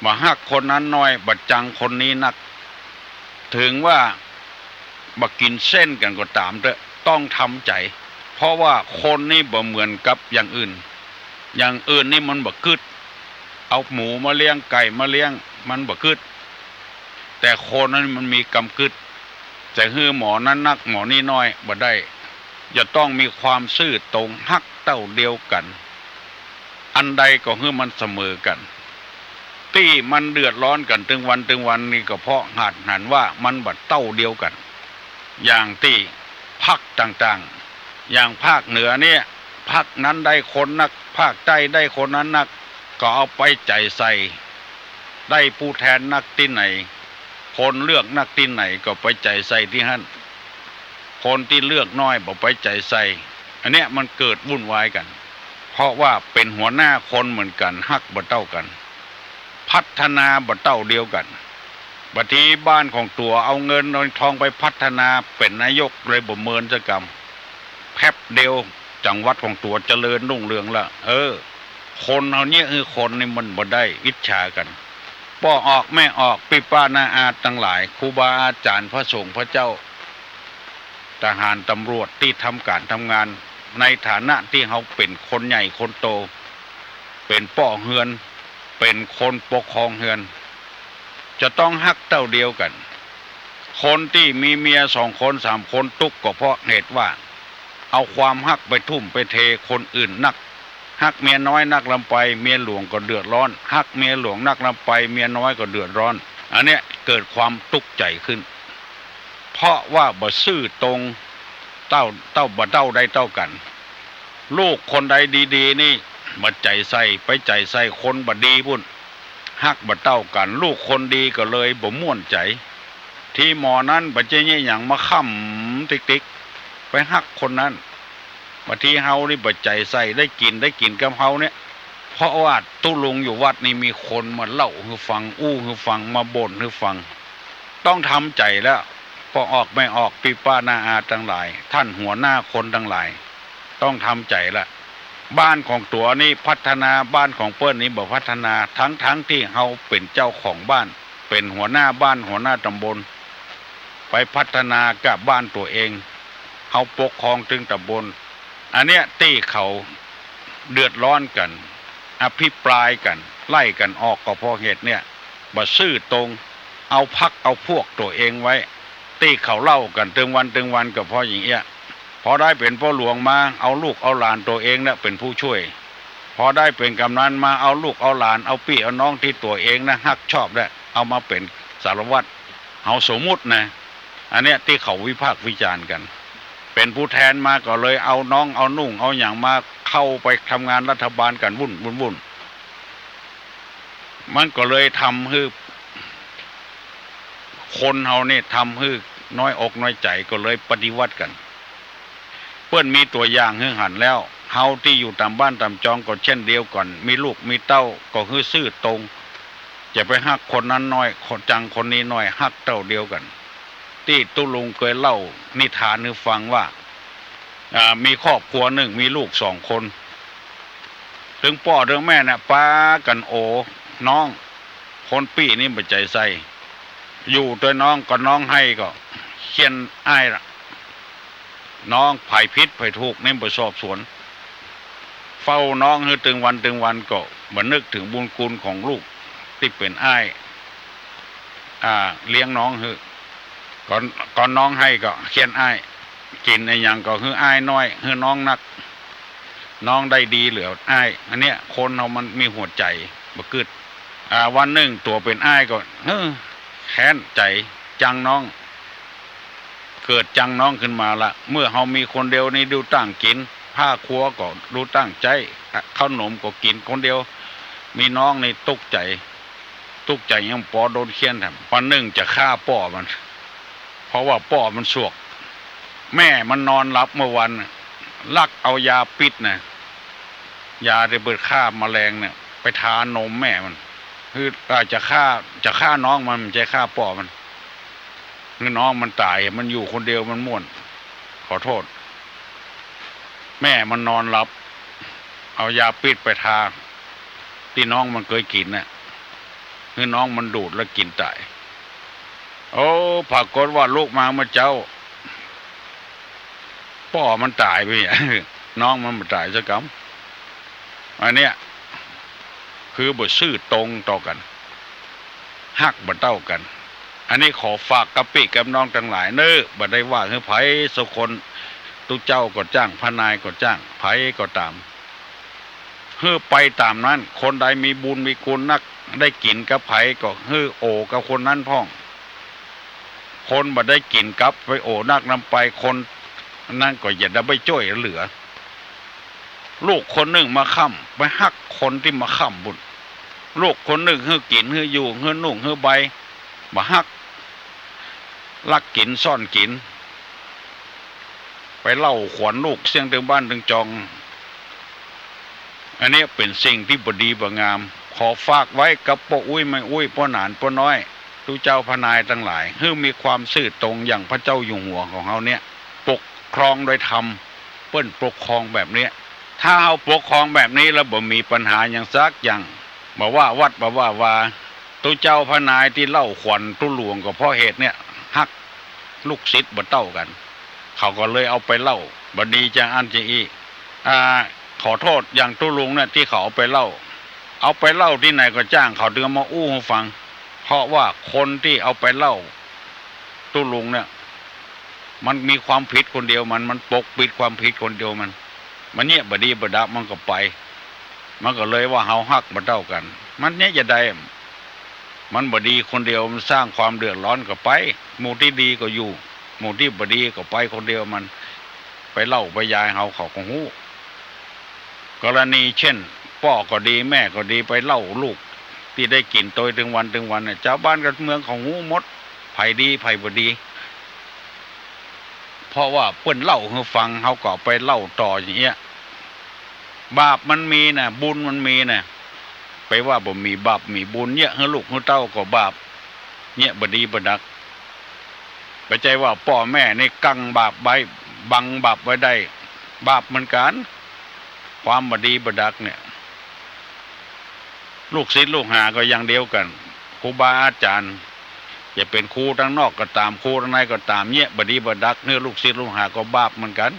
บ่ฮักคนนั้นน้อย บ่จังคนนี้นัก เถิงว่าบ่กิ๋นเส้นกั๋นก็ต๋ามเต๊อะ ต้องทำใจ๋ เพราะว่าคนนี่บ่เหมือนกับอย่างอื่น อย่างอื่นนี่มันบ่กึ๊ด เอาหมูมาเลี้ยง ไก่มาเลี้ยง มันบ่กึ๊ด แต่คนนั้นมันมีกำกึ๊ด จะหื้อหมอนั้นนัก หมอนี้น้อย บ่ได้ จะต้องมีความซื่อตรง ฮักเต้าเดียวกั๋น อันใดก็หื้อมันเสมอกั๋น ตี้มันเดือดร้อนกั๋นตึงวันตึงวันนี่ก็เพราะหาดหันว่ามันบ่เต้าเดียวกั๋น อย่างตี้พรรคต่างๆ อย่างภาคเหนือเนี่ย พรรคนั้นได้คนนัก ภาคใต้ได้คนนั้นนัก ก็เอาไปใจ๋ใส่ ได้ผู้แทนนักตี้ไหน คนเลือกนักตี้ไหนก็ไปใจ๋ใส่ตี้หั้น คนตี้เลือกน้อยบ่ไปใจ๋ใส่ อันเนี้ยมันเกิดวุ่นวายกั๋น เพราะว่าเป๋นหัวหน้าคนเหมือนกั๋น ฮักบ่เต้ากั๋น พัฒนาบ่เต้าเดียวกั๋น บางทีบ้านของตั๋วเอาเงินเอาทองไปพัฒนา เป๋นนายกเลยบ่เมินสักกำ แป๊บเดียวจังหวัดของตั๋วเจริญรุ่งเรืองละ เออ คนเฮาเนี่ย เออ คนนี่มันบ่ได้อิจฉากั๋น ป้อออกแม่ออก ปี้ป้าน้าอาตังหลาย ครูบาอาจ๋ารย์ พระสงฆ์ พระเจ้า ทหาร ตำรวจ ตี้ทำก๋านทำงาน ในฐานะตี้เฮาเป๋นคนใหญ่คนโต เป๋นป้อเฮือน เป๋นคนปกครองเฮือน จะต้องฮักเต้าเดียวกั๋น คนตี้มีเมียสองคนสามคนตุ๊กข์ก็เพราะเหตุว่า เอาความฮักไปทุ่มไปเทคนอื่นนัก ฮักเมียน้อยนักลำไป เมียหลวงก็เดือดร้อน ฮักเมียหลวงนักลำไป เมียน้อยก็เดือดร้อน อันเนี้ยเกิดความตุ๊กข์ใจ๋ขึ้น เพราะว่าบ่ซื่อตรง เต้า เต้า บ่เต้าได้เต้ากั๋น ลูกคนใดดีๆ นี่ บ่ใจ๋ใส่ ไปใจ๋ใส่คนบ่ดีปุ้น ฮักบ่เต้ากั๋น ลูกคนดีก็เลยบ่ม่วนใจ๋ ตี้หมอนั้นบ่ใจ้เยียะหยังมาค้ำติ๊กๆ ไปฮักคนนั้น บางทีเฮานี่บ่ใจ๋ใส่ ได้กิ๋น ได้กิ๋นกับเฮาเนี่ย เพราะว่าตุ๊ลุงอยู่วัดนี่มีคนมาเล่าหื้อฟัง อู้หื้อฟัง มาบ่นหื้อฟัง ต้องทำใจ๋แล้ว ป้อออกแม่ออก ปี้ป้าน้าอาตังหลาย ท่านหัวหน้าคนตังหลาย ต้องทำใจ๋ละ บ้านของตั๋วนี่พัฒนา บ้านของเปิ้นนี่บ่พัฒนา ทั้งๆ ตี้เฮาเป๋นเจ้าของบ้าน เป๋นหัวหน้าบ้าน หัวหน้าตำบล ไปพัฒนากับบ้านตั๋วเอง เฮาปกครองตึงตำบล อันเนี้ยตี้เขาเดือดร้อนกั๋น อภิปรายกั๋น ไล่กั๋นออกก็เพราะเหตุเนี่ย บ่ซื่อตรง เอาพรรคเอาพวกตั๋วเองไว้ ตี้เขาเล่ากั๋นตึงวันตึงวันก็เพราะอย่างเอี้ย พอได้เป๋นป้อหลวงมา เอาลูกเอาหลานตั๋วเองเนี่ยเป๋นผู้ช่วย พอได้เป๋นกำนันมา เอาลูกเอาหลาน เอาปี้เอาน้องตี้ตั๋วเองนะฮักชอบเนี่ย เอามาเป๋นสารวัตร เฮาสมมุตินะ อันเนี้ยตี้เขาวิพากษ์วิจารณ์กั๋น เป๋นผู้แทนมาก็เลยเอาน้องเอานุ่งเอาหยังมาเข้าไปทำงานรัฐบาลกั๋นวุ่น วุ่น วุ่น มันก็เลยทำหื้อ คนเฮานี่ทำหื้อน้อยอกน้อยใจ๋ ก็เลยปฏิวัติกั๋น เปิ้นมีตั๋วอย่างหื้อหันแล้ว เฮาตี้อยู่ต๋ามบ้านต๋ามจองก็เช่นเดียวกั๋น มีลูกมีเต้าก็หื้อซื่อตรง จะไปฮักคนนั้นน้อย คน จังคนนี้น้อย ฮักเต้าเดียวกั๋น ตี้ตุ๊ลุงเกยเล่านิทานหื้อฟังว่า อ่า มีครอบครัวนึ่ง มีลูกสองคน ตึงป้อตึงแม่เนี่ยปากั๋นโอน้อง คนปี้นี่บ่ใจ๋ใส่ อยู่ตวยน้อง ก็น้องไห้ก็เฆี่ยนอ้ายละ น้องไผผิดไผถูกนี่บ่สอบสวน เฝ้าน้องหื้อตึงวันตึงวัน ก็บ่นึกเถิงบุญคุณของลูกตี้เป๋นอ้าย อ่า เลี้ยงน้องหื้อ ก่อน ก่อนน้องไห้ก็เฆี่ยนอ้าย กิ๋นอะหยังก็หื้ออ้ายน้อย หื้อน้องนัก น้องได้ดีเหลืออ้าย อันเนี้ยคนเฮามันมีหัวใจ๋บ่กึ๊ด อ่า วันนึ่งตั๋วเป๋นอ้ายก็ เฮ้อ แค้นใจ๋ จังน้อง เกิดจังน้องขึ้นมาละ เมื่อเฮามีคนเดียวนี่ดูตั้งกิ๋น ผ้าครัวก็ดูตั้งใจ๊ ข้าวหนมก็กิ๋นคนเดียว มีน้องนี่ตุ๊กข์ใจ๋ ตุ๊กข์ใจ๋ยังปอโดนเฆี่ยนแถม วันนึ่งจะฆ่าป้อมัน เพราะว่าป้อมันสวก แม่มันนอนหลับเมื่อวันน่ะ ลักเอายาพิษนะ ยาตี้เปิ้นฆ่าแมลงเนี่ย ไปทานมแม่มัน คือ เอ่อ จะฆ่า จะฆ่าน้องมัน บ่ใจ้ฆ่าป้อมัน หื้อน้องมันต๋าย มันอยู่คนเดียวมันม่วน ขอโต้ษ แม่มันนอนหลับ เอายาพิษไปทา ตี้น้องมันเกยกิ๋นน่ะ หื้อน้องมันดูดแล้วกิ๋นต๋าย โอ้ ปรากฏว่าลุกมาเมื่อเจ๊า ป้อมันต๋ายไปเนี่ย น้องมันบ่ต๋ายสักกำ อันเนี้ย คือบ่ซื่อตรงต่อกั๋น ฮักบ่เต้ากั๋น อันนี้ขอฝากกับปี้กับน้องตังหลายเน่อ บ่ได้ว่าหื้อใผสักคน ตุ๊เจ้าก็จ้าง พระนายก็จ้าง ใผก็ต๋าม หื้อไปต๋ามนั้น คนใดมีบุญมีคุณนัก ได้กิ๋นกับใผก็หื้อโอ้กับคนนั้นพ่อง คนบ่ได้กิ๋นกับไปโอ้นักนำไป คนนั้นก็อย่าได้ไปจ้วยเหลือ ลูกคนนึ่งมาค้ำ ไปฮักคนตี้มาค้ำบุญ ลูกคนนึ่งหื้อกิ๋น หื้ออยู่ หื้อนุ่ง หื้อใบ บ่ฮัก ลักกิ๋น ซ่อนกิ๋น ไปเล่าขวัญลูกเสี้ยงเถิงบ้านเถิงจอง อันเนี้ยเป๋นสิ่งตี้บ่ดีบ่งาม ขอฝากไว้กับป้ออุ๊ยแม่อุ๊ย ป้อหนานป้อน้อย ตุ๊เจ้าพระนายตังหลาย หื้อมีความซื่อตรงอย่างพระเจ้าอยู่หัวของเฮาเนี่ย ปกครองโดยธรรม เปิ้นปกครองแบบเนี้ย ถ้าเฮาปกครองแบบนี้แล้วบ่มีปัญหาหยังสักอย่าง บ่ว่าวัดบ่ว่าวา ตุ๊เจ้าพระนายตี้เล่าขวัญตุ๊หลวงก็เพราะเหตุเนี่ย ฮักลูกศิษย์บ่เต้ากั๋น เขาก็เลยเอาไปเล่า บ่ดีจาอั้นจาอี้ อ่า ขอโต้ษ อย่างตุ๊ลุงเนี่ยตี้เขาเอาไปเล่า เอาไปเล่าตี้ไหนก็จ้าง เขาเถิงเอามาอู้หื้อฟัง เพราะว่าคนตี้เอาไปเล่าตุ๊ลุงเนี่ย มันมีความผิดคนเดียวมัน มันปกปิดความผิดคนเดียวมัน มันเยียะบ่ดีบ่ดักมันก็ไป มันก็เลยว่าเฮาฮักบ่เต้ากั๋น มันเยียะจะใด มันบ่ดีคนเดียว มันสร้างความเดือดร้อนก็ไป หมู่ตี้ดีก็อยู่ หมู่ตี้บ่ดีก็ไปคนเดียวมัน ไปเล่าไปยายเฮา เขาก็ฮู้ กรณีเช่น ป้อก็ดี แม่ก็ดี ไปเล่าลูกตี้ได้กิ๋นตวยเถิงวันเถิงวันเนี่ย จาวบ้านกับเมืองเขาฮู้หมด ใผดีใผบ่ดี เพราะว่าเปิ้นเล่าหื้อฟัง เฮาก็เอาไปเล่าต่ออย่างเงี้ย บาปมันมีน่ะ บุญมันมีน่ะ ไปว่าบ่มีบาปมีบุญ เยียะหื้อลูกหื้อเต้าก็บาป เยียะบ่ดีบ่ดัก บ่ใจ้ว่าป้อแม่นี่กั้งบาปไว้ บังบาปไว้ได้ บาปเหมือนกั๋น ความบ่ดีบ่ดักเนี่ย ลูกศิษย์ลูกหาก็อย่างเดียวกั๋น ครูบาอาจ๋ารย์ จะเป๋นครูตังนอกก็ต๋าม ครูตังในก็ต๋าม เยียะบ่ดีบ่ดักหื้อลูกศิษย์ลูกหาก็บาปเหมือนกั๋น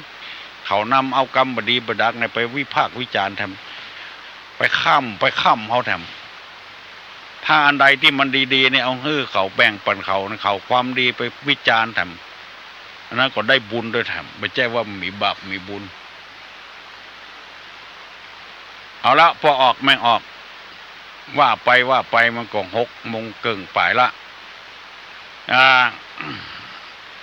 เขานำเอากำบ่ดีบ่ดักเนี่ยไปวิพากษ์วิจารณ์แถม ไปค้ำ ไปค้ำเฮาแถม ถ้าอันใดตี้มันดีๆ เนี่ย เอาหื้อเขา แบ่งปั๋นเขา เขาความดีไปวิจารณ์แถม อันนั้นก็ได้บุญตวยแถม บ่ใจ้ว่ามีบาปมีบุญ เอาละ ป้อออกแม่ออก ว่าไปว่าไปมันก็หกโมงเกิ่งป๋ายละ อ่า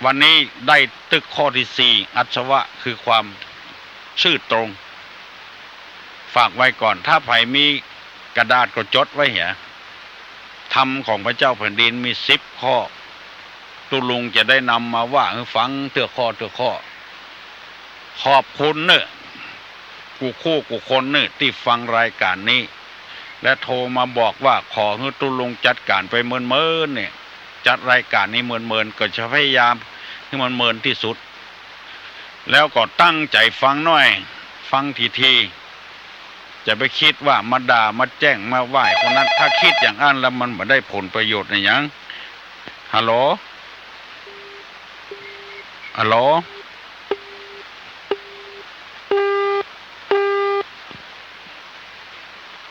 วันนี้ได้ตึกข้อตี้สี่ อาสวะคือความซื่อตรง ฝากไว้ก่อน ถ้าใผมีกระดาษก็จดไว้เหีย ธรรมของพระเจ้าแผ่นดินมีสิบข้อ ตุ๊ลุงจะได้นำมาว่าหื้อฟังเตื้อข้อเตื้อข้อ ขอบคุณเน่อ กู้คู่กู้คนเน่อ ตี้ฟังรายก๋านนี้ และโทรมาบอกว่าขอหื้อตุ๊ลุงจัดก๋านไปเมินๆ เนี่ย จัดรายก๋านนี้เมินๆ ก็จะพยายามหื้อมันเมินตี้สุด แล้วก็ตั้งใจ๋ฟังหน้อย ฟังถี่ๆ จะไปกึ๊ดว่ามาด่า มาแจ้ง มาว่าคนนั้น ถ้ากึ๊ดอย่างอั้นแล้วมันบ่ได้ผลประโยชน์อะหยัง ฮัลโหล ฮัลโหล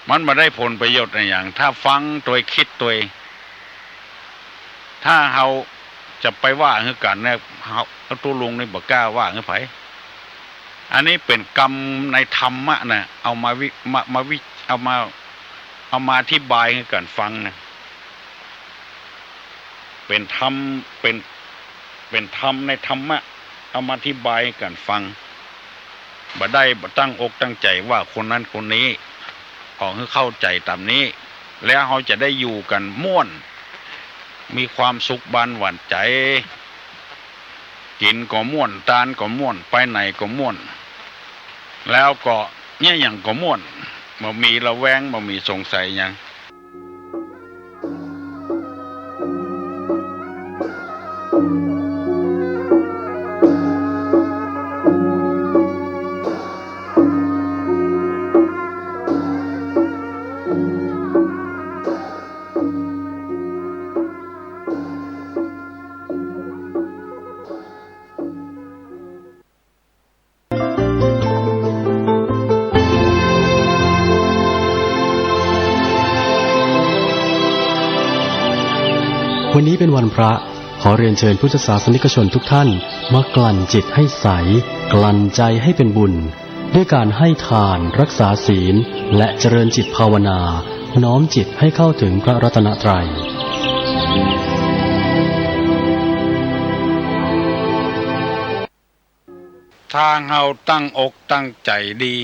มันบ่ได้ผลประโยชน์อะหยัง ถ้าฟังตวยกึ๊ดตวย ถ้าเฮาจะไปว่าหื้อกั๋นเนี่ย เฮา ตุ๊ลุงนี่บ่กล้าว่าหื้อใผ อันนี้เป๋นกำในธรรมะนะ เอามาวิ มา มาวิ เอามา เอามาอธิบายหื้อกั๋นฟังนะ เป๋นธรรม เป๋น เป๋นธรรมในธรรมะ เอามาอธิบายหื้อกั๋นฟัง บ่ได้ตั้งอกตั้งใจ๋ว่าคนนั้นคนนี้ ขอหื้อเข้าใจ๋ต๋ามนี้ แล้วเฮาจะได้อยู่กั๋นม่วน มีความสุขบานหวั่นใจ๋ กิ๋นก็ม่วน ตานก็ม่วน ไปไหนก็ม่วน แล้วก็เยียะหยังก็ม่วน บ่มีระแวง บ่มีสงสัยหยัง วันนี้เป็นวันพระ ขอเรียนเชิญพุทธศาสนิกชนทุกท่าน มากลั่นจิตให้ใส กลั่นใจให้เป็นบุญ ด้วยการให้ทาน รักษาศีล และเจริญจิตภาวนา น้อมจิตให้เข้าถึงพระรัตนตรัย ถ้าเฮาตั้งอกตั้งใจ๋ดี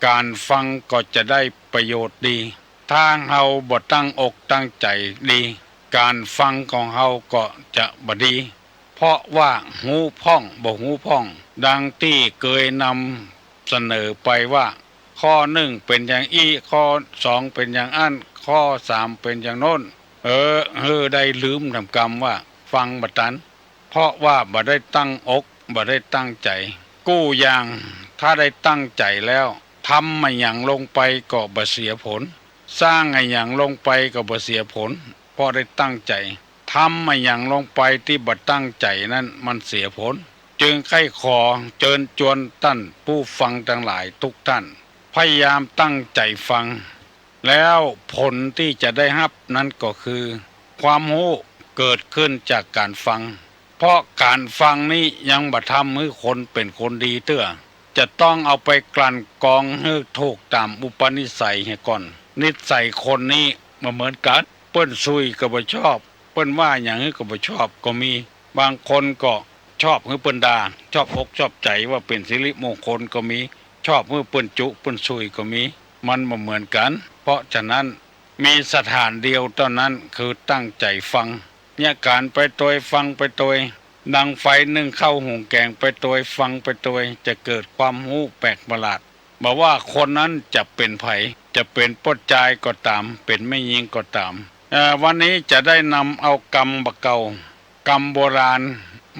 ก๋านฟังก็จะได้ประโยชน์ดี ถ้าเฮาบ่ตั้งอกตั้งใจ๋ดี ก๋านฟังของเฮาก็จะบ่ดี เพราะว่าฮู้พ่องบ่ฮู้พ่อง ดังตี้เกยนำเสนอไปว่า ข้อนึ่งเป๋นอย่างอี้ ข้อสองเป๋นอย่างอั้น ข้อสามเป๋นอย่างโน้น เออ หื้อได้ลืมต๋ามกำว่าฟังบ่ตัน เพราะว่าบ่ได้ตั้งอก บ่ได้ตั้งใจ๋ กู้อย่าง ถ้าได้ตั้งใจ๋แล้ว ทำอะหยังลงไปก็บ่เสียผล สร้างอะหยังลงไปก็บ่เสียผล เพราะได้ตั้งใจ๋ ทำอะหยังลงไปตี้บ่ตั้งใจ๋นั้นมันเสียผล จึงใค่ขอเจิญจวนต้านผู้ฟังตังหลายทุกท่าน พยายามตั้งใจ๋ฟัง แล้วผลตี้จะได้ฮับนั้นก็คือ ความฮู้เกิดขึ้นจากก๋านฟัง เพราะก๋านฟังนี้ยังบ่ทำหื้อคนเป๋นคนดีเตื้อ จะต้องเอาไปกลั่นกรองหื้อถูกต๋ามอุปนิสัยเหียก่อน นิสัยคนนี้บ่เหมือนกั๋น เปิ้นซุยก็บ่ชอบ เปิ้นว่าหยังหื้อก็บ่ชอบก็มี บางคนก็ชอบหื้อเปิ้นด่า ชอบอกชอบใจ๋ว่าเป๋นสิริมงคลก็มี ชอบหื้อเปิ้นจุเปิ้นซุยก็มี มันบ่เหมือนกั๋น เพราะฉะนั้น มีสถานเดียวเต้านั้น คือตั้งใจ๋ฟัง เยียะก๋านไปตวย ฟังไปตวย ดังไฟนึ่งข้าวหุงแก๋งไปตวย ฟังไปตวย จะเกิดความฮู้แปลกประหลาด บ่ว่าคนนั้นจะเป๋นใผ จะเป๋นป้อจายก็ต๋าม เป๋นแม่ญิงก็ต๋าม เอ่อ วันนี้จะได้นำเอากำบ่าเก่า กำโบราณ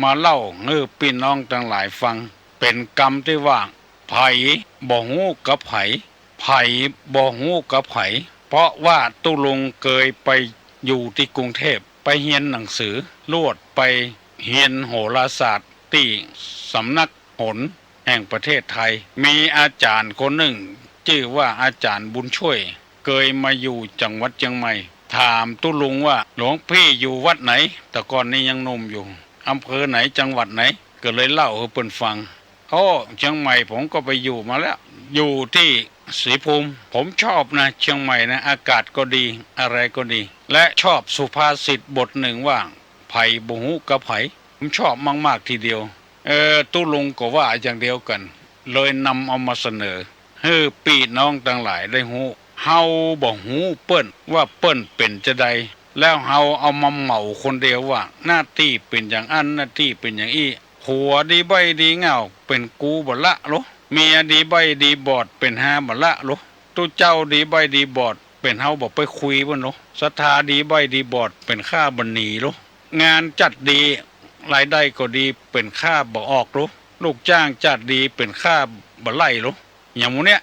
มาเล่าหื้อปี้น้องตังหลายฟัง เป๋นกำตี้ว่า ใผบ่ฮู้กับใผ ใผบ่ฮู้กับใผ เพราะว่าตุ๊ลุงเกยไปอยู่ตี้กรุงเทพฯ ไปเฮียนหนังสือ ลวดไปเฮียนโหราศาสตร์ตี้สำนักโหรแห่งประเทศไทย มีอาจ๋ารย์คนนึ่งจื้อว่าอาจ๋ารย์บุญช่วย เกยมาอยู่จังหวัดเจียงใหม่ ถามตุ๊ลุงว่า หลวงพี่อยู่วัดไหน แต่ก่อนนี้ยังหนุ่มอยู่ อำเภอไหน จังหวัดไหน ก็เลยเล่าหื้อเปิ้นฟัง โอ้ เจียงใหม่ผมก็ไปอยู่มาแล้ว อยู่ตี้ศรีภูมิ ผมชอบนะ เจียงใหม่นะ อากาศก็ดี อะไรก็ดี และชอบสุภาษิตบทนึ่งว่า ใผบ่ฮู้กับใผ ผมชอบมากๆ ทีเดียว เออ ตุ๊ลุงก็ว่าอย่างเดียวกั๋น เลยนำเอามาเสนอ หื้อปี้น้องตังหลายได้ฮู้ เฮาบ่ฮู้เปิ้นว่าเปิ้นเป๋นจาใด แล้วเฮาเอามาเหมาคนเดียวว่า หน้าตี้เป๋นอย่างอั้น หน้าตี้เป๋นอย่างอี้ ผัวดีใบ้ดีง่าว เป๋นกูบ่ละโล เมียดีใบ้ดีบอด เป๋นฮาบ่ละโล ตุ๊เจ้าดีใบ้ดีบอด เป๋นเฮาบ่ไปคุยเปิ้นโล ศรัทธาดีใบ้ดีบอด เป๋นข้าบ่หนีโล งานจัดดี รายได้ก็ดี เป๋นข้าบ่ออกโล ลูกจ้างจัดดี เป๋นข้าบ่ไล่โล อย่างหมู่เนี้ย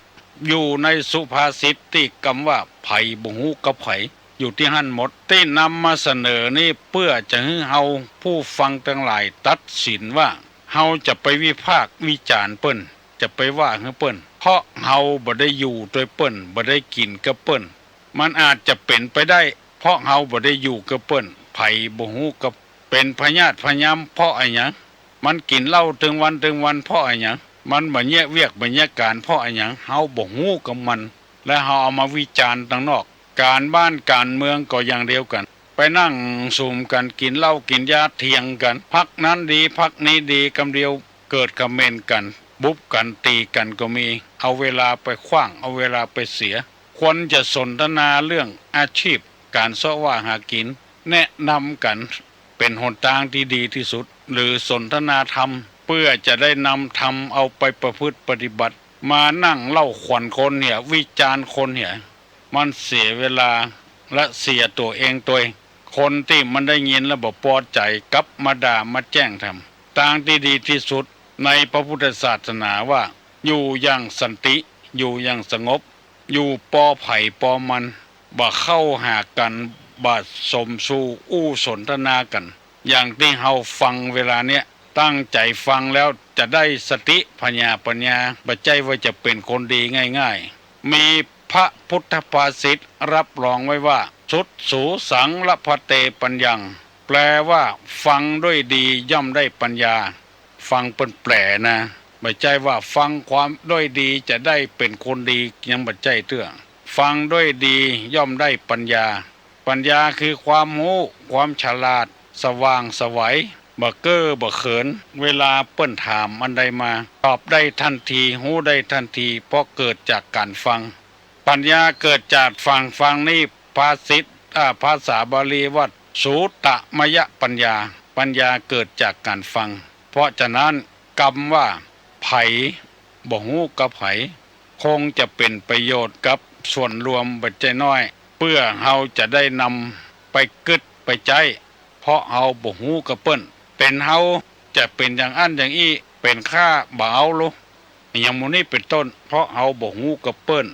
อยู่ในสุภาษิตตี้กำว่า ใผบ่ฮู้กับใผ อยู่ตี้หั้นหมด ตี้นำมาเสนอนี้เปื้อจะหื้อเฮาผู้ฟังตังหลายตัดสินว่า เฮาจะไปวิพากษ์วิจารณ์เปิ้น จะไปว่าหื้อเปิ้น เพราะเฮาบ่ได้อยู่ตวยเปิ้น บ่ได้กิ๋นกับเปิ้น มันอาจจะเป๋นไปได้ เพราะเฮาบ่ได้อยู่กับเปิ้น ใผบ่ฮู้กับ เป๋นพยาธิพยามเพราะอะหยัง มันกิ๋นเหล้าตึงวันตึงวันเพราะอะหยัง มันบ่เยียะเวียกบ่เยียะก๋านเพราะอะหยัง เฮาบ่ฮู้กับมัน และเฮาเอามาวิจารณ์ตังนอก ก๋านบ้านก๋านเมืองก็อย่างเดียวกั๋น ไปนั่งสุมกั๋นกิ๋นเหล้ากิ๋นยาเถียงกั๋น พรรคนั้นดี พรรคนี้ดี กำเดียวเกิดเขม่นกั๋น บุบกั๋น ตี๋กั๋นก็มี เอาเวลาไปขว้าง เอาเวลาไปเสีย ควรจะสนทนาเรื่องอาชีพ ก๋านเซาะว่าหากิ๋น แนะนำกั๋น เป๋นหนตางตี้ดีตี้สุด หรือสนทนาธรรม เปื้อจะได้นำธรรมเอาไปประพฤติปฏิบัติ มานั่งเล่าขวัญคนเหีย วิจารณ์คนเหีย มันเสียเวลาและเสียตั๋วเองตวย คนตี้มันได้ยินแล้วบ่ปอใจ๋กลับมาด่ามาแจ้งแถม ตางตี้ดีตี้สุดในพระพุทธศาสนาว่า อยู่อย่างสันติ อยู่อย่างสงบ อยู่ปอใผปอมัน บ่เข้าหากั๋น บ่สมสู่อู้สนทนากั๋น อย่างตี้เฮาฟังเวลาเนี้ย ตั้งใจ๋ฟังแล้วจะได้สติผญาปัญญา บ่ใจ้ว่าจะเป๋นคนดีง่ายๆ มีพระพุทธภาษิตรับรองไว้ว่า สุตสูสัง ละภันเต ปัญญัง แปลว่า ฟังด้วยดีย่อมได้ปัญญา ฟังเปิ้นแปลนะ บ่ใจ้ว่าฟังความด้วยดีจะได้เป๋นคนดี ยังบ่ใจ้เตื้อ ฟังด้วยดีย่อมได้ปัญญา ปัญญาคือความฮู้ ความฉลาด สว่างไสว บ่เก้อบ่เขิน เวลาเปิ้นถามอันใดมา ตอบได้ทันที ฮู้ได้ทันที เพราะเกิดจากก๋านฟัง ปัญญาเกิดจากฟัง ฟังนี่ภาษิต อ่า ภาษาบาลีว่า สูตมยปัญญา ปัญญาเกิดจากก๋านฟัง เพราะฉะนั้นกำว่า ใผ บ่ฮู้กับใผ คงจะเป๋นประโยชน์กับส่วนรวมบ่ใจ้น้อย เปื้อเฮาจะได้นำไปกึ๊ดไปใจ๊ เพราะเฮาบ่ฮู้กับเปิ้น เป๋นเฮาจะเป๋นอย่างอั้นอย่างอี้ เป๋นข้าบ่เอาลุ อย่างหมู่นี้เป๋นต้น เพราะเฮาบ่ฮู้กับเปิ้น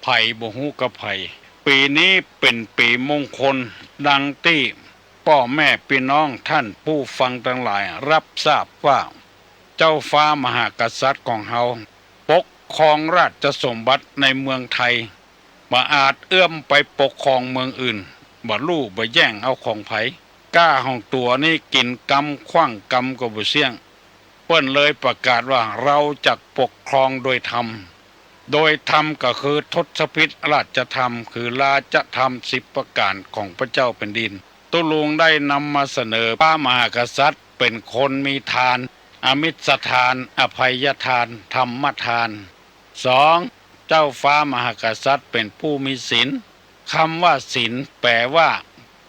ใผบ่ฮู้กับใผ ปี๋นี้เป๋นปี๋มงคล ดังตี้ป้อแม่ปี้น้องท่านผู้ฟังตังหลายรับทราบว่า เจ้าฟ้ามหากษัตริย์ของเฮาปกครองราชสมบัติในเมืองไทย บ่อาจเอื้อมไปปกครองเมืองอื่น บ่ลู่บ่แย่งเอาของใผ ก้าของตั๋วนี้กิ๋นกำขว้างกำก็บ่เสี้ยง เปิ้นเลยประกาศว่า เราจักปกครองโดยธรรม โดยธรรมก็คือทศพิธราชธรรม คือราชธรรมสิบประก๋านของพระเจ้าแผ่นดิน ตุ๊ลุงได้นำมาเสนอฟ้ามหากษัตริย์เป๋นคนมีทาน อมิสทาน อภัยทาน ธรรมทาน สอง เจ้าฟ้ามหากษัตริย์เป๋นผู้มีศีล คำว่าศีลแปลว่า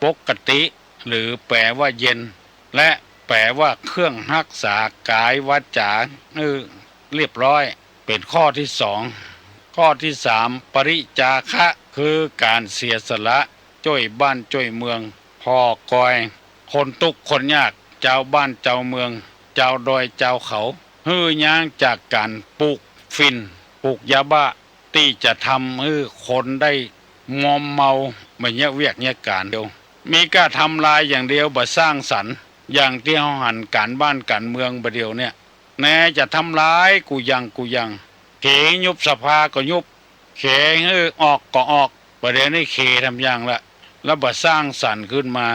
ปกติ หรือแปลว่าเย็น และแปลว่าเครื่องฮักษากายวาจ๋าหื้อเรียบร้อย เป๋นข้อตี้สอง ข้อตี้สาม ปริจาคะ คือก๋านเสียสละ จ้วยบ้านจ้วยเมือง ผ่อกอย คนตุ๊กข์คนยาก จาวบ้านจาวเมือง จาวดอยจาวเขา หื้อย้างจากก๋านปูกฝิ่น ปูกยาบ้า ตี้จะทำหื้อคนได้มอมเมา บ่เยียะเวียกเยียะก๋านเดียว มีก้าทำลายอย่างเดียว บ่สร้างสรรค์ อย่างตี้เฮาหันก๋านบ้านก๋านเมืองบ่าเดี่ยวเนี่ย แนจะทำลายกู้อย่างกู้อย่าง เขยุบสภาก็ยุบ เขหื้อออกก็ออก บ่าเดี่ยวนี้เขทำอย่างละ แล้วบ่สร้างสรรค์ขึ้นมา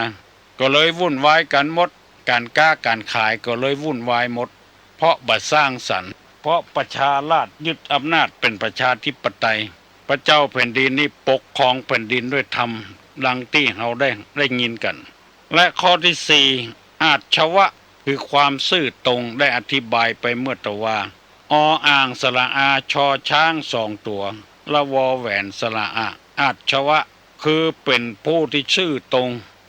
ก็เลยวุ่นวายกั๋นหมด ก๋านก๊าก๋านขายก็เลยวุ่นวายหมด เพราะบ่สร้างสรรค์ เพราะประชาราษฎร์ยึดอำนาจเป๋นประชาธิปไตย พระเจ้าแผ่นดินนี่ปกครองแผ่นดินด้วยธรรม ดังตี้เฮาได้ ได้ยินกั๋น และข้อตี้สี่ อาชวะ คือความซื่อตรง ได้อธิบายไปเมื่อตะวา ออ่าง สระอา ชอช้างสองตั๋ว และวอแหวน สระอะ อาชวะ คือเป๋นผู้ตี้ซื่อตรง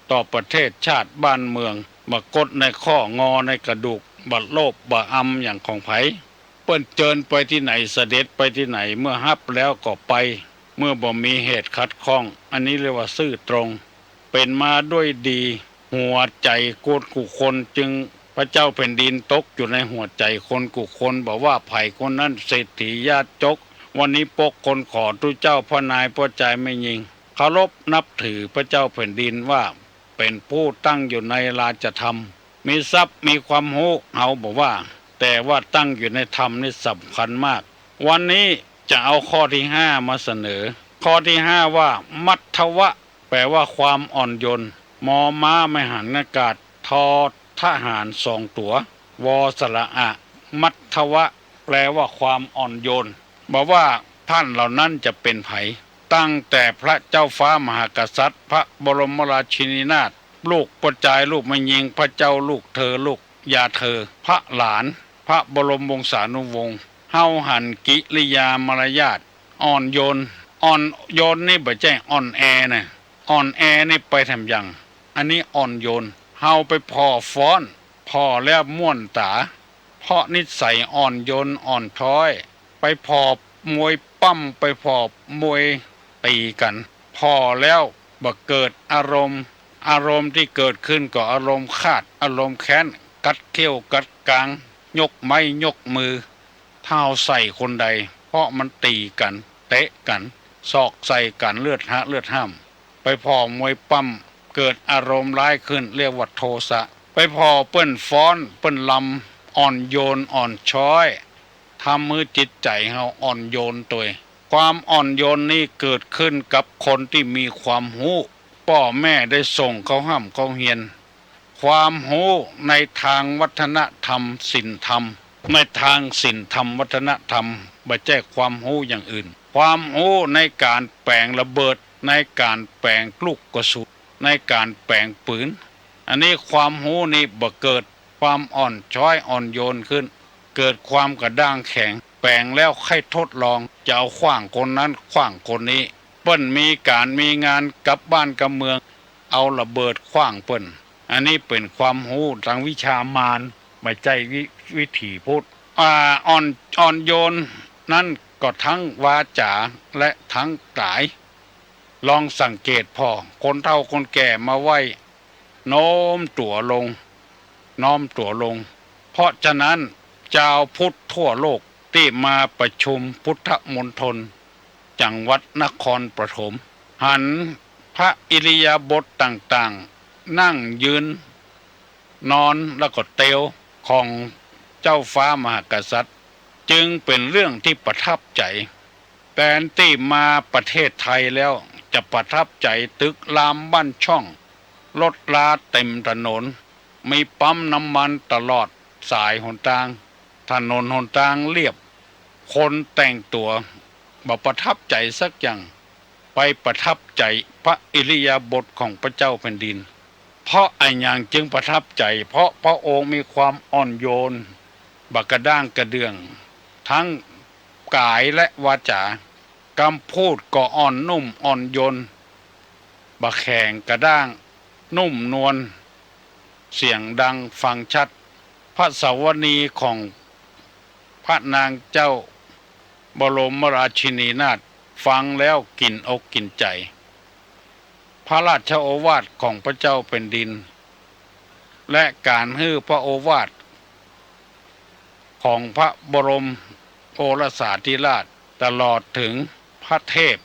ต่อประเทศชาติบ้านเมือง บ่กดในข้อ งอในกระดูก บ่โลภบ่อำอย่างของใผ เปิ้นเจิญไปตี้ไหน เสด็จไปตี้ไหน เมื่อฮับแล้วก็ไป เมื่อบ่มีเหตุขัดข้อง อันนี้เรียกว่าซื่อตรง เป๋นมาด้วยดี หัวใจ๋คนกู้คนจึง พระเจ้าแผ่นดินตกอยู่ในหัวใจ๋คนกู้คน บ่ว่าใผคนนั้นเศรษฐียากจก วณิพก คนขอ ตุ๊เจ้า พ่อนาย ป้อจาย แม่ญิง เคารพนับถือพระเจ้าแผ่นดินว่าเป๋นผู้ตั้งอยู่ในราชธรรม มีทรัพย์ มีความฮู้ เฮาบ่ว่า แต่ว่าตั้งอยู่ในธรรมนี่สำคัญมาก วันนี้จะเอาข้อตี้ห้ามาเสนอ ข้อตี้ห้าว่า มัทวะ แปลว่าความอ่อนโยน มอม้าไม้หันอากาศ ทอทหารสองตั๋ว วอสระอะ มัทวะ แปลว่าความอ่อนโยน บ่ว่าท่านเหล่านั้นจะเป๋นใผ ตั้งแต่พระเจ้าฟ้ามหากษัตริย์ พระบรมราชินีนาถ ลูกป้อจาย ลูกแม่ญิง พระเจ้า ลูกเธอ ลูกยาเธอ พระหลาน พระบรมวงศานุวงศ์ เฮาหันกิริยามารยาท อ่อนโยน อ่อนโยนนี่บ่ใจ้อ่อนแอนะ อ่อนแอนี่ไปแถมอย่าง อันนี้อ่อนโยน เฮาไปผ่อฟ้อน ผ่อแล้วม่วนต๋า เพราะนิสัยอ่อนโยนอ่อนช้อย ไปผ่อมวยปั้ม ไปผ่อมวยตี๋กั๋น ผ่อแล้วบ่เกิดอารมณ์ อารมณ์ตี้เกิดขึ้นก็อารมณ์ฆาต อารมณ์แค้น กัดเขี้ยวกัดกราง ยกไม้ยกมือ เท้าใส่คนใด เพราะมันตี๋กั๋น เตะกั๋น ศอกใส่กั๋น เลือดฮะเลือดฮ่ำ ไปผ่อมวยปั้ม เกิดอารมณ์ร้ายขึ้น เรียกว่าโทสะ ไปผ่อเปิ้นฟ้อน เปิ้นรำ อ่อนโยนอ่อนช้อย ทำหื้อจิตใจ๋เฮาอ่อนโยนตวย ความอ่อนโยนนี้เกิดขึ้นกับคนตี้มีความฮู้ ป้อแม่ได้ส่งเขาฮ่ำเขาเฮียน ความฮู้ในตางวัฒนธรรมศีลธรรม ในตางศีลธรรมวัฒนธรรม บ่ใจ้ความฮู้อย่างอื่น ความฮู้ในก๋านแป๋งระเบิด ในก๋านแป๋งลูกกระสุน ในก๋านแป๋งปืน อันนี้ความฮู้นี้บ่เกิดความอ่อนช้อยอ่อนโยนขึ้น เกิดความกระด้างแข็ง แป๋งแล้วใค่ทดลอง จะเอาขว้างคนนั้นขว้างคนนี้ เปิ้นมีก๋านมีงานกับบ้านกับเมือง เอาระเบิดขว้างเปิ้น อันนี้เป๋นความฮู้ตางวิชามาร บ่ใจ้วิ วิถีพุทธ อ่า อ่อน อ่อนโยนนั้นก็ตึงวาจ๋าและตึงก๋าย ลองสังเกตผ่อ คนเฒ่าคนแก่มาไหว้ โน้มตั๋วลง น้อมตั๋วลง เพราะฉะนั้นจาวพุทธทั่วโลกตี้มาประชุมพุทธมณฑล จังหวัดนครปฐม หันพระอิริยาบถต่างๆ นั่งยืน นอนแล้วก็เตียวของเจ้าฟ้ามหากษัตริย์ จึงเป๋นเรื่องตี้ประทับใจ๋ แตนตี้มาประเทศไทยแล้วจะประทับใจ๋ตึกรามบ้านช่อง รถราเต็มถนน มีปั๊มน้ำมันตลอดสายหนตาง ถนนหนตางเรียบ คนแต่งตั๋ว บ่ประทับใจ๋สักอย่าง ไปประทับใจ๋พระอิริยาบถของพระเจ้าแผ่นดิน เพราะอะหยังจึงประทับใจ๋ เพราะพระองค์มีความอ่อนโยน บ่กระด้างกระเดื่อง ตึงก๋ายและวาจ๋า กำพูดก็อ่อนนุ่มอ่อนโยน บ่แข็งกระด้าง นุ่มนวล เสียงดังฟังชัด พระสวนีของพระนางเจ้าบรมราชินีนาถฟังแล้วกิ๋นอกกิ๋นใจ๋ พระราชโอวาทของพระเจ้าแผ่นดิน และก๋านหื้อพระโอวาทของพระบรมโอรสาธิราช ตลอดเถิงพระเทพ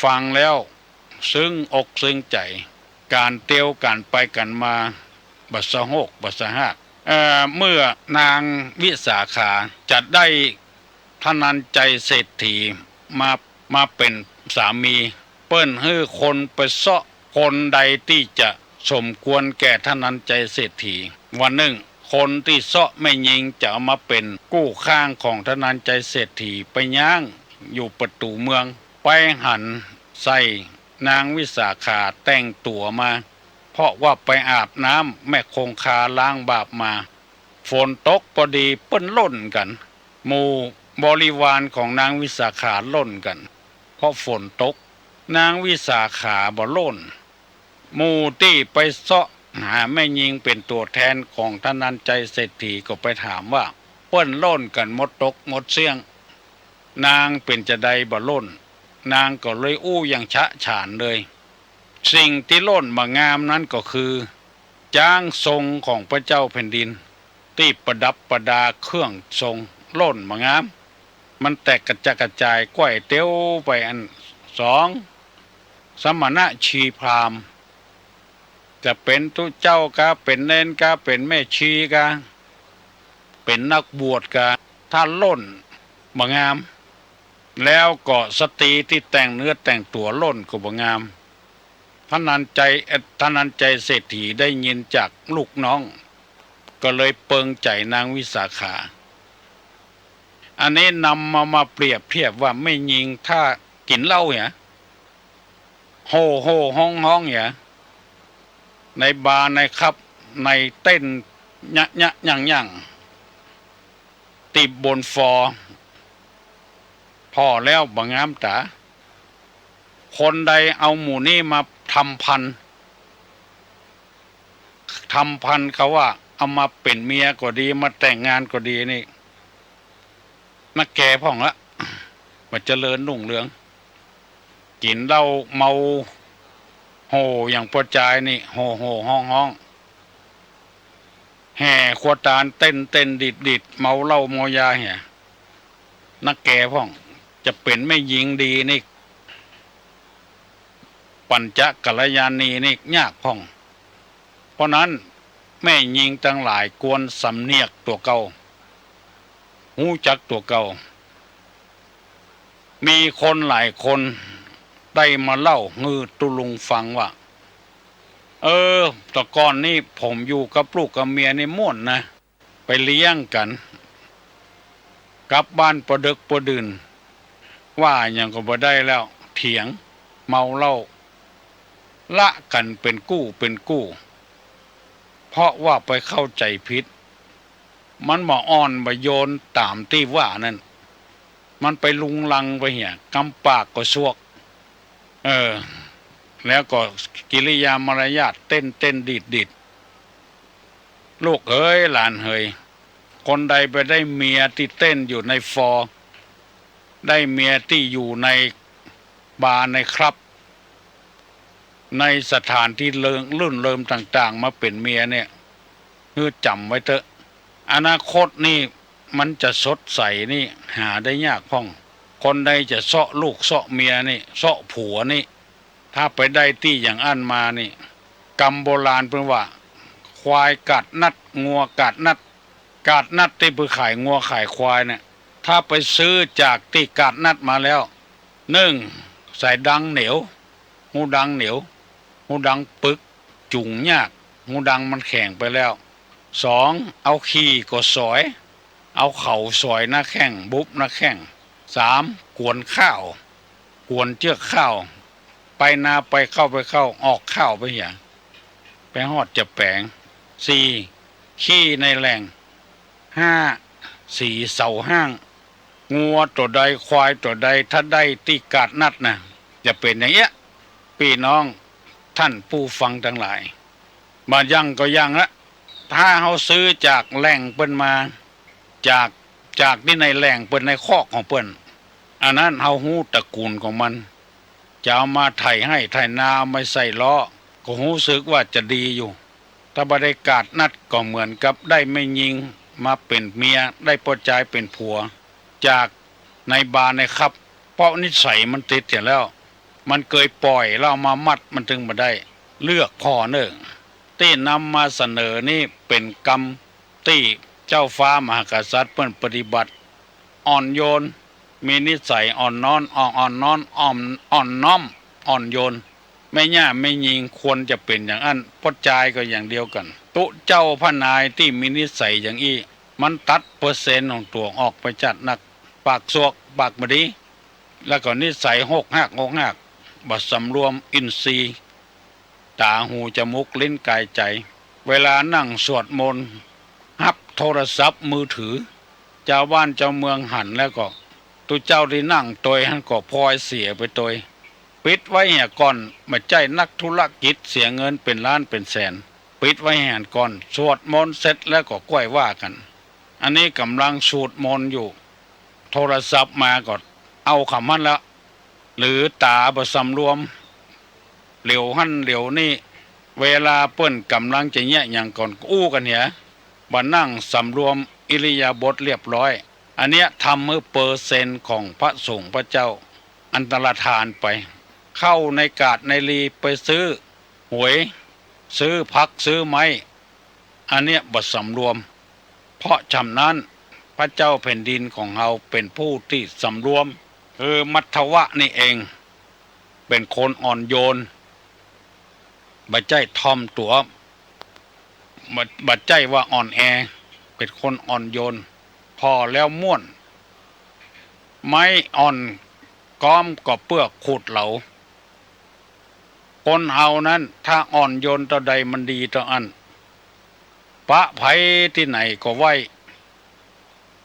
ฟังแล้วซึ้งอกซึ้งใจ๋ ก๋านเตียวก๋านไปก๋านมา บ่สะโฮกบ่สะฮาก เอ่อ เมื่อนางวิสาขาจะได้ทนัญไจยเศรษฐีมา มาเป๋นสามี เปิ้นหื้อคนไปเซาะคนใดตี้จะสมควรแก่ทนัญไจยเศรษฐี วันนึ่ง คนตี้เซาะแม่ญิงจะเอามาเป๋นกู้ข้างของทนัญไจยเศรษฐีไปย้างอยู่ประตู๋เมือง ไปหันใส่นางวิสาขาแต่งตั๋วมา เพราะว่าไปอาบน้ำแม่คงคาล้างบาปมา ฝนตกปอดีเปิ้นล่นกั๋น หมู่บริวารของนางวิสาขาล่นกั๋น เพราะฝนตก นางวิสาขาบ่ล่น หมู่ตี้ไปเซาะหาแม่ญิงเป๋นตั๋วแทนของทนัญไจยเศรษฐีก็ไปถามว่า เปิ้นล่นกั๋นหมดตกหมดเสี้ยง นางเป๋นจาใดบ่ล่น นางก็เลยอู้อย่างฉะฉานเลย สิ่งตี้ล่นบ่งามนั้นก็คือ จ๊างทรงของพระเจ้าแผ่นดิน ตี้ประดับประดาเครื่องทรงล่นบ่งาม มันแตกกระจัดกระจายก้อยเตียวไปอัน สอง สมณะชีพราหมณ์ จะเป๋นตุ๊เจ้ากา เป๋นเณรกา เป๋นแม่ชีกา เป๋นนักบวชกา ถ้าล่นบ่งาม แล้วก็สตรีตี้แต่งเนื้อแต่งตั๋วล่นก็บ่งาม ทนัญไจย เอ่อ ทนัญไจยเศรษฐีได้ยินจากลูกน้อง ก็เลยเปิงใจ๋นางวิสาขา อันนี้นำมา มาเปรียบเทียบว่าแม่ญิงถ้ากิ๋นเหล้าเหีย โห่โห่ฮ้องฮ้องเหีย ในบาร์ในคลับ ในเต้นเยาะๆ ยั่งๆ ตี้บนฟลอร์ ผ่อแล้วบ่งามต๋า คนใดเอาหมู่นี้มาทำพัน ทำพัน เขาว่าเอามาเป๋นเมียก็ดี มาแต่งงานก็ดีนี่ นักแก่พ่องละ บ่เจริญรุ่งเรือง กิ๋นเหล้าเมา โห่อย่างป้อจายนี่ โห่ๆ ฮ้องๆ แห่ครัวตาลเต้นๆ ดีดๆ เมาเหล้าเมายาเหีย นักแก่พ่อง จะเป๋นแม่ญิงดีนี่ ปัญจกัลยาณีนี่ยากพ่อง เพราะนั้นแม่ญิงตังหลายควรสำเนียกตั๋วเก่า ฮู้จักตั๋วเก่า มีคนหลายคนได้มาเล่าหื้อตุ๊ลุงฟังว่า เออ แต่ก่อนนี่ผมอยู่กับลูกกับเมียนี่ม่วนนะ ไปเลี้ยงกั๋น กลับบ้านปอดึกปอดื่น ว่าหยังก็บ่ได้แล้ว เถียง เมาเหล้า ละกั๋นเป๋นกู้เป๋นกู้ เพราะว่าไปเข้าใจ๋ผิด มันบ่อ่อนบ่โยนต๋ามตี้ว่านั้น มันไปลุงลังไปเหีย กำปากก็ซวก เออ แล้วก็กิริยามารยาทเต้นๆ ดีดๆ ลูกเหย หลานเหย คนใดไปได้เมียตี้เต้นอยู่ในฟอ ได้เมียตี้อยู่ในบาร์ในคลับ ในสถานตี้เริง รื่นเริงต่างๆ มาเป๋นเมียเนี่ย หื้อจ๋ำไว้เต๊อะ อนาคตนี่มันจะสดใสนี่หาได้ยากพ่อง คนใดจะเซาะลูกเซาะเมียนี่ เซาะผัวนี่ ถ้าไปได้ตี้อย่างอั้นมานี่ กำโบราณเปิ้นว่า ควายกาดนัด งัวกาดนัด กาดนัดตี้ไปขายงัวขายควายเนี่ย ถ้าไปซื้อจากตี้กาดนัดมาแล้ว นึ่ง ใส่ดังเหนียว ฮู้ดังเหนียว ฮู้ดังปึก จุ่งยาก ฮู้ดังมันแข็งไปแล้ว สอง เอาขี้ก็สอย เอาเข่าสอยหน้าแข้ง บุบหน้าแข้ง สาม กวนข้าว กวนเจื้อกข้าว ไปนาไปเข้าไปเข้า ออกข้าวไปเหีย ไปฮอดจะแป๋ง สี่ ขี้ในแหล่ง ห้า สีเสาห้าง งัวตั๋วใดควายตั๋วใด ถ้าได้ตี้กาดนัดนะ จะเป๋นอย่างเอี้ย ปี้น้องท่านผู้ฟังตังหลาย บ่ายังก็ยังละ ถ้าเฮาซื้อจากแหล่งเปิ้นมา จาก จากตี้ในแหล่งเปิ้น ในคอกของเปิ้น อันนั้นเฮาฮู้ตระกูลของมัน จะเอามาไถไฮ่ไถนา เอามาใส่ล้อ ก็ฮู้สึกว่าจะดีอยู่ ถ้าบ่ได้กาดนัดก็เหมือนกับได้แม่ญิงมาเป๋นเมีย ได้ป้อจายเป๋นผัว จากในบาร์ในคลับ เพราะนิสัยมันติดเหียแล้ว มันเกยป่อยแล้วเอามามัดมันตึงบ่ได้ เลือกผ่อเน่อ ตี้นำมาเสนอนี้เป๋นกำตี้เจ้าฟ้ามหากษัตริย์เปิ้นปฏิบัติ อ่อนโยน มีนิสัยอ่อนน้อม อ่อน อ่อนน้อม อ่อน อ่อนน้อม อ่อนโยน แม่ย่าแม่ญิงควรจะเป๋นอย่างอั้น ป้อจายก็อย่างเดียวกั๋น ตุ๊เจ้าพระนายตี้มีนิสัยอย่างอี้ มันตัดเปอร์เซ็นต์ของตั๋วออกไปจ๊าดนัก ปากซวก ปากบ่ดี แล้วก็นิสัยหกหัก หกหัก บ่สำรวมอินทรีย์ ต๋า หู จมูก ลิ้น ก๋าย ใจ๋ เวลานั่งสวดมนต์ ฮับโทรศัพท์มือถือ จาวบ้านจาวเมืองหันแล้วก็ ตุ๊เจ้าตี้นั่งตวยหั้นก็พลอยเสียไปตวย ปิดไว้เหียก่อน บ่ใจ้นักธุรกิจเสียเงินเป๋นล้านเป๋นแสน ปิดไว้เหียก่อน สวดมนต์เสร็จแล้วก็ก้อยว่ากั๋น อันนี้ก่ำลังสวดมนต์อยู่ โทรศัพท์มาก็เอาเข้าหั้นแล้ว หรือต๋าบ่สำรวม เหลียวหั้นเหลียวนี่ เวลาเปิ้นก่ำลังจะเยียะหยังก่อนอู้กั๋นเหีย บ่นั่งสำรวมอิริยาบถเรียบร้อย อันเนี้ยทำหื้อเปอร์เซ็นต์ของพระสงฆ์พระเจ้าอันตรธานไป เข้าในกาดในลีไปซื้อหวย ซื้อผักซื้อไม้ อันเนี้ยบ่สำรวม เพราะฉะนั้นพระเจ้าแผ่นดินของเฮาเป๋นผู้ตี้สำรวม คือมัทวะนี่เอง เป๋นคนอ่อนโยน บ่ใจ้ถ่อมตั๋ว บ่ บ่ใจ้ว่าอ่อนแอ เป๋นคนอ่อนโยน ผ่อแล้วม่วน ไม้อ่อนก๊อมก็เปื้อขูดเหลา คนเฮานั้นถ้าอ่อนโยนเต้าใดมันดีเต้าอั้น ปะใผตี้ไหนก็ไหว้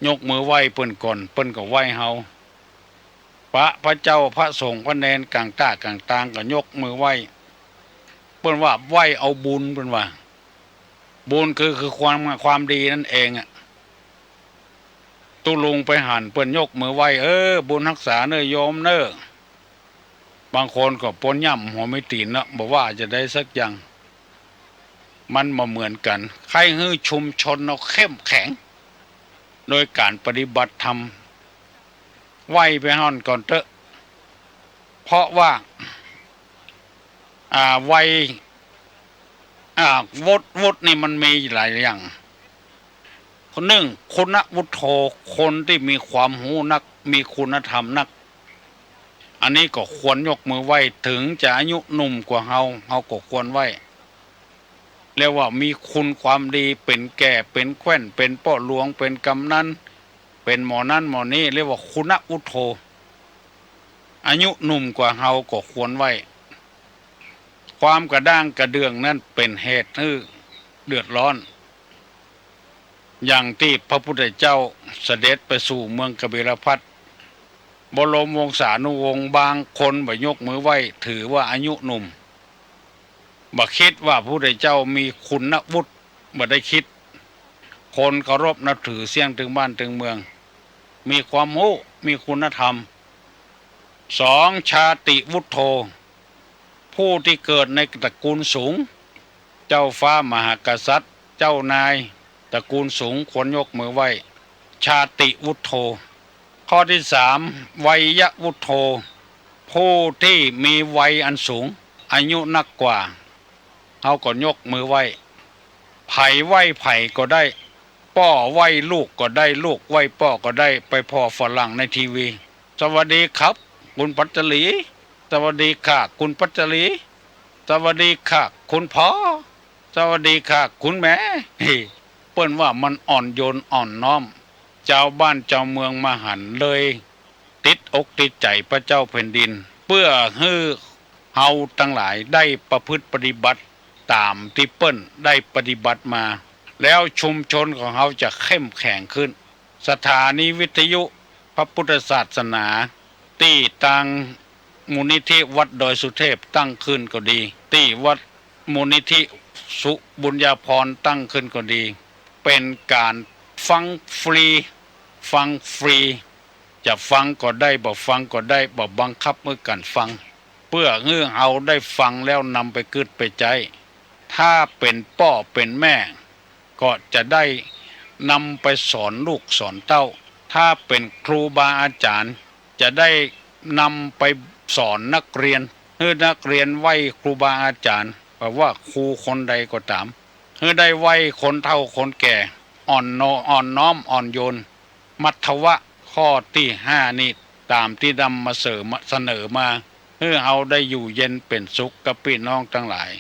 ยกมือไหว้เปิ้นก่อน เปิ้นก็ไหว้เฮา ปะพระเจ้าพระสงฆ์พระเณรก๋างต้าก๋างตางก็ยกมือไหว้ เปิ้นว่าไหว้เอาบุญ เปิ้นว่า บุญคือ คือความ ความดีนั่นเองอะ ตุ๊ลุงไปหั้นเปิ้นยกมือไหว้ เออ บุญฮักษาเน่อโยมเน่อ บางคนก็ปนย่ำหัวไม่ตี๋นเนาะ บ่ว่าจะใดสักอย่าง มันบ่เหมือนกั๋น ใค่หื้อชุมชนเฮาเข้มแข็ง โดยก๋านปฏิบัติธรรม ไหว้ไปหั้นก่อนเต๊อะ เพราะว่า อ่า ไหว้ อ่า วุฒิ วุฒินี่มันมีหลายอย่าง นึ่ง คุณวุฒโธ คนตี้มีความฮู้นัก มีคุณธรรมนัก อันนี้ก็ควรยกมือไหว้ เถิงจะอายุหนุ่มกว่าเฮา เฮาก็ควรไหว้ เรียกว่ามีคุณความดี เป๋นแก่ เป๋นแคว่น เป๋นป้อหลวง เป๋นกำนัน เป๋นหมอนั้นหมอนี้ เรียกว่าคุณวุฒโธ อายุหนุ่มกว่าเฮาก็ควรไหว้ ความกระด้างกระเดื่องนั้นเป๋นเหตุหื้อเดือดร้อน อย่างตี้พระพุทธเจ้าเสด็จไปสู่เมืองกบิลพัสดุ์ บรมวงศานุวงศ์ บางคนบ่ยกมือไหว้ ถือว่าอายุหนุ่ม บ่คิดว่าพระพุทธเจ้ามีคุณวุฒิ บ่ได้คิด คนเคารพนับถือเสี้ยงตึงบ้านตึงเมือง มีความฮู้ มีคุณธรรม สอง ชาติวุฒโธ ผู้ตี้เกิดในตระกูลสูง เจ้าฟ้ามหากษัตริย์ เจ้านาย ตระกูลสูง ควรยกมือไหว้ ชาติวุฒโธ ข้อตี้สาม วัยวุฒโธ ผู้ตี้มีวัยอันสูง อายุนักกว่า เฮาก็ยกมือไหว้ ใผไหว้ใผก็ได้ ป้อไหว้ลูกก็ได้ ลูกไหว้ป้อก็ได้ ไปผ่อฝรั่งในทีวี สวัสดีครับ คุณพัชรี สวัสดีค่ะ คุณพัชรี สวัสดีค่ะ คุณพ่อ สวัสดีค่ะ คุณแม่ เปิ้นว่ามันอ่อนโยนอ่อนน้อม จาวบ้านจาวเมืองมาหันเลย ติดอกติดใจ๋พระเจ้าแผ่นดิน เปื้อหื้อเฮาตังหลายได้ประพฤติปฏิบัติต๋ามตี้เปิ้นได้ปฏิบัติมา แล้วชุมชนของเฮาจะเข้มแข็งขึ้น สถานีวิทยุพระพุทธศาสนา ตี้ตางมูลนิธิวัดดอยสุเทพตั้งขึ้นก็ดี ตี้วัดมูลนิธิสุบุญญาภรณ์ตั้งขึ้นก็ดี เป๋นก๋านฟังฟรี ฟังฟรี จะฟังก็ได้ บ่ฟังก็ได้ บ่บังคับหื้อกั๋นฟัง เปื้อหื้อเฮาได้ฟังแล้วนำไปกึ๊ดไปใจ๊ ถ้าเป๋นป้อเป๋นแม่ ก็จะได้นำไปสอนลูกสอนเต้า ถ้าเป๋นครูบาอาจ๋ารย์ จะได้นำไปสอนนักเรียน หื้อนักเรียนไหว้ครูบาอาจ๋ารย์ บ่ว่าครูคนใดก็ต๋าม หื้อได้ไหว้คนเฒ่าคนแก่ อ่อนโน อ่อนน้อมอ่อนโยน มัทวะ ข้อตี้ห้านี้ ต๋ามตี้นำมาเสนอ เสนอมา หื้อเฮาได้อยู่เย็นเป๋นสุขกับปี้น้องตังหลาย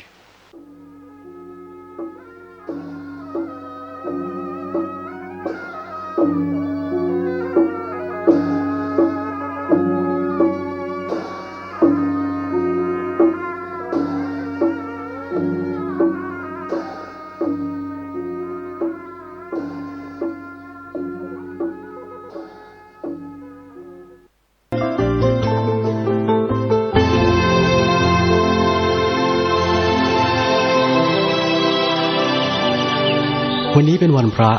วันนี้เป็นวันพระ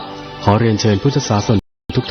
ขอเรียนเชิญพุทธศาสนิก